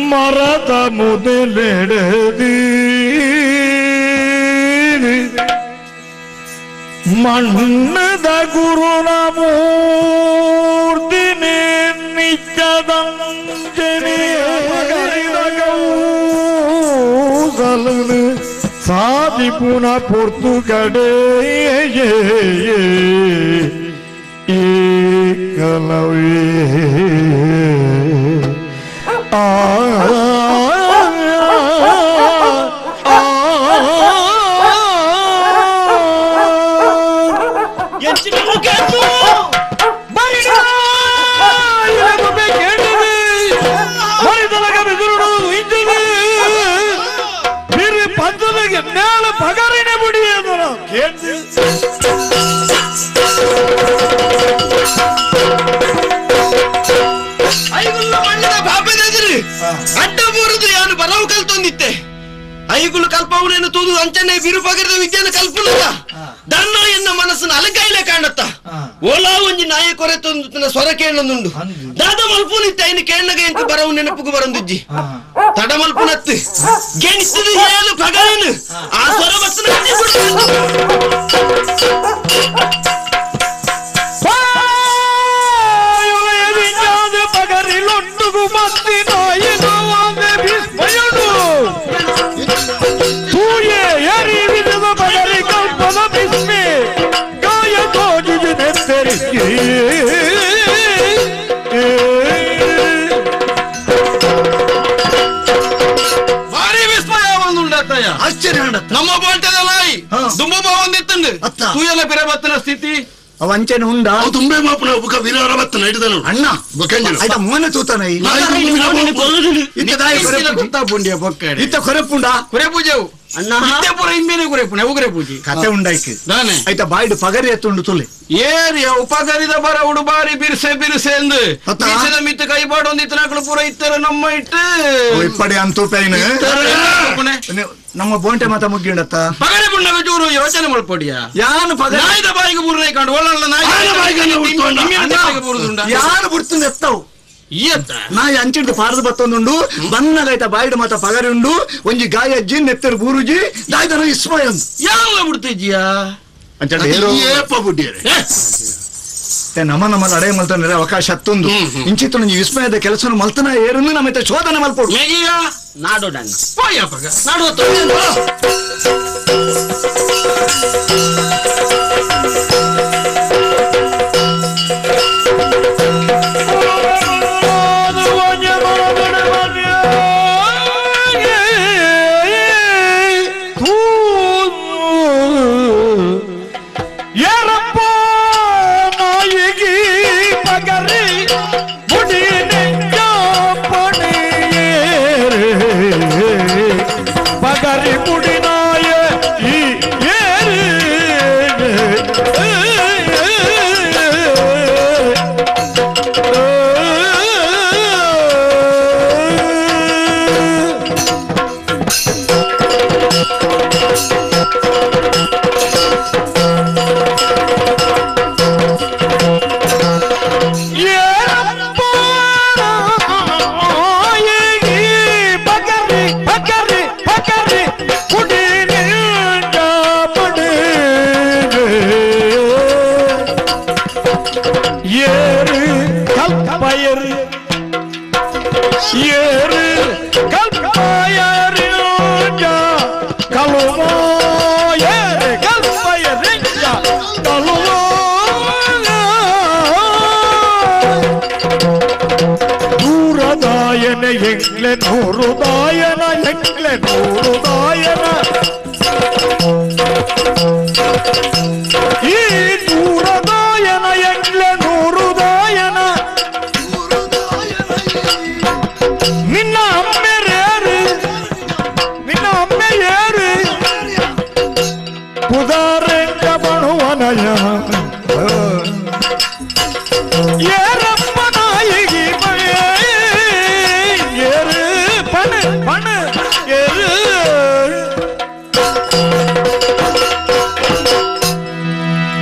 ಮರದ ಮೊದಲೆಡದಿ ಮಣ್ಣದ ಗುರುನ ಮೂರ್ತಿನಿ ನಿತ್ಯದಂಜನಿ ಸಾಧಿಪುನ ಪೊರ್ತುಗಡೆ ಏಕಲವೇ ಆ ಅಡ್ಡ ಬೂರದು ಯಾನು ಬರವು ಕಲ್ತೊಂದಿತ್ತೆ ಐಗುಲು ಕಲ್ಪವನೇನು ತೂದು ಅಂಚನೆ ಬಿರುಪಗರದ ವಿದ್ಯೆಯನ್ನು ಕಲ್ಪುನದ ದನ್ನ ಎನ್ನ ಮನಸ್ಸನ್ನು ಅಲಗೈಲೆ ಕಾಣತ್ತ ಓಲಾ ಒಂಜಿ ನಾಯ ಕೊರೆತೊಂದು ಸ್ವರ ಕೇಳೊಂದುಂಡು ದಾದ ಮಲ್ಪುನಿತ್ತೆ ಐನು ಕೇಳಗ ಎಂತ ಬರವು ನೆನಪುಗು ಬರಂದುಜ್ಜಿ ತಡ ಮಲ್ಪುನತ್ತು ಗೆಣಿತದು ಹೇಳು ಪಗರೇನು ಆ ಸ್ವರ ಬತ್ತನ. ಇತ್ತಂದು ತೂಯಲ ಪಿರಬತ್ತನ ಸ್ಥಿತಿ ಅವ ಅಂಚೆನೆ ಉಂಡ ತುಂಬೆ ಮಾಪನ ಬುಕ ವಿರಾರ ಬತ್ತನ ಹಿಡಿದನು ಅಣ್ಣ ಆಯ್ತಾ ಮೋನೆ ತೂತಾನ ಇತ್ತ ಕೊರೆಪುಂಡ ಕುರೆಪೂಜೆವು ಅಣ್ಣ ಇತ್ತೆ ಪೂರ ಇಂಬೇನೆ ಕುರೆಪುಣೆ ಅವು ಕುರೆಪೂಜೆ ಕತೆ ಉಂಡಾಯ್ತು ದಾನೆ ಆಯ್ತಾ ಬಾಯ್ಡು ಪಗರಿ ಎತ್ತುಂಡು ತುಲೆ ಏರಿಯ ಉಪಕರಿದ ಬರ ಉಡು ಬಾರಿ ಬಿರ್ಸೆ ಬಿರ್ಸೆ ಎಂದು ಬೀಸದ ಮಿತ್ತು ಕೈ ಬಾಡೊಂದು ಇತ್ತನಾಕಳು ಪೂರ ಇತ್ತರ ನಮ್ಮ ಇಟ್ಟು ಇಪ್ಪಡೆ ಅಂತೂ ನಮ್ಮ ಬೋಂಟೆ ಮಾತ ಮುಗ್ಗಿಂಡತ್ತ ಪಗರಿ ಪುಣ್ಣಗ ಚೂರು ಯೋಚನೆ ಮಲ್ಪೊಡಿಯ ಯಾನು ಪಗರಿ ನಾಯಿದ ಬಾಯಿಗೆ ಬೂರ್ನೆ ಕಂಡು ಒಳ್ಳ ನಾಯಿ ಯಾನು ಬಿಡ್ತುಂದು ಎತ್ತವು ನಾಯಿ ಅಂಚಿಡ್ದು ಪಾರದು ಬತ್ತೊಂದುಂಡು ಬನ್ನಗಾಯ್ತ ಬಾಯಿಡು ಮಾತ ಪಗರಿ ಉಂಡು ಒಂಜಿ ಗಾಯ ಅಜ್ಜಿ ನೆತ್ತರು ಬೂರುಜಿ ದಾಯ್ದನ ವಿಸ್ಮಯ ಯಾಲ್ಲ ಬಿಡ್ತಿಜ್ಜಿಯಾ ನಮ್ಮ ನಮ್ಮ ಲಡಾಯಿ ಮಲ್ತನ ಅವಕಾಶ ಹತ್ತೊಂದು ಇಂಚಿತ್ತು ಒಂಜಿ ವಿಸ್ಮಯದ ಕೆಲಸ ಮಲ್ತನ ಏರನ್ನು ನಮ್ಮ ಶೋಧನೆ ಮಲ್ಪೊಡು ನಾಡೋಡಣ್ಣ ನಾಡು ನೂರುದಾಯನ ಎಂಗ್ಲೆ ನೂರುದಾಯನ ಈ ನೂರದಾಯನ ಎಂಗ್ಲೆ ನೂರುದಾಯನ ನಿನ್ನ ಅಮ್ಮೆರೇರು ನಿನ್ನ ಅಮ್ಮೆ ಏರು ಪುದಾರೆಂಗ ಬಣುವನಯ ಏರಪ್ಪ ನಾಯಿಗೆ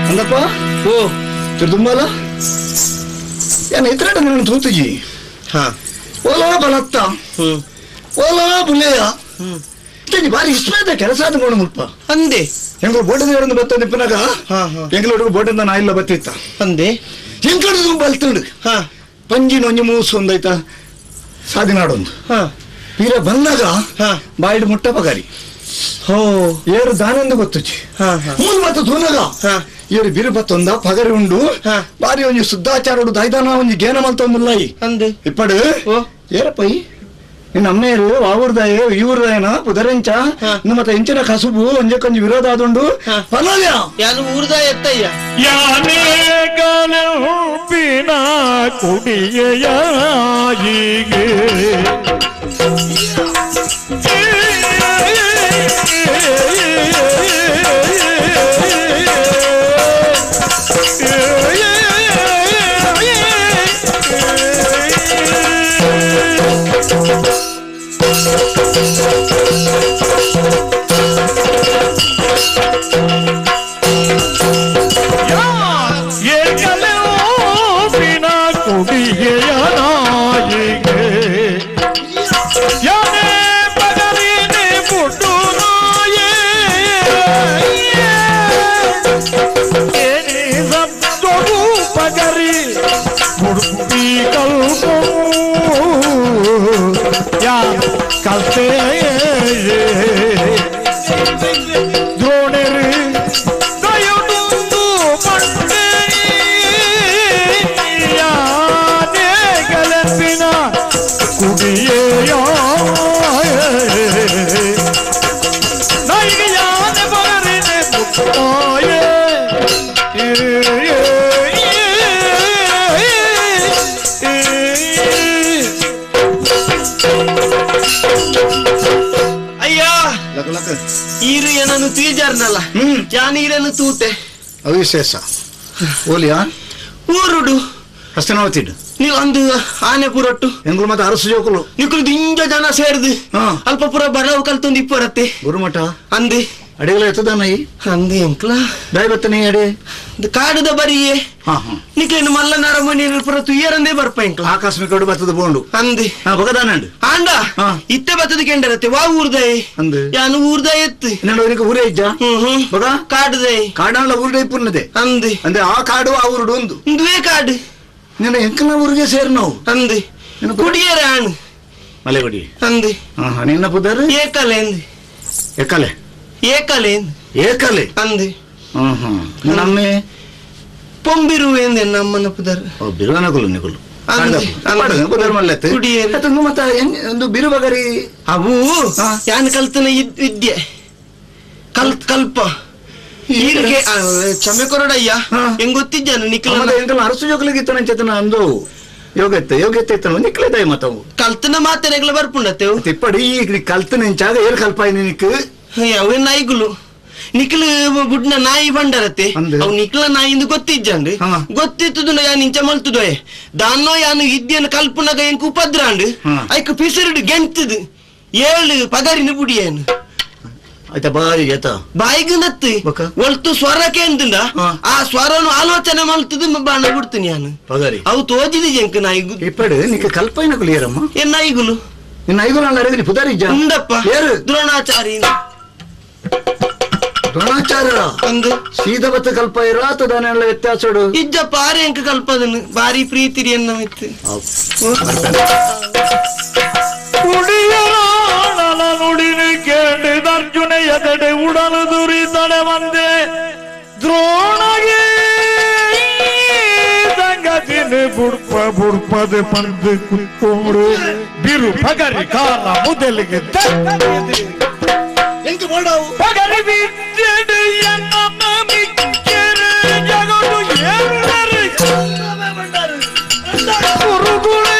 ಅಂದಪ್ಪ ಓ ತಿರುದುಂಬಲ ಏನ್ ಇತರ ನನ್ನ ತೂತಿಜಿ ಓಲಾ ಬಲತ್ತ ಓಲಾ ಬುಲೆಯ ಬಾರಿ ಇಷ್ಟದ ಕೆಲಸ ಆದ ಗೋಣ ಮುಲ್ಪ ಅಂದೆ ಹೆಂಗ ಬೋಟಿನ ಎರಡು ಬತ್ತ ನಿಪ್ಪನಾಗ ಎಂಗ್ಲೋಡಿಗೆ ಬೋಟಿಂದ ನಾ ಇಲ್ಲ ಬತ್ತಿತ್ತ ಅಂದೆ ಹೆಂಗಡು ಬಲ್ತುಂಡು ಪಂಜಿನ ಒಂಜಿ ಮೂಸು ಒಂದೈತ ಸಾದಿನಾಡೊಂದು ಪೀರ ಬಂದಾಗ ಬಾಯಿಡು ಮುಟ್ಟ ಪಗಾರಿ ಏರು ದಾನಂದು ಗೊತ್ತುಚಿ ಮೂರು ಮತ್ತು ತೂನಗ ಏರು ಬಿರು ಬತ್ತೊಂದ ಪಗರಿ ಉಂಡು ಬಾರಿ ಒಂಜಿ ಶುದ್ಧಾಚಾರ ದಾಯ್ದಾನ ಒಂಜಿ ಗೇನ ಮಲ್ತೊಂದುಲ್ಲಾಯಿ ಅಂದೆ ಇಪ್ಪಡು ಏರಪ್ಪೈ ನಿನ್ನ ಅಮ್ಮೇರು ವಾವೂರ್ದಾಯ ಈವೂರ್ದಾಯನ ಪುದರೆಂಚ ಮತ್ತೆ ಎಂಚಿನ ಕಸುಬು ಒಂಜಕ್ಕೊಂಜಿ ವಿರೋಧ ಆದುಂಡು ಪನೋಲ್ಯ ಯಾನು ಊರ್ದಾಯ ಎತ್ತಯ್ಯ ಯಾನೇ ಕಲುಪಿನ ಕುಡಿಯೆಯಾಯಿಗೆ ಕುಡಿಯೆಯಾಯಿಗೆ ಯಾನೇ ಪಗರಿನಿ ಪುಟ್ಟು ಅಯ್ಯ ಈರು ಏನನ್ನು ತೀಜಾರ್ನಲ್ಲ ಯಾನ್ ಈರನ್ನು ತೂತೆ ಅದು ವಿಶೇಷ ಓಲಿಯಾ ಊರುಡು ಹಸ್ತನಾವತಿಡು ನೀವು ಒಂದು ಆನೆ ಪುರಟ್ಟು ಎಂಗುಳು ಮತ್ತೆ ಅರಸು ಜೋಕುಲು ನಿಕುಲು ದಿಂಜ ಜನ ಸೇರ್ದು ಅಲ್ಪ ಪುರ ಬಡವು ಕಲ್ತೊಂದು ಇಪ್ಪರತ್ತೆ ಗುರುಮಠ ಅಂದೆ ಅಡಿಗಳ ಎತ್ತದಾನ ಈ ಅಂದೆ ಎಂಕ್ಲ ದಾಯ್ ಬತ್ತನೆ ಅಡೆ ಕಾಡುದ ಬರಿಯೇ ನಿಕ್ಲೇನು ಮಲ್ಲ ನರಮಣಿ ಪುರ ತುಯ್ಯರಂದೇ ಬರ್ಪ ಎಂಕ್ಲ ಆಕಸ್ಮಿಕ ಬತ್ತದ ಬೋಂಡು ಅಂದೆ ಬಗದಾನಂಡು ಆಂಡ ಇತ್ತೆ ಬತ್ತದ ಕೆಂಡರತ್ತೆ ವಾ ಊರ್ದಯೆ ಅಂದೆ ಯಾನು ಊರ್ದ ಎತ್ತು ನಿನಗೆ ಊರೇ ಇಜ್ಜ ಬಗ ಕಾಡುದಯೆ ಕಾಡಾಳ ಊರುಡೆ ಪುನ್ನದೆ ಅಂದೆ ಅಂದ್ರೆ ಆ ಕಾಡು ಆ ಊರುಡು ಒಂದು ಇಂದುವೇ ಕಾಡು ನಿನ್ನ ಎಂಕಲ ಊರಿಗೆ ಸೇರ್ ನಾವು ಅಂದೆ ಕುಡಿಯರ ಆಣು ಮಲೆಗುಡಿ ಅಂದೆ ನಿನ್ನ ಪುದರ್ ಏಕಲೆ ಅಂದೆ ಎಕ್ಕಲೆ ಏಕಲೆ ಏಕಲೆ ಅಂದೆ ನಮ್ಮೆ ಪೊಂಬಿರುವೆ ಅಂದೆ ನಮ್ಮನ ಪುದರ್ ಓ ಬಿರುವನಕುಲು ನಿಕುಲು ಒಂದು ಬಿರುಬಗರಿ ಅವು ಯಾನ್ ಕಲ್ತನ ವಿದ್ಯೆ ಕಲ್ಪ ಈರಿಗೆ ಕ್ಷಮೆ ಕೊರಡಯ್ಯ ಹೆಂಗ್ ಗೊತ್ತಿದ್ದಾನು ನಿಖಲ ಅರಸು ಜೋಕಲಿಗೆ ಇತ್ತನ ಚೇತನ ಅಂದು ಯೋಗತ್ತೆ ಯೋಗ್ಯತೆ ಇತ್ತನ ನಿಕ್ಲೇದಾಯ ಮತ್ತವು ಕಲ್ತನ ಮಾತೆನೆಗ್ಲ ಬರ್ಪುಂಡತ್ತೆವು ತಿಪ್ಪಡಿ ಈಗ ಕಲ್ತನ ಇಂಚಾಗ ಏರ್ ಕಲ್ಪಾಯಿ ನಿನಕ್ ಅವೇ ನಾಯಿಗಳು ನಿಖಲ ಬುಡ್ನ ನಾಯಿ ಬಂಡರತ್ತೆ ಅವು ನಿಖಲ ನಾಯಿಂದು ಗೊತ್ತಿಜ್ಜಂಡು ಗೊತ್ತಿತ್ತದು ಯಾನ್ ಇಂಚ ಮಲ್ತುದೋಯೆ ದಾನ್ನೋ ಯಾನು ಇದ್ಯನ ಕಲ್ಪುನಗ ಎಂಕ್ ಉಪದ್ರಾಂಡು ಐಕ್ ಪಿಸಿರುಡು ಗೆಂತದು ಏಳು ಪಗರಿನ ಬುಡಿಯೇನು ಆಯ್ತಾ ಬಾಯಿಗೆ ಆಯ್ತಾ ಬಾಯಿಗೆ ನತ್ತು ಒಲ್ತು ಸ್ವರ ಕೇಂದ್ರಿಂದ ಆ ಸ್ವರನು ಆಲೋಚನೆ ಮಲ್ತದು ಬಾಣ ಬಿಡ್ತೀನಿ ನಾನು ಪಗರಿ ಅವು ತೋಜಿದಿ ಜಂಕ ನಾಯಿಗು ಇಪ್ಪಡು ನಿಕ್ಕ ಕಲ್ಪೈನ ಕುಲಿಯರಮ್ಮ ಏನ್ ನಾಯಿಗುಲು ನಿನ್ನ ಐಗುಲು ಅಲ್ಲ ಅರಗಲಿ ಪುದಾರಿಜ್ಜ ಉಂಡಪ್ಪ ಏರು ದ್ರೋಣಾಚಾರಿ ದ್ರೋಣಾಚಾರ್ಯ ಅಂದು ಸೀದ ಬತ್ತ ಕಲ್ಪ ಇರಾತ ದಾನೆಲ್ಲ ವ್ಯತ್ಯಾಸಡು ಇಜ್ಜಪ್ಪ ಆರೆ ಎಂಕ ಕಲ್ಪದನು ಬಾರಿ ಪ್ರೀತಿರಿ ಎನ್ನ ಮಿತ್ತು ನುಡಿನು ಕೇಳಿದ ಅರ್ಜುನ ಎದೆಡೆ ಉಡಲು ದುರಿ ತಡೆ ಬಂದೆ ದ್ರೋಣಗೆ ಸಂಗತಿನ ಬುಡ್ಪ ಬುಡ್ಪದ ಪಂದು ಕುತ್ಕೋಡು ಬಿರು ಪಗರಿ ಕಾಲ ಮೊದಲಿಗೆ ಪಗರಿ ಬಿದ್ದೆಡು ಎನ್ನ ಮಿಕ್ಕರು ಜಗಡು ಏರು ಗುರುಗುಳೇ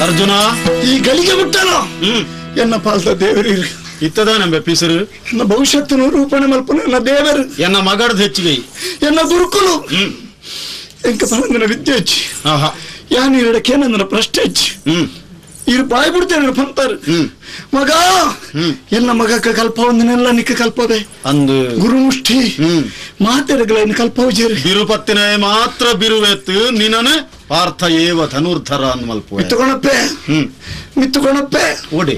ಅರ್ಜುನ ಈ ಗಳಿಗೆ ಬಿಟ್ಟನು ಎನ್ನ ಪಾಲ್ತ ದೇವರಿ ಇತ್ತದ ನಂಬೆ ಪಿಸರು ಎನ್ನ ಭವಿಷ್ಯತ್ತನು ರೂಪಣೆ ಮಲ್ಪನು ಎನ್ನ ದೇವರು ಎನ್ನ ಮಗಡದ ಹೆಚ್ಚಿಗೆ ಎನ್ನ ಗುರುಕುಲು ಎಂಕ ಪರಂದನ ವಿದ್ಯೆ ಹೆಚ್ಚಿ ಯಾನ್ ಎರಡಕ್ಕೆ ನನ್ನ ಪ್ರಶ್ನೆ ಹೆಚ್ಚಿ ಇರು ಬಾಯ್ ಬಿಡ್ತೇನೆ ಪಂತಾರೆ ಮಗ ಎನ್ನ ಮಗಕ್ಕ ಕಲ್ಪವನ್ನೆಲ್ಲ ನಿಕ್ಕ ಕಲ್ಪದೆ ಅಂದು ಗುರುಮುಷ್ಟಿ ಮಾತೆರಗಳ ಕಲ್ಪವು ಬಿರುಪತ್ತಿನ ಮಾತ್ರ ಬಿರುವೆತ್ತು ನಿನನು ಪಾರ್ಥ ಏವ ಧನುರ್ಧರ ಅನ್ಮಲ್ಪ ಮಿತ್ತುಕೊಣಪ್ಪೆ ಮಿತ್ತುಕೊಣಪ್ಪೆ ಓಡಿ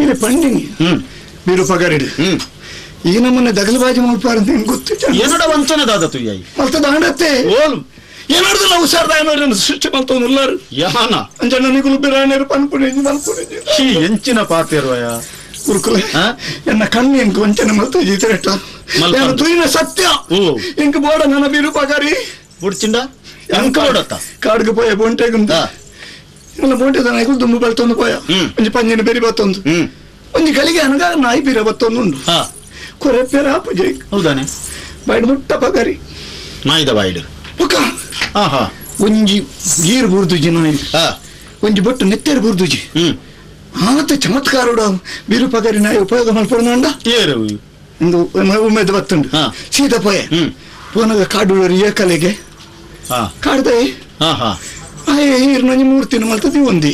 ಇದು ಪಂಡಿನಿ ಬಿರು ಪಗರಿಡು ಈ ನಮ್ಮನ್ನ ದಗಲಬಾಜಿ ಮಲ್ಪಾರ ಅಂತ ಗೊತ್ತು ಏನಡ ವಂಚನೆ ದಾದ ತುಯ್ಯ ಮಲ್ತ ದಾಂಡತ್ತೆ ಓಲ್ ಏನಾಡ್ದಲ್ಲ ಹುಷಾರ್ದ ಏನೋ ಸೃಷ್ಟಿ ಮಲ್ತವನುಲ್ಲಾರು ಯಾನ ಅಂಜಣ್ಣ ನಿಗುಲು ಬಿರಾಣೇರು ಪನ್ಪುಣೆ ಮಲ್ಪುಣೆ ಈ ಎಂಚಿನ ಪಾತೇರುವಯ ಗುರುಕುಲ ಎನ್ನ ಕಣ್ಣು ಎಂಕ್ ವಂಚನೆ ಮಲ್ತ ಜೀತರೆಟ್ಟ ನಾನು ತುಯಿನ ಸತ್ಯ ಎಂಕ್ ಬೋಡ ನನ್ನ ಬಿರು ಪಗರಿ ಬುಡ್ಚಿಂಡ ಎಂಕ ಬೋಡತ್ತ ಕಾಡ್ಗೆ ಪೋಯ ಬೋಂಟೆಗುಂದ ಎಲ್ಲ ಬೋಂಟೆ ನಾಯಿಗಳು ದುಂಬು ಬೆಳ್ತೊಂದು ಪೋಯ ಒಂಜಿ ಪಂಜಿನ ಬೆರಿ ಬತ್ತೊಂದು ಒಂಜಿ ಗಳಿಗೆ ಅನಗ ನಾಯಿ ಬೀರ ಬತ್ತೊಂದು ಉಂಡು ಕೊರೆ ಪೇರ ಆಪುಜೆ ಹೌದಾನೆ ಬೈಡ್ ಮುಟ್ಟ ಪಗರಿ ನಾಯಿದ ಬಾಯ್ಡು ಪುಕ ಒಂಜಿ ಗೀರ್ ಬುರ್ದುಜಿ ನಾಯಿ ಒಂಜಿ ಬೊಟ್ಟು ನೆತ್ತೆರ್ ಬುರ್ದುಜಿ ಆತ ಚಮತ್ಕಾರುಡು ಬಿರುಪಗರಿ ನಾಯಿ ಉಪಯೋಗ ಮಲ್ಪೊಡುಂಡ ಇಂದು ಉಮೇದ್ ಬತ್ತುಂಡು ಸೀದಾ ಪೋಯೆ ಪೋನಗ ಕಾಡುವರು ಏಕಲೆಗೆ ಕಾಡ್ದೈ ಆಯೆ ಈರ್ನೊಂಜಿ ಮೂರ್ತಿನ ಮಲ್ತದಿ ಒಂದಿ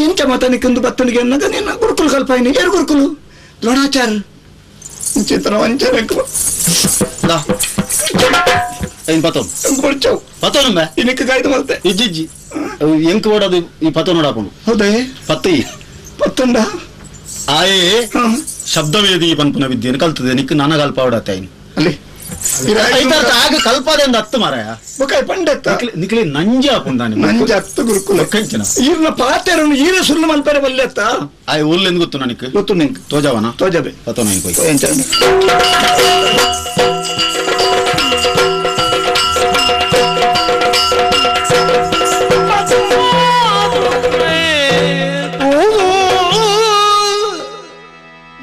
ಇಂಚ ಮತನಿಕ್ಕೊಂದು ಬತ್ತನಿಗೆ ಅನ್ನಗ ನಿನ್ನ ಗುರುಕುಲು ಕಲ್ಪಾಯಿನಿ ಏರು ಗುರುಕುಲು ದ್ರೋಣಾಚಾರ್ಯ ಇಂಚಿತನ ವಂಚನೆ ಇನಿಕ್ ಗಾಯ್ದು ಮಲ್ತೆ ಇಜ್ಜಿಜ್ಜಿ ಎಂಕ್ ಓಡೋದು ಈ ಪತ ನೋಡಾಪುಂಡು ಹೌದೇ ಪತ್ತಿ ಪತ್ತುಂಡ ಆಯೇ ಶಬ್ದವೇದಿ ಪನ್ಪುನ ವಿದ್ಯೆಯನ್ನು ಕಲ್ತದೆ ನಿಕ್ ನಾನ ಕಲ್ಪ ಓಡಾತ ಅಲ್ಲಿ ಆಗ ಕಲ್ಪದೆ ಹತ್ತು ಮಾರಾಯ ಪಂಡತ್ತ ನಿಕ್ಲೆ ನಂಜ ಹಾಕೊಂಡಾನೆ ನಂಜ ಹತ್ತು ಗುರುಕುಲ ಕಂಚನ ಈರ್ನ ಪಾತೆರನ್ನು ಈರ ಸುಳ್ಳು ಮಲ್ಪರೆ ಬಲ್ಲೆತ್ತ ಆಯ್ ಉಲ್ಲು ಎಂದು ಗೊತ್ತು ನನಗೆ ಗೊತ್ತು ನಿಂಗೆ ತೋಜಾವನ ತೋಜಾಬೆ ಪತೋ ನಂಗೆ ಹೋಯ್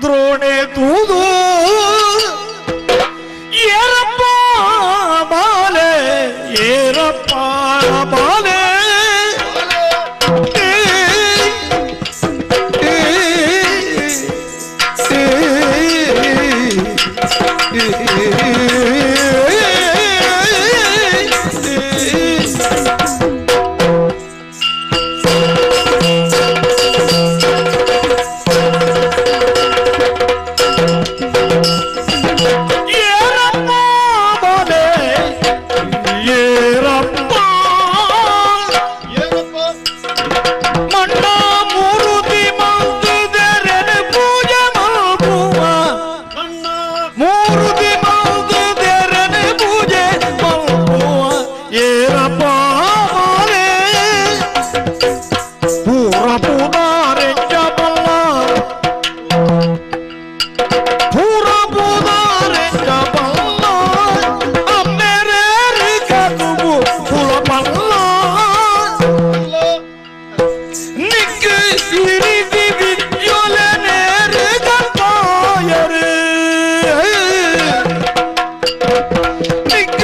ದ್ರೋಣೆ ತೂದು ಏರಪ್ಪ ಬಾಲೆ ಏರಪ್ಪ ಬಾಲೆ ಏರಪ್ಪ ಬಾಲೆ ಏರಪ್ಪ ಮಣ್ಣ ಮೂರುತಿ ಮಲ್ದುದೆರೆನೆ ಪೂಜೆ ಮಲ್ಪುವ ಮೂರುತಿ ಮಲ್ದುದೆರೆನೆ ಪೂಜೆ ಮಲ್ಪುವ ಏರಪ್ಪ ಬಾಲೆ ಪೂರ ಪೂದಾರೆಂಜ ಬಲ್ಲ ಪೂರ ಪೂದಾರೆಂಜ ಬಲ್ಲ ಅಮ್ಮೆರೇರಿ ಕದುಬು ಕುಲ ಬಲ್ಲ ನಿಕ್ ಇರಿದಿ ವಿದ್ಯೊಲೆ ನೇರು ಕಲ್ಪಾಯರು ನಿಕ್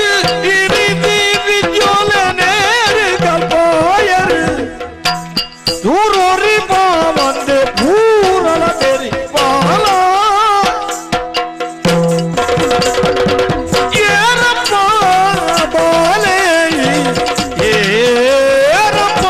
ಇರಿದಿ ವಿದ್ಯೊಲೆ ನೇರು ಕಲ್ಪಾಯರು ದೂರೋರಿ ಬಾವಂದೆ ಪೂರಲ ತೆರಿ ಬಾಲ ಏರಪ್ಪ ಬಾಲೆ ಏರಪ್ಪ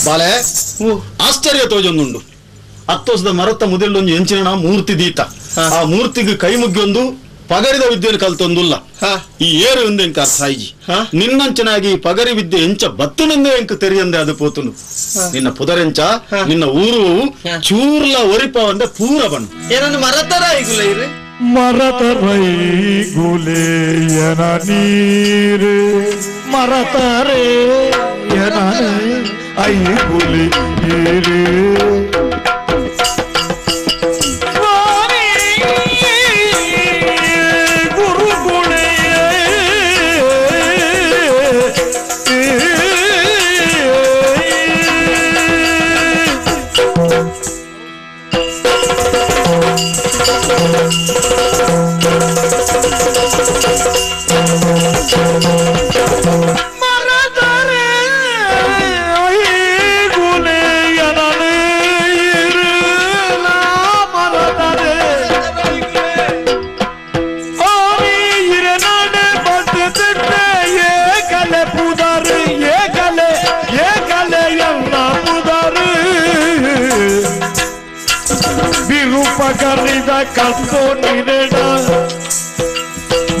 ಬಾಲೆ ಆಶ್ಚರ್ಯ ತೋಜೊಂದುಂಡು ಅತ್ತೋಸದ ಮರತ್ತ ಮುದಿಲ್ಲೊಂದು ಎಂಚಿನ ಮೂರ್ತಿ ದೀತ ಆ ಮೂರ್ತಿಗೆ ಕೈ ಮುಗ್ಗಿಯೊಂದು ಪಗರಿದ ವಿದ್ಯೆಯನ್ನು ಕಲ್ತೊಂದುಲ್ಲ ಈ ಏರು ಒಂದು ಎಂಕ ಅರ್ಥ ಆಯ್ಜಿ ನಿನ್ನಂಚನಾಗಿ ಈ ಪಗರಿ ವಿದ್ಯೆ ಎಂಚ ಬತ್ತನೆಂದೇ ಎಂಕ ತೆರಿಯಂದೆ ಅದು ಪೋತುನು ನಿನ್ನ ಪುದರೆಂಚ ನಿನ್ನ ಊರು ಚೂರ್ಲ ಒರಿಪ ಅಂದೆ ಪೂರ ಬಣ್ಣು ಏನನ್ನು ಮರತರ ಈಗುಲ ಇರು ಮರತರೈ ಗುಲೇಯನ ನೀರು ಮರತರೇ ಯನ I ಗುಲಿ ನೀರು ಗುರುಗುಳೇ ಮರತರೇ I ಗುಲೇಯನ ನೀರು ಮರತರೇ ಏಕಲೆ ಪುದರ್ ಏಕಲೆ ಏಕಲೆ ಎಲ್ಲ ಪುದರ್ ಬಿರುಪಗರಿದ ಕಲ್ಪೋ ನಿರೆಡ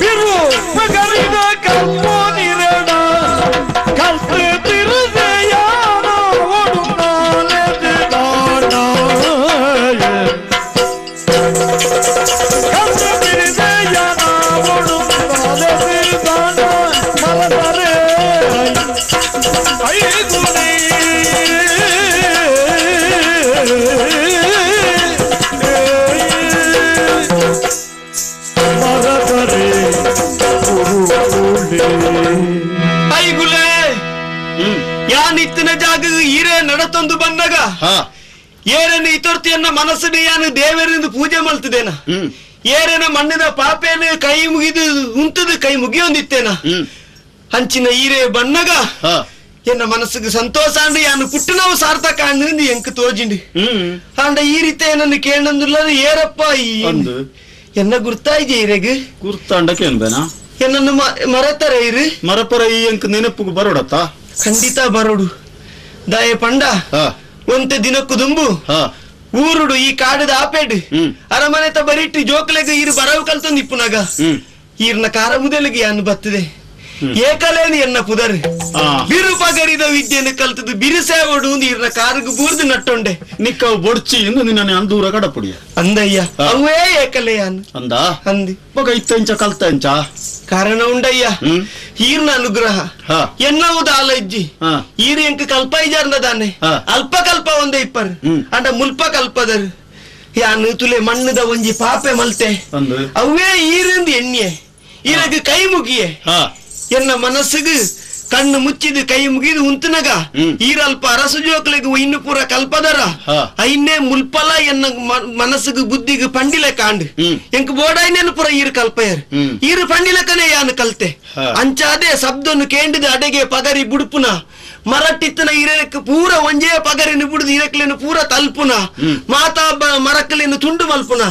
ಬಿರುಪಗರಿದ ಕಲ್ಪೋ ನಿರೆಡ ಕಲ್ಪೆ ತಿರುದೆಯಾನ ಒಡುನಾಲೆದು ದಾನ ಕಲ್ಪೆ ತಿರುದೆಯಾನ ಒಡುನಾಲೆದು ದಾನ ಮರದರೆ ಐಗುಣಿ ಮರದರೆ ಗುರುಕುಲೇ. ಈರೇ ನಡತೊಂದು ಬಂದಾಗ ಏರನ್ನು ಇತೊರ್ತಿಯನ್ನ ಮನಸ್ಸು ಯಾನು ದೇವರಿಂದ ಪೂಜೆ ಮಲ್ತದೇನ ಏರೇನ ಮಣ್ಣಿನ ಪಾಪೇನ ಕೈ ಮುಗಿದು ಉಂಟದು ಕೈ ಮುಗಿಯೊಂದಿತ್ತೇನ ಹಂಚಿನ ಈರೇ ಬಣ್ಣಗ ಎನ್ನ ಮನಸ್ಸಿಗೆ ಸಂತೋಷ ಅಂಡ್ ಯಾನು ಪುಟ್ಟನವು ಸಾರ್ಥಕ ಅಂದ್ ಎಂಕ್ ತೋಜಿಂಡು ಅಂಡ ಈ ರೀತಿ ನನ್ನ ಕೇಳಂದಿಲ್ಲ ಏರಪ್ಪ ಈ ಎನ್ನ ಗುರ್ತಾಯಿಜೆ ಈರೆಗ್ ಗುರ್ತಾಂಡಕ್ಕೆ ಏನ್ ಎನ್ನನ್ನು ಮರತರ ಇರು ಮರಪರ ಈ ಎಂಕ್ ನೆನಪುಗು ಬರೋಡತ್ತ ಖಂಡಿತ ಬರೋಡು ದಾಯ ಪಂಡ ಒಂತೆ ದಿನಕ್ಕೂ ದುಂಬು ಊರುಡು ಈ ಕಾಡದ ಆಪೇಡು ಅರಮನೆತ ಬರಿಟ್ಟು ಜೋಕ್ಲೆಗ್ ಈರು ಬರವು ಕಲ್ತೊಂದು ಇಪ್ಪುನಾಗ ಈರ್ನ ಕಾರ ಮುದಲಿಗೆ ಯಾನು ಬತ್ತದೆ ಏಕಲೇನು ಎನ್ನ ಪುದರ್ ಬಿರು ಪಗರಿದ ವಿದ್ಯೆಯನ್ನು ಕಲ್ತದ್ದು ಬಿರುಸೇವಡು ಈರ್ನ ಕಾರುಗು ಬೂರ್ದು ನಟ್ಟೊಂಡೆ ನಿಕ್ಕವು ಬೊಡ್ಚಿ ಎಂದು ನಿನ್ನ ದೂರ ಕಡಪುಡಿಯ ಅಂದಯ್ಯ ಅವೇ ಏಕಲೆಯಾನು ಅಂದ ಅಂದಿ ಮಗ ಇತ್ತೆಂಚ ಕಲ್ತೆಂಚ ಕಾರಣ ಉಂಡಯ್ಯ ಈರ್ನ ಅನುಗ್ರಹ ಎನ್ನವುದು ಆಲಜ್ಜಿ ಈರು ಎಂಕ ಕಲ್ಪ ಇಜಾರ್ನ ದಾನೆ ಅಲ್ಪ ಕಲ್ಪ ಒಂದೇ ಇಪ್ಪರ್ ಅಂಡ ಮುಲ್ಪ ಕಲ್ಪದರು ಯಾನು ತುಲೆ ಮಣ್ಣದ ಒಂಜಿ ಪಾಪೆ ಮಲ್ತೆ ಅವೇ ಈರಿಂದ ಎಣ್ಣೆ ಈರಗ ಕೈ ಮುಗಿಯೆ ಎನ್ನ ಮನಸ್ಸಿಗೆ ಕಣ್ಣು ಮುಚ್ಚಿದು ಕೈ ಮುಗಿದು ಉಂತನಗ ಈರಲ್ಪ ಅರಸು ಜೋಕ್ಲೆಗ್ ಇನ್ನು ಪೂರ ಕಲ್ಪದರ ಐನೇ ಮುಲ್ಪಲ ಎನ್ನ ಮನಸ್ಸಿಗೆ ಬುದ್ಧಿಗೆ ಪಂಡಿಲೆ ಕಾಂಡ್ ಎಂಕ್ ಬೋಡೈನೇನು ಪೂರ ಈರು ಕಲ್ಪಯರ್ ಈರು ಪಂಡಿಲಕನೇ ಯಾನು ಕಲ್ತೆ ಅಂಚಾದೆ ಶಬ್ದನ್ನು ಕೇಂಡಿದ ಅಡೆಗೆ ಪಗರಿ ಬುಡುಪುನ ಮರಟ್ಟಿತ್ತನ ಇರಕ್ಕೆ ಪೂರ ಒಂಜೇ ಪಗರಿನ ಬುಡುದು ಇರಕ್ಲೇನು ಪೂರ ತಲ್ಪುನ ಮಾತಾ ಮರಕ್ಕಲೇನು ತುಂಡು ಮಲ್ಪುನ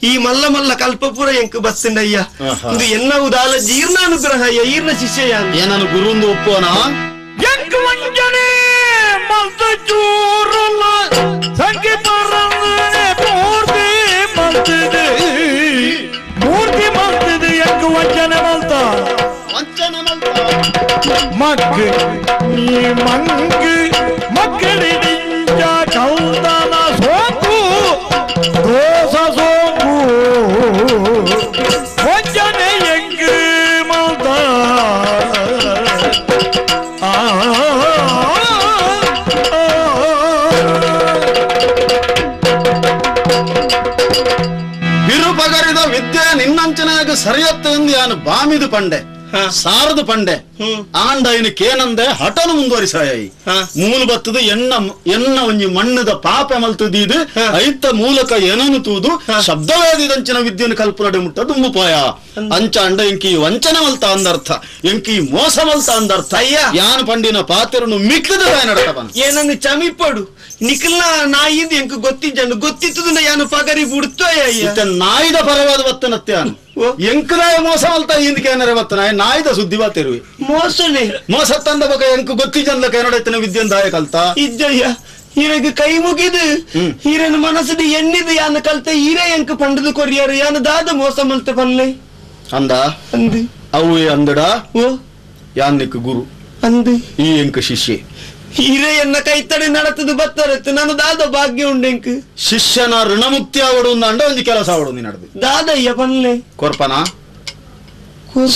ಈ ಮಲ್ಲ ಮಲ್ಲ ಕಲ್ಪ ಪೂರ ಎಂಕ್ ಬಸ್ಸಿಂಡಯ್ಯ ಇದು ಎನ್ನವುದಾಲ ಜೀರ್ಣಾನುಗ್ರಹ ಅಯ್ಯ ಈರ್ನ ಶಿಷ್ಯ ಏನನು ಗುರುಂದು ಒಪ್ಪೋನ ಮೂರ್ತಿ ಮಲ್ತದೆ ಎಂಕ್ ವಂಚನೆ ಮಲ್ತ ವಂಚನೆ ಮಲ್ತ ಮಗ್ ನೀ ಮಂಗ್ ಮಕ್ಕಳಿಡಿಂಜ ಕಲ್ದನ ಸೋಂಕು ದೋಸ ಸೋಂಕು ವಂಚನೆ ಎಂಗ್ ಮಲ್ತ ಆ ಬಿರುಪಗರಿದ ವಿದ್ಯೆ ನಿನ್ನಂಚನಾಗ ಸರಿಯತ್ತ ಎಂದು ಯಾನು ಬಾಮಿದು ಪಂಡೆ ಸಾರದು ಪಂಡೆ ಆಂಡ ಇನ್ನು ಕೇನಂದೆ ಹಠನು ಮುಂದುವರಿಸಾಯಿ ಮೂಲ ಬತ್ತದ ಎಣ್ಣ ಎಣ್ಣ ಒಂಜಿ ಮಣ್ಣದ ಪಾಪೆ ಮಲ್ತದೀದು ಐತ ಮೂಲಕ ಏನನು ತೂದು ಶಬ್ದವೇದಿದಂಚಿನ ವಿದ್ಯೆಯನ್ನು ಕಲ್ಪನಡೆ ಮುಟ್ಟ ದುಂಬುಪಾಯ ಅಂಚ ಅಂಡ ಎಂಕಿ ವಂಚನೆ ಮಲ್ತ ಅಂದರ್ಥ ಎಂಕಿ ಮೋಸ ಮಲ್ತ ಅಂದರ್ಥ ಯಾನ್ ಪಂಡಿನ ಪಾತ್ರನು ಮಿಕ್ಕದ ನಡತ ಏನನ್ನು ಚಮಿಪಡು ನಿಖಲ್ನ ನಾಯಿಂದ ಎಂಕ್ ಗೊತ್ತಿಜ್ಜಂಡು ಗೊತ್ತಿತ್ತದ ಯಾನು ಪಗರಿ ಬಿಡ್ತೋಯ ನಾಯಿದ ಪರವಾದ ಬತ್ತನತ್ಯಾನು ಎಂಕದಾಯ ಮೋಸ ಮಲ್ತ ಇಂದಕ್ಕೆ ಬತ್ತನ ನಾಯಿದ ಸುದ್ದಿ ಬಾತಿರುವಿ ಮೋಸನೆ ಮೋಸ ತಂದ ಬಕ ಎಂಕ್ ಗೊತ್ತಿಜನ್ಲಕ ಏನಡೈತನ ವಿದ್ಯೆನ್ ದಾಯ ಕಲ್ತ ಇಜ್ಜಯ್ಯ ಈರಗ ಕೈ ಮುಗಿದು ಈರನ ಮನಸ್ಸು ಎಣ್ಣಿದು ಯಾನು ಕಲ್ತ ಈರೇ ಎಂಕ್ ಪಂಡದು ಕೊರಿಯಾರು ಯಾನು ದಾದ ಮೋಸ ಮಲ್ತ ಪಲ್ಲೆ ಅಂದ ಅಂದು ಅವು ಅಂದಡ ಓ ಯಾನ್ ನಿಕ್ ಗುರು ಅಂದು ಈ ಎಂಕ್ ಶಿಷ್ಯೆ ಹೀರೆ ಎನ್ನ ಕೈತಡಿ ನಡತದು ಬತ್ತರತ್ತು ನಾನು ದಾದ ಭಾಗ್ಯ ಉಂಡೆಂಕ್ ಶಿಷ್ಯನ ಋಣಮುಕ್ತಿ ಆವಡು ಅಂಡ ಒಂದು ಕೆಲಸ ಆವಡು ನೀ ನಡೆದು ದಾದಯ್ಯ ಪನ್ಲೆ ಕೊರ್ಪನ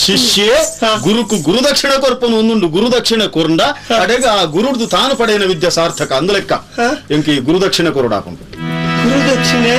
ಶಿಷ್ಯೆ ಗುರುಕು ಗುರುದಕ್ಷಿಣೆ ಕೊರ್ಪನು ಒಂದುಂಡು ಗುರುದಕ್ಷಿಣೆ ಕೊರಂಡ ಅಡೆಗ ಆ ಗುರುಡ್ದು ತಾನು ಪಡೆಯನ ವಿದ್ಯೆ ಸಾರ್ಥಕ ಅಂದ ಲೆಕ್ಕ ಎಂಕಿ ಗುರುದಕ್ಷಿಣೆ ಕೊರಡಾಕೊಂಡು ಗುರುದಕ್ಷಿಣೆ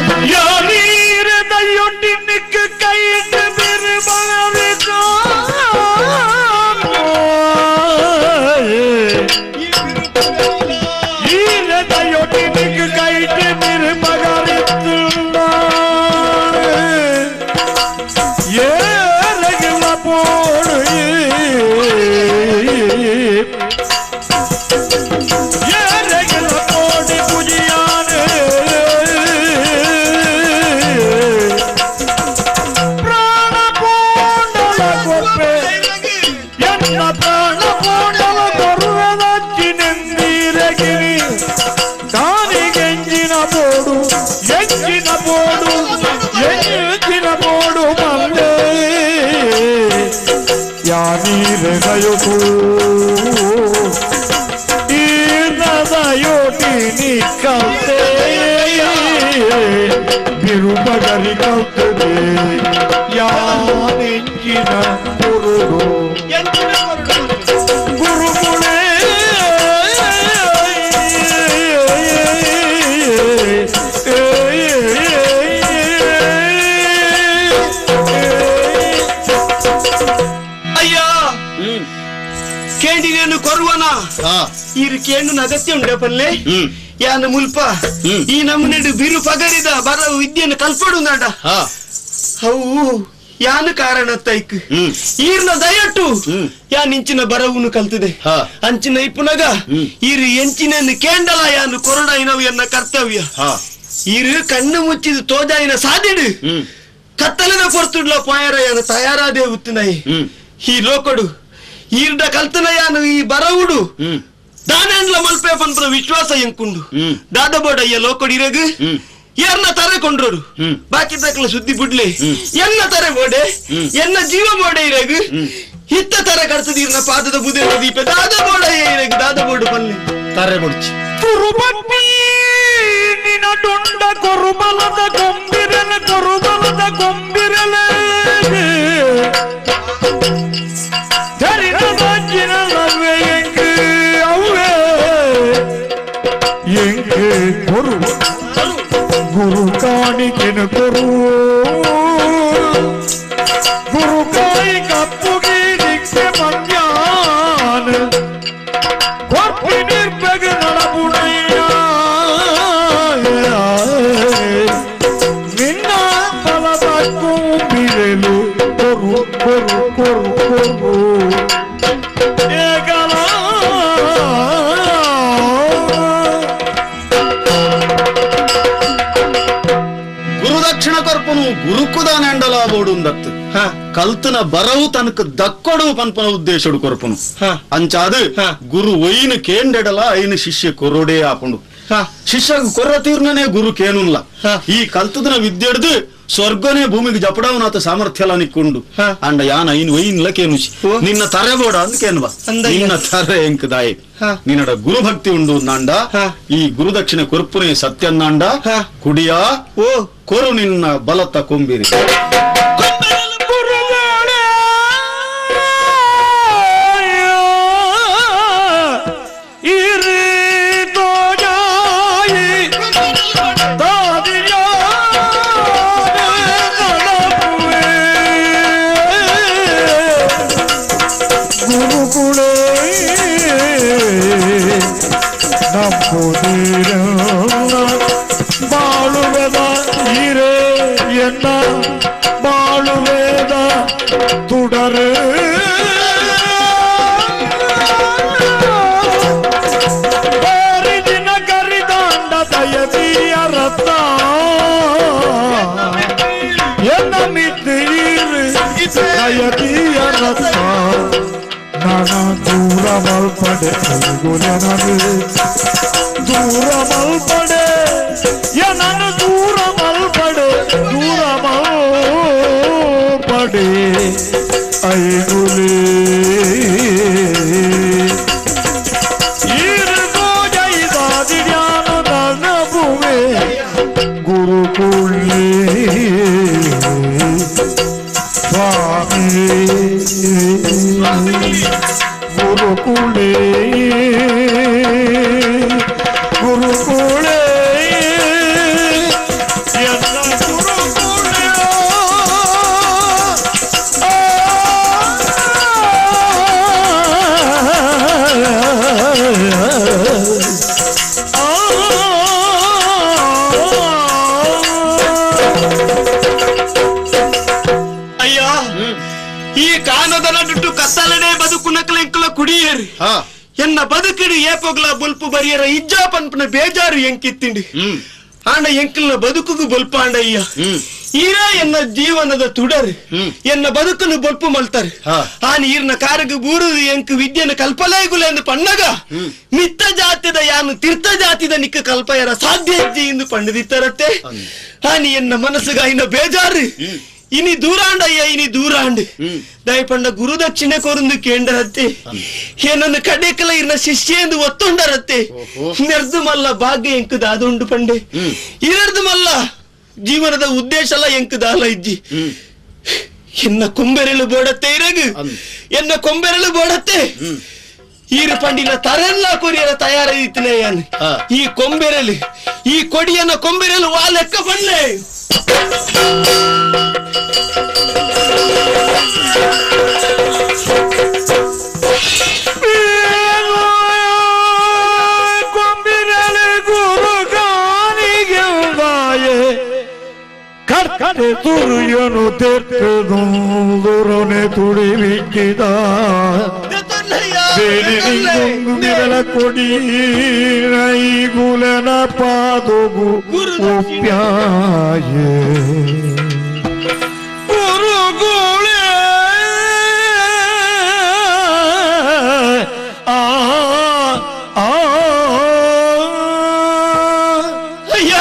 ಕೊರುವನ ಈರು ಕೇಂಡು ಅಗತ್ಯ ಉಂಡ ಪಲ್ಲೆ ಯಾನ ಮುಲ್ಪ ಈ ನಮ್ಮನೆಡು ಬಿರು ಪಗರಿದ ಬರವು ವಿದ್ಯೆಯನ್ನು ಕಲ್ಪಡು ನಾಡ ಅವು ಯಾನು ಕಾರಣ ತೈಕ್ ಈರ್ನ ದಯಟ್ಟು ಯಾನ್ ಇಂಚಿನ ಬರವುನು ಕಲ್ತದೆ ಅಂಚಿನ ಇಪ್ಪುನಗ ಈರು ಎಂಚಿನ ಕೇಂಡಲ ಯಾನು ಕೊರಡಾಯಿನವು ಎನ್ನ ಕರ್ತವ್ಯ ಈರು ಕಣ್ಣು ಮುಚ್ಚಿದ ತೋಜಾಯಿನ ಸಾದಿಡು ಕತ್ತಲಿನ ಪೊರ್ತುಡ್ಲ ಪಾಯರ ಯಾನು ತಯಾರಾದೇ ಉತ್ತಿನಾಯಿ ಈ ಲೋಕಡು ಈರ್ಡ ಕಲ್ತನ ಯಾನು ಈ ಬರವುಡು ದಾನೇಂಡ್ಲ ಮಲ್ಪೆ ಪನ್ಪುನ ವಿಶ್ವಾಸ ಎಂಕುಂಡು ದಾದಬೋಡಯ್ಯ ಲೋಕಡು ಇರಗು ಎರ್ನ ತರೆ ಕೊಂಡ್ರೋಡು ಬಾಕಿ ತಕ್ಕಲ ಸುದ್ದಿ ಬುಡ್ಲೆ ಎನ್ನ ತರೆ ಬೋಡೆ ಎನ್ನ ಜೀವ ಬೋಡೆ ಇರಗು ಇತ್ತ ತರ ಕರ್ತದ ಇರ್ನ ಪಾದದ ಬುದೆ ದೀಪ ದಾದ ಬೋಡಯ್ಯ ಇರಗು ದಾದ ಬೋಡು ಪಲ್ಲೆ ತರೆ ಬುಡ್ಚಿ ನಿನಡುಂಡ ಕೊರುಬಲದ ಗೊಂಬಿರಲೆ ಕೊರುಬಲದ ಗೊಂಬಿರಲೆ ಕೊರು ಗುರು ಕಾಣಿಕೆನ ಕೊರು ಗುರು ಕಾಯಿ ಕಪ್ಪುಗೆ ನಿಕ್ಕೆ ಮಂಗ್ಯಾನ ಕೊಪ್ಪಿ ನಿರ್ಬೆಗ ನಡಬುಣಯ್ಯ ನಿನ್ನ ಬಲದ ಕೊಂಬಿರಲು ಕೊರು ಕೊರು ಕೊರು ಕೊರು ಏಕಲ ಗುರುದಕ್ಷಿಣ ಕೊರ್ಪನು ಗುರುಕುದಾನೆಂಡಲ ಬೋಡುಂದತ್ತು ಕಲ್ತನ ಬರವು ತನಕ ದಕ್ಕೊಡು ಪನ್ಪನ ಉದ್ದೇಶಡು ಕೊರ್ಪನು ಅಂಚಾದು ಗುರು ಒಯ್ನ ಕೇಂಡೆಡಲ ಐನು ಶಿಷ್ಯ ಕೊರೊಡೆ ಆಪುಂಡು ಶಿಷ್ಯ ಕೊರ್ರ ತೀರ್ನೇ ಗುರು ಕೇನುಲ್ಲ ಈ ಕಲ್ತದನ ವಿದ್ಯೆಡ್ದು ಸ್ವರ್ಗನೇ ಭೂಮಿಗೆ ಜಪಡವನಾತ ಸಾಮರ್ಥ್ಯ ಎಲ್ಲ ನಿಕ್ಕೊಂಡು ಅಂಡ ಯಾನ ಐನ್ ಒಯ್ನ್ಲ ಕೇನುಚಿ ನಿನ್ನ ತರೆ ಬೋಡ ಅಂದ್ ಕೇನ್ವಾ ನಿನ್ನ ತರೆ ಎಂಕ್ ದಾಯಿ ನಿನ್ನಡ ಗುರು ಭಕ್ತಿ ಉಂಡು ನಾಂಡ ಈ ಗುರುದಕ್ಷಿಣೆ ಕೊರ್ಪುನೇ ಸತ್ಯನ್ನಾಂಡ ಕುಡಿಯ ಓ ಕೊರು ನಿನ್ನ ಬಲತ್ತ ಕೊಂಬಿರಿ ಬಾಳುವೆದ ಹಿರೇ ಎನ್ನ ಬಾಳುವೇದ ತುಡರು ಬಾರಿದಿನ ಕರಿದಾಂಡ ದಯದಿಯ ರಥ ಎನ್ನ ಮಿದ್ದೀರು ದಯದಿಯ ರಥ ನಾನ ದೂರ ಮಲ್ಪಡೆ ಅಲ್ಗುಲೆನದು ದೂರ ಮಲ್ಪಡೆ ನಾನು ದೂರ ಮಲ್ಪಡೆ ದೂರ ಮಲ್ಪಡೆ ಐಗುಲೇ ಈರು ನನ್ನ ಭೂಮಿ ಗುರುಕುಲೇ ಸ್ವಾಮಿ ಗುರುಕುಲೇ ಗುರುಕುಲೇ ಎಲ್ಲ ಗುರುಕುಲೇ ಅಯ್ಯ ಈ ಕಾನದ ನಡುಟು ಕತ್ತಲನೆ ಬದುಕು ನಕಲೆಂಕುಲ ಕುಡಿಯೇರಿ ಎನ್ನ ಬದುಕಿಡು ಏಪೋಗ್ಲ ಬೊಲ್ಪು ಬರಿಯರ ಇಜ್ಜಾ ಪನ್ಪನ ಬೇಜಾರು ಎಂಕಿತ್ತಿಂಡಿ ಆಂಡ ಎಂಕಲ್ನ ಬದುಕುಗು ಬೊಲ್ಪಾಂಡಯ್ಯ ಈರ ಎನ್ನ ಜೀವನದ ತುಡರು ಎನ್ನ ಬದುಕನ್ನು ಬೊಲ್ಪು ಮಲ್ತಾರೆ ಆ ನೀರ್ನ ಕಾರಗು ಬೂರುದು ಎಂಕ್ ವಿದ್ಯೆನ ಕಲ್ಪಲೇಗುಲ ಎಂದು ಪಣ್ಣಗ ಮಿತ್ತ ಜಾತಿದ ಯಾನು ತೀರ್ಥ ಜಾತಿದ ನಿಕ್ಕ ಕಲ್ಪಯರ ಸಾಧ್ಯ ಇಜ್ಜಿ ಎಂದು ಪಣ್ಣದಿತ್ತರತ್ತೆ ಆನಿ ಎನ್ನ ಮನಸ್ಸುಗಾಯಿನ ಬೇಜಾರು ಇನಿ ದೂರಾಂಡಯ್ಯ ಇನಿ ದೂರಾಂಡ್ ದಯಪಂಡ ಗುರುದಕ್ಷಿಣೆ ಕೊರಂದು ಕೇಂಡರತ್ತೆ ಏನನ್ನು ಕಡೆಕಲ ಇರ್ನ ಶಿಷ್ಯ ಎಂದು ಒತ್ತೊಂಡರತ್ತೆ ನೆರ್ದು ಮಲ್ಲ ಭಾಗ್ಯ ಎಂಕುದ ಅದುಂಡು ಪಂಡೆ ಇರರ್ದು ಮಲ್ಲ ಜೀವನದ ಉದ್ದೇಶ ಎಲ್ಲ ಎಂಕುದಾಲ ಇಜ್ಜಿ ಎನ್ನ ಕೊಂಬೆರಳು ಬೋಡತ್ತೆ ಇರಗು ಎನ್ನ ಕೊಂಬೆರಳು ಬೋಡತ್ತೆ ಈರು ಪಂಡಿನ ತರೆಲ್ಲ ಕೊರಿಯರ ತಯಾರಾಯಿತನೆ ಯಾನು ಈ ಕೊಂಬೆರಳು ಈ ಕೊಡಿಯನ್ನ ಕೊಂಬೆರಳು ವಾ ಲೆಕ್ಕ ಪಂಡೆ Thank you. ಅರೆ ತುರಿಯನು ತೆತ್ತುದುರುನೆ ತುಡಿವಿಕ್ಕಿದ ಬೇರೆ ಕೊಡಿ ನೈಗುಲನ ಪಾದಗು ಒಪ್ಯಾಯೇ ಗುರುಗಳೇ ಆ ಆ ಅಯ್ಯ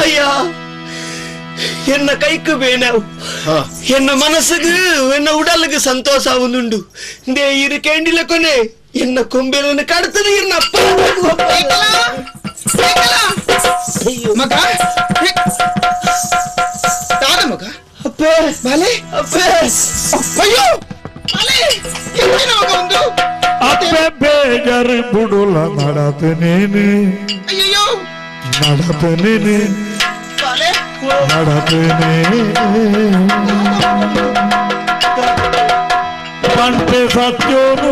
ಅಯ್ಯ ಎನ್ನ ಕೈಕು ಬೇನವು ಎನ್ನ ಮನಸ್ಸಿಗೆ ಎನ್ನ ಉಡಲ್ಗೆ ಸಂತೋಷ ಉಂಡು they ಇರು ಕೇಂಡಿಲ ಕೊನೆ ಎನ್ನ ಕೊಂಬೆಲನ್ನು ಕಡ್ತದೆ ಎನ್ನ ಅಪ್ಪ ಮಗ ದಾದ ಮಗ ಅಪ್ಪೇ ಬಾಲೆ ಅಪ್ಪೇ ಅಯ್ಯೋ ಬಾಲೆ ಎಂಚಿನ ಮಗ ಒಂದು ಅಪ್ಪೆ ಬೇಜಾರು ಬುಡುಲ ನಡತೆ ನೀನು ಅಯ್ಯಯ್ಯೋ ನಡತೆ ನೀನು ಬಾಲೆ ನಡತೆ ಪಂಪೆ ಸತ್ಯೋನು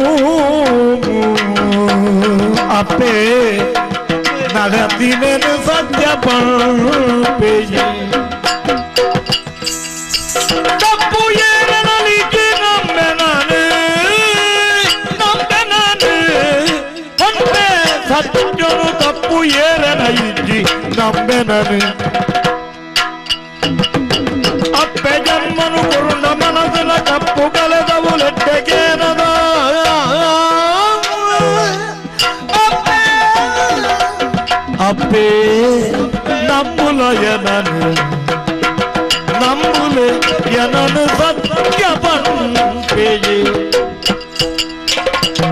ಅಪ್ಪೆ ನಡತಿನೇನು ಸತ್ಯ ಪಂಪೆಯೇ ತಪ್ಪು ಏರಲಿಕ್ಕೆ ನಂಬೆ ನಾನು ನಂಬೆ ನಾನು ಪಂಪೆ ಸತ್ಯನು ತಪ್ಪು ಏರನ ಇಜ್ಜಿ ನಂಬೆ ನಾನು ಅಪ್ಪೆ ಜನ್ಮನು ಕೊರುಂಡ ಮನಸ್ಸಿನ ಕಪ್ಪು ಕಳೆದವು ಲೆಟ್ಟಗೇನದ ಅಪ್ಪೆ ಅಪ್ಪೆ ನಂಬುಲಯನನು ನಂಬುಲೆ ಯನನು ಸತ್ಯ ಪಂಪೆಯೇ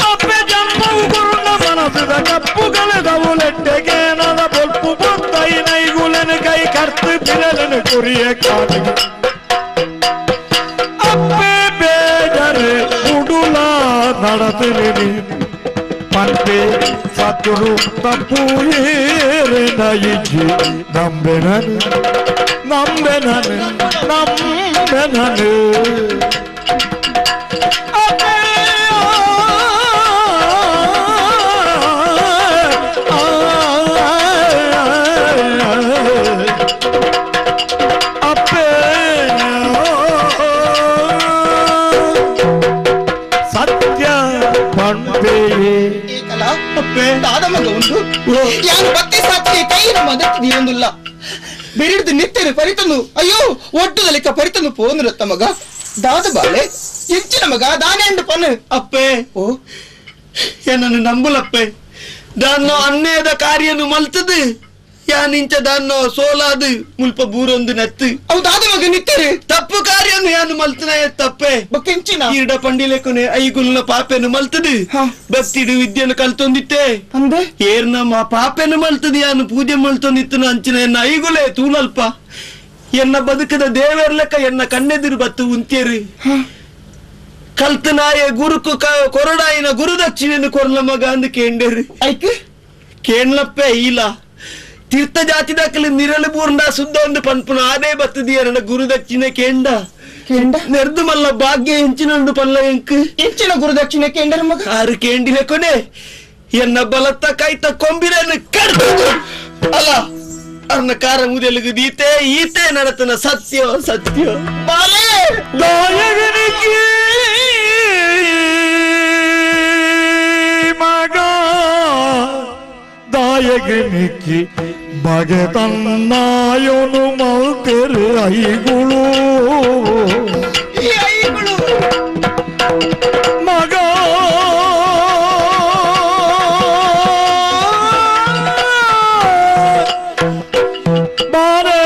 ಅಪ್ಪೆ ಜನ್ಮವು ಕೊರುಂಡ ಮನಸ್ಸಿನ ಕಪ್ಪು ಕಳೆದವು ಲೆಟ್ಟಗೇನದ ಬೊಲ್ಪು ಬೊತ್ತೈ ನೈಗುಲನು ಕೈ ಕರ್ತು ಬಿರಲನು ಕುರಿಯ ಕಾಣಿಗೆ ಅಪ್ಪೆ ಬೇಜಾರು ಉಡುಲ ನಡತಿರಿ ಪಂಪೆ ಸತ್ಯುಡು ತಪ್ಪು ಏರಿನ ಇಜ್ಜಿ ನಂಬೆ ನಾನು ನಂಬೆ ನಾನು ನಂಬೆ ನಾನು ಅಪ್ಪೆ ಅಪ್ಪೆ ಸತ್ಯ ಪಂಪೆಯೇ ಏಕಲ ಅಪ್ಪೆ ದಾದ ಮಗ ಉಂಟು ಯಾನು ಬತ್ತೆ ಸಾತ್ರಿ ಕೈನ ಮದತ್ತು ನೀರೊಂದುಲ್ಲ ಬೆರಿಡ್ದು ನಿತ್ತೆರು ಪರಿತನು ಅಯ್ಯೋ ಒಟ್ಟುದ ಲೆಕ್ಕ ಪರಿತನು ಪೋನುರತ್ತ ಮಗ ದಾದ ಬಾಲೆ ಎಂಚಿನ ಮಗ ದಾನೆ ಅಂಡು ಪನ್ನು ಅಪ್ಪೆ ಓ ಏನನ್ನು ನಂಬುಲಪ್ಪೆ ದಾನ್ನೋ ಅನ್ನೇದ ಕಾರ್ಯನು ಮಲ್ತದು ಯಾನಿಂಚ ದಾನ್ನೋ ಸೋಲಾದು ಮುಲ್ಪ ಬೂರೊಂದು ನೆತ್ತು ಅವು ದಾದ ಮಗ ನಿತ್ತೆರು ತಪ್ಪು ಕಾರ್ಯನು ಯಾನು ಮಲ್ತನ ತಪ್ಪೆ ಬೊಕ್ಕೆಂಚಿನ ಈಡ ಪಂಡಿಲೆಕೊನೆ ಐಗುಲ್ನ ಪಾಪೆನು ಮಲ್ತದು ಭಕ್ತಿಡು ವಿದ್ಯೆನು ಕಲ್ತೊಂದಿತ್ತೆ ಅಂದೆ ಏರ್ನ ಮಾ ಪಾಪೆನು ಮಲ್ತದು ಯಾನು ಪೂಜೆ ಮಲ್ತೊಂದಿತ್ತನು ಅಂಚಿನ ಎನ್ನ ಐಗುಲೆ ತೂಲಲ್ಪ ಎನ್ನ ಬದುಕದ ದೇವೆರ್ಲೆಕ್ಕ ಎನ್ನ ಕಣ್ಣೆದಿರು ಬತ್ತು ಉಂತೇರು ಕಲ್ತನಾಯ ಗುರುಕು ಕೊರಡಾಯಿನ ಗುರುದಕ್ಷಿಣೆಯನ್ನು ಕೊರ್ಲ ಮಗ ಅಂದು ಕೇಂಡೇರು ಐಕ್ ಕೇಣ್ಲಪ್ಪೆ ಇಲ್ಲ ತೀರ್ಥ ಜಾತಿ ದಾಖಲೆ ನಿರಳು ಬೂರ್ಂಡ ಸುದ್ದ ಒಂದು ಪನ್ಪುನ ಆದೇ ಬತ್ತದಿಯರನ ಗುರುದಕ್ಷಿಣೆ ಕೇಂಡ ಕೇಂಡ ನೆರ್ದು ಮಲ್ಲ ಭಾಗ್ಯ ಎಂಚಿನೊಂದು ಪಲ್ಲ ಎಂಕ್ ಎಂಚಿನ ಗುರುದಕ್ಷಿಣೆ ಕೇಂಡರ ಮಗ ಆರು ಕೇಂಡಿನ ಕೊನೆ ಎನ್ನ ಬಲತ್ತ ಕೈತ ಕೊಂಬಿರನ್ನು ಕಡ್ದು ಅಲ್ಲ ಅನ್ನ ಕಾರ ಮುದೆಲುಗು ದೀತೆ ಈತೆ ನಡತನ ಸತ್ಯ ಸತ್ಯ ಬಾಲೆ ನಾಯಕನಿಗೆ ಮಗ ದಾಯಕನಿಗೆ ಬಗೆ ತನ್ನಾಯೋನು ಮಲ್ತೆರು ಐಗುಳು ಈ ಐಗಳು ಮಗ ಬಾರೆ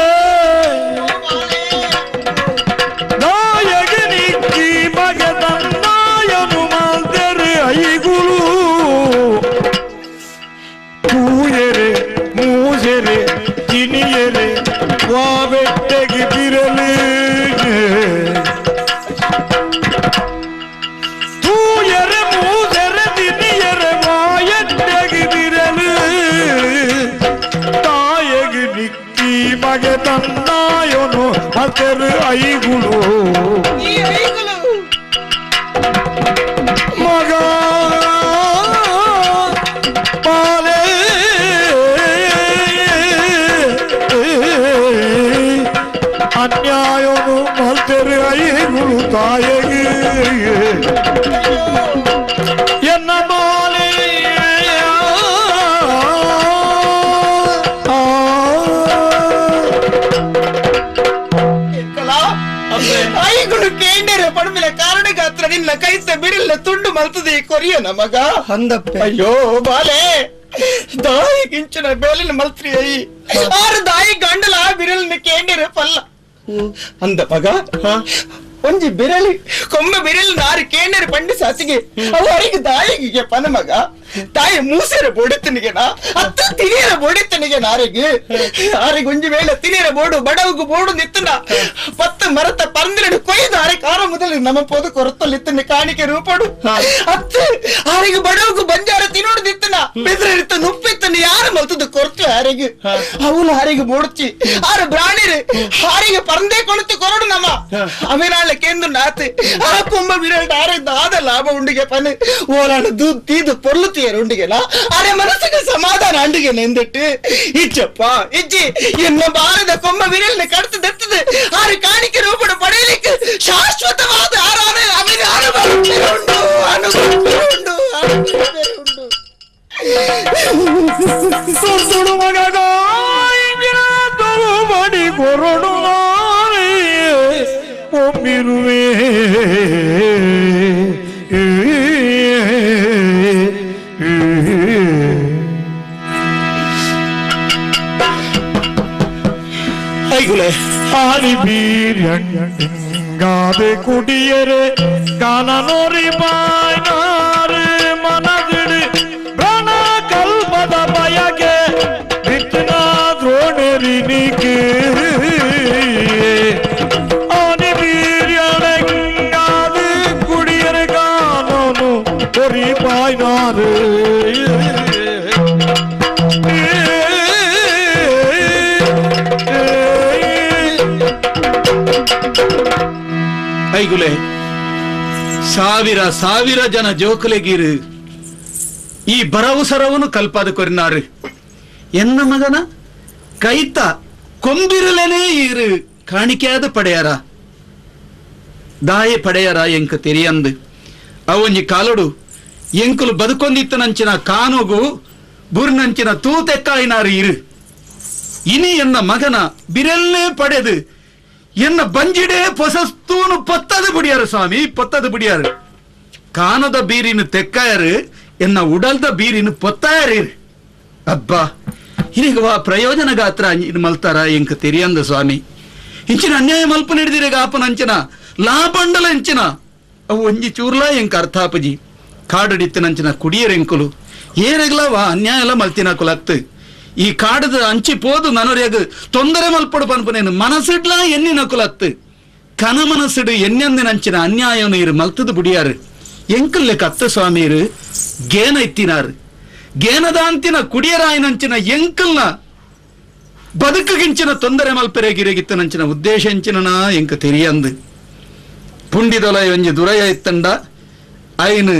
ನಾಯಕನಿಕ್ಕಿ ಮಗ ತನ್ನಾಯನು ಮಲ್ತೆರು ಐಗುಳು ತೂಯರೆ ಮೂಸೆರೆ ತಿನಿಯರೆ ವಾವೆಟ್ಟೆಗೆ ಬಿರಲಿ ತೂಯರೆ ಮೂಸೆರೆ ತಿನಿಯರೆ ವಾಯಟ್ಟೆಗೆ ಬಿರಲು ತಾಯಗೆ ನಿಕ್ಕಿ ಮಗೆ ತನ್ನಾಯೋನು ಮತೆರು ಐಗುಳು ಈ ಐಗಳು ಮಗ ಪಾಲೆ ಆ ಅನ್ಯಾಯನು ಮಲ್ತೆರು ಐಗುಳು ತಾಯಗೆ ಎನ್ನ ಬಾಲೆ ಐಗುಳು ಕೇಂದ್ರ ಪಡ್ಮಿನ ಕಾರಣಗಾತ್ರ ನಿನ್ನ ಕೈತ ಬಿರಿಲ್ಲ ತುಂಡು ಮಲ್ತದೆ ಕೊರಿಯ ನಮಗ ಅಂದಪ್ಪೆ. ಅಯ್ಯೋ ಬಾಲೆ ದಾಯಿ ಗಿಂಚಿನ ಬೇಲಿನ ಮಲ್ತ್ರಿ ಅಯ್ಯ ಆರು ದಾಯಿ ಗಂಡಲ ಬಿರಲ್ನ ಕೇಂದ್ರ ಪಲ್ಲ ಅಂದ ಮಗ ಒಂಜಿ ಬಿರಲಿ ಕೊಮ್ಮೆ ಬಿರಲಿ ನಾರು ಕೇಂದ್ರ ಪಂಡಿ ಸಾಸಿಗೆ ಅವು ಅರಿಗೆ ದಾಯಿಗೆ ಪನ ಮಗ ತಾಯಿ ಮೂಸೆರ ಬೋಡಿತ್ತನಿಗೆನಾ ಅತ್ತ ತಿನಿಯರ ಬೋಡಿತ್ತನಿಗೆ ನಾರಿಗೆ ಆರಿಗೆ ಒಂಜಿ ವೇಳೆ ತಿನಿಯರ ಬೋಡು ಬಡವಗು ಬೋಡು ನಿತ್ತನ ಪತ್ತು ಮರತ ಪರಂದಿರಡು ಕೊಯ್ದು ಆರೆ ಕಾರ ಮೊದಲು ನಮ್ಮ ಪೋದು ಕೊರತಲ್ಲಿತ್ತನೆ ಕಾಣಿಕೆ ರೂಪಡು ಅತ್ತ ಆರಿಗೆ ಬಡವಗು ಬಂಜಾರ ತಿನ್ನೋಡು ನಿತ್ತನ ಬೆದರಿತ್ತ ನುಪ್ಪಿತ್ತನ ಯಾರು ಮಲ್ತದ್ದು ಕೊರತು ಆರಿಗೆ ಅವನು ಆರಿಗೆ ಬೋಡುಚ್ಚಿ ಆರು ಬ್ರಾಣಿರು ಆರಿಗೆ ಪರಂದೇ ಕೊಣತು ಕೊರಡು ನಮ್ಮ ಅವಿನಾಳ ಕೇಂದ್ರ ನಾತೆ ಆ ಕುಂಬ ಬಿರಲ್ಡ ಆರೆ ದಾದ ಲಾಭ ಉಂಡಿಗೆ ಪನೆ ಓಲಾಣ ದೂದ್ ತೀದು ಪೊರ್ಲು ಉಂಡಿಗೆನ ಅರೆ ಮನಸ್ಸಿಗೆ ಸಮಾಧಾನ ಅಂಡಿಗೆ ನೆಂದಿಟ್ಟು ಇಚ್ಚಪ್ಪ ಇಜ್ಜಿ ಎನ್ನ ಬಾರದ ಕೊಂಬ ವಿರಲ್ನ ಕಡ್ತು ದತ್ತದೆ ಆರು ಕಾಣಿಕೆ ರೂಪಣ ಪಡೆಯಲಿಕ್ಕೆ ಶಾಶ್ವತವಾದ ಆರಾಧನೆ ಅವನ ಅನುಭವ ಉಂಡು ಅನುಭವ ಉಂಡು. ಸುಡು ಮಗಡಿ ಕೊರಡು ಒಮ್ಮಿರುವೆ ಐಗುಲೆ ಆನಿ ಬೀರ್ಯಂಗಾದೆ ಕುಡಿಯರೆ ಕಾನನೋರಿ ಬಾಯ್ನಾರು ಮನದಿಡು ಪ್ರಾಣ ಕಲ್ಪದ ಬಯಗೆ ಬಿತ್ತಿನ ದ್ರೋಣರಿನಿಗೆ ಆನಿ ಬೀರ್ಯಂಗಾದೆ ಕುಡಿಯರೆ ಕಾನೋನು ಒರಿ ಬಾಯ್ನಾರು ಐಗುಲೆ ಸಾವಿರ ಸಾವಿರ ಜನ ಜೋಕುಲೆಗೀರು ಈ ಬರವು ಸರವನ್ನು ಕಲ್ಪಾದ ಕೊರಿನಾರು ಎನ್ನ ಮಗನ ಕೈತ ಕೊಂಬಿರಲೇನೆ ಈರು ಕಾಣಿಕೆಯಾದ ಪಡೆಯಾರ ದಾಯೆ ಪಡೆಯಾರ ಎಂಕ ತೆರಿಯಂದು ಅವೊಂಜಿ ಕಾಲಡು ಎಂಕುಲು ಬದುಕೊಂದಿತ್ತನಂಚಿನ ಕಾನೋಗು ಬುರ್ನಂಚಿನ ತೂತೆಕ್ಕಾಯಿನಾರು ಇರು ಇನಿ ಎನ್ನ ಮಗನ ಬಿರೆಲ್ಲೇ ಪಡೆದು ಎನ್ನ ಬಂಜಿಡೇ ಪೊಸಸ್ತೂನು ಪತ್ತದ ಬಿಡಿಯಾರು ಸ್ವಾಮಿ ಪತ್ತದ ಬಿಡಿಯಾರು ಕಾನದ ಬೀರಿನ ತೆಕ್ಕಾಯರು ಎನ್ನ ಉಡಲ್ದ ಬೀರಿನ ಪೊತ್ತಾಯರು ಅಬ್ಬಾ ಇನ್ನೀಗ ವಾ ಪ್ರಯೋಜನ ಗಾತ್ರ ಇದು ಮಲ್ತಾರ ಎಂಕ ತೆರಿಯಂದ ಸ್ವಾಮಿ ಇಂಚಿನ ಅನ್ಯಾಯ ಮಲ್ಪ ಹಿಡಿದಿರ ಆಪನ ಅಂಚಿನ ಲಾಬಂಡಲ ಎಂಚಿನ ಅವು ಒಂಜಿ ಚೂರ್ಲ ಎಂಕ ಅರ್ಥಾಪಜಿ ಕಾಡಡಿತ್ತನಂಚಿನ ಕುಡಿಯರೆಂಕುಲು ಏರೆಗ್ಲ ವಾ ಅನ್ಯಾಯ ಎಲ್ಲ ಮಲ್ತಿನ ಕುಲತ್ತು ಈ ಕಾಡದ ಅಂಚಿ ಪೋದು ನನೊರ್ಯಾಗ ತೊಂದರೆ ಮಲ್ಪಡು ಪನ್ಪನೇನು ಮನಸ್ಸಿಡ್ಲ ಎನ್ನಿನ ಕುಲತ್ತು ಕನ ಮನಸ್ಸಿಡು ಎನ್ನೆಂದಿನಂಚಿನ ಅನ್ಯಾಯನು ಇರು ಮಲ್ತದ ಬುಡಿಯಾರು ಎಂಕಲ್ಲೆ ಕತ್ತ ಸ್ವಾಮಿಯರು ಗೇನ ಇತ್ತಿನಾರು ಗೇನದಾಂತಿನ ಕುಡಿಯರಾಯನಂಚಿನ ಎಂಕಲ್ನ ಬದುಕುಗಿಂಚಿನ ತೊಂದರೆ ಮಲ್ಪೆರೆ ಗಿರಗಿತ್ತನಂಚಿನ ಉದ್ದೇಶ ಎಂಚಿನ ಎಂಕ ತೆರಿಯಂದು ಪುಂಡಿದೊಲ ಒಂಜಿ ದುರಯ ಇತ್ತಂಡ ಐನು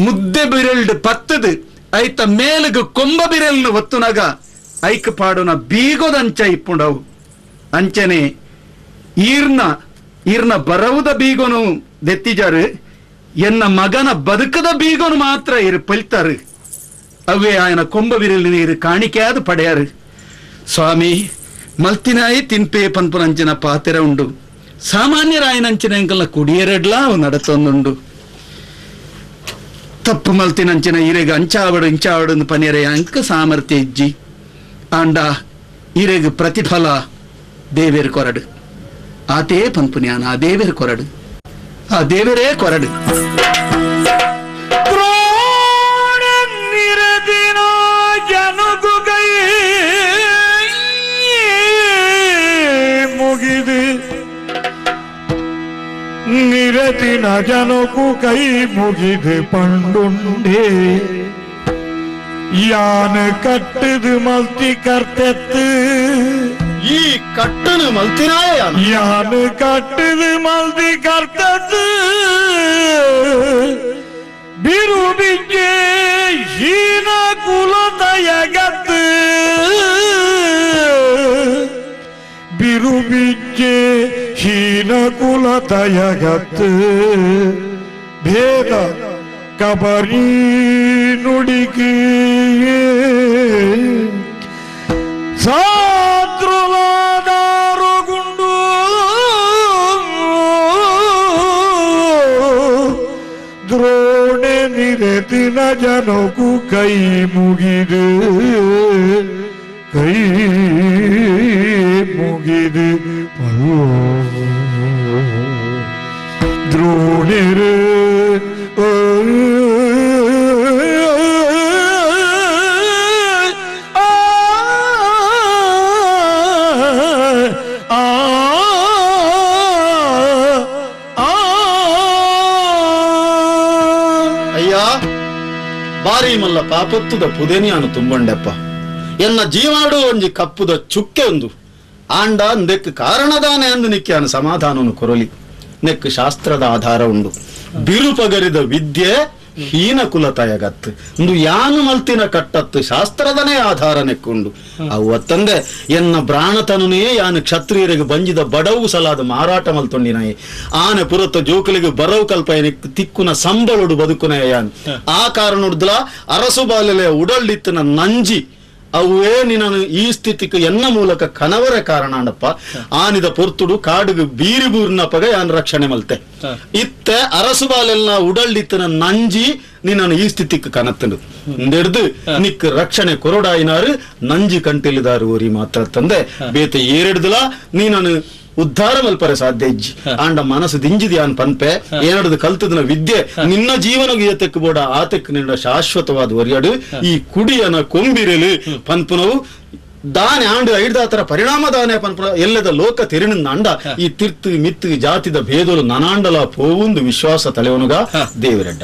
ಮುದ್ದೆ ಬಿರಲ್ಡ್ ಪತ್ತದು ಐತ ಮೇಲುಗು ಕೊಂಬ ಬಿರಲ್ನು ಒತ್ತುನಗ ಐಕ್ ಪಾಡುನ ಬೀಗೋದಂಚ ಇಪ್ಪುಂಡವು ಅಂಚನೆ ಈರ್ನ ಈರ್ನ ಬರವುದ ಬೀಗೋನು ದೆತ್ತಿಜಾರು ಎನ್ನ ಮಗನ ಬದುಕದ ಬೀಗೋನು ಮಾತ್ರ ಇರು ಪಲ್ತಾರು ಅವೇ ಆಯನ ಕೊಂಬ ಬಿರಲಿನ ಇರು ಕಾಣಿಕೆಯಾದ ಪಡೆಯಾರು ಸ್ವಾಮಿ ಮಲ್ತಿನಾಯಿ ತಿನ್ಪೇ ಪನ್ಪುನಂಚಿನ ಪಾತೆರ ಉಂಡು ಸಾಮಾನ್ಯರಾಯನಂಚಿನ ಎಂಕಲ್ನ ಕುಡಿಯರೆಡ್ಲಾ ಅವು ನಡತೊಂದುಂಡು ತಪ್ಪು ಮಲ್ತಿನಂಚಿನ ಈರೆಗ ಅಂಚಾವಡು ಇಂಚಾವಡು ಪನಿಯರೆ ಅಂಕ ಸಾಮರ್ಥ್ಯ ಇಜ್ಜಿ ಆಂಡ ಈರೆಗ್ ಪ್ರತಿಫಲ ದೇವೇರು ಕೊರಡು ಆತೇ ಪನ್ಪುನ್ಯಾನ ಆ ದೇವೇರು ಕೊರಡು ಆ ದೇವರೇ ಕೊರಡು. ನಿರದಿನ ಜನಗುಗೈ ಮುಗಿದು ನಿರತಿನ ಜನಕು ಕೈ ಮುಗಿದು ಪಂಡುಂಡೆ ಯಾನ ಕಟ್ಟದು ಮಲ್ತಿ ಕರ್ತೆತ್ತು ಈ ಕಟ್ಟನು ಮಲ್ತಿನಾಯ ಯಾನು ಕಟ್ಟದು ಮಲ್ತಿ ಕರ್ತದ್ದು ಬಿರುಬಿಗೆ ಹೀನ ಕುಲದಯಗತ್ತು ಬಿರುಬಿಗೆ ಕುಲತಯಗತ್ತು ಭೇದ ಕಬರಿ ನುಡಿಗೆ ಸಾದ್ರುಲಾದಾರುಗುಂಡು ದ್ರೋಣೆ ನಿರೆತಿನ ಜನಕು ಕೈ ಮುಗಿದು ಕೈ ಮುಗಿದು ದ್ರೋಣಿರು ಅಯ್ಯ ಬಾರಿ ಮಲ್ಲ ಪಾಪತ್ತುದ ಪುದೆನಿಯಾನು ತುಂಬಂಡೆಪ್ಪ ಎನ್ನ ಜೀವಾಡು ಒಂಜಿ ಕಪ್ಪುದ ಚುಕ್ಕೆ ಒಂದು ಆಂಡ ಅಂದೆಕ್ ಕಾರಣದಾನೆ ಅಂದು ನಿಕ್ಯಾನು ಸಮಾಧಾನನು ಕೊರಲಿ ನೆಕ್ ಶಾಸ್ತ್ರದ ಆಧಾರ ಉಂಡು ಬಿರುಪಗರಿದ ವಿದ್ಯೆ ಹೀನ ಕುಲತಯಗತ್ತು ಇಂದು ಯಾನು ಮಲ್ತಿನ ಕಟ್ಟತ್ತು ಶಾಸ್ತ್ರದನೇ ಆಧಾರ ನೆಕ್ಕುಂಡು ಅವತ್ತಂದೆ ಎನ್ನ ಬ್ರಾಣತನುನೇ ಯಾನು ಕ್ಷತ್ರಿಯರಿಗೆ ಬಂಜಿದ ಬಡವು ಸಲಾದ ಮಾರಾಟ ಮಲ್ತೊಂಡಿನಾಯಿ ಆನೆ ಪುರತ ಜೋಕುಲಿಗೆ ಬರವು ಕಲ್ಪಯನೆ ತಿಕ್ಕುನ ಸಂಬಳುಡು ಬದುಕುನ ಯಾನು ಆ ಕಾರಣುಡ್ದಲ ಅರಸು ಬಾಲೆಲೆ ಉಡಲ್ಡಿತ್ತನ ನಂಜಿ ಅವೇ ನಿನ್ನನು ಈ ಸ್ಥಿತಿಗೆ ಎನ್ನ ಮೂಲಕ ಕನವರ ಕಾರಣ ಅಂಡಪ್ಪ ಆನಿದ ಪೊರ್ತುಡು ಕಾಡುಗು ಬೀರಿ ಬೂರಿನ ಪಗ ಯಾನ್ ರಕ್ಷಣೆ ಮಲ್ತೆ ಇತ್ತೆ ಅರಸು ಬಾಲೆಲ್ಲ ಉಡಲ್ಡಿತ್ತನ ನಂಜಿ ನಿನ್ನನು ಈ ಸ್ಥಿತಿಗೆ ಕನತ್ತನು ಇಂದೆಡ್ದು ನಿಕ್ ರಕ್ಷಣೆ ಕೊರಡಾಯಿನಾರು ನಂಜಿ ಕಂಟಿಲಿದಾರು ಓರಿ ಮಾತ್ರ ತಂದೆ ಬೇತೆ ಏರೆಡ್ದಲ ನೀನನು ಉದ್ಧಾರ ಮಲ್ಪರೆ ಸಾಧ್ಯ ಇಜ್ಜಿ ಆಂಡ ಮನಸ್ಸು ದಿಂಜಿದಿ ಅನ್ ಪನ್ಪೆ ಏನಡದು ಕಲ್ತದನ ವಿದ್ಯೆ ನಿನ್ನ ಜೀವನಗೆ ಏತಕ್ಕೆ ಬೋಡ ಆತಕ್ಕೆ ನಿನ್ನ ಶಾಶ್ವತವಾದ ಒರಿಯಡು ಈ ಕುಡಿಯನ ಕೊಂಬಿರಲು ಪನ್ಪುನವು ದಾನೆ ಆಂಡು ಐಡ್ದಾತರ ಪರಿಣಾಮ ದಾನೆ ಪನ್ಪುನ ಎಲ್ಲದ ಲೋಕ ತೆರಿನ ಅಂಡ ಈ ತಿರ್ತು ಮಿತ್ತು ಜಾತಿದ ಭೇದಲು ನನಾಂಡಲ ಪೋವುಂದು ವಿಶ್ವಾಸ ತಲೆವನುಗ ದೇವಿರೆಡ್ಡ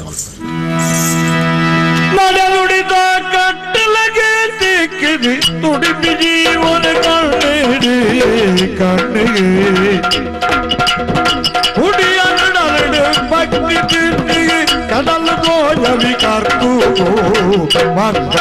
ನಡೆನುಡಿದ ಕಟ್ಟಲಗೆ ತಿಕ್ಕಿದಿ ತುಡಿಪಿ ಜೀವನ ಕಣ್ಣಿಡಿ ಕಣ್ಣಿಗೆ ಹುಡಿಯ ನಡಲಡು ಭಕ್ತಿ ತಿಂದಿಗೆ ಕಡಲು ಗೋಯವಿ ಕರ್ತು ಮಂದ.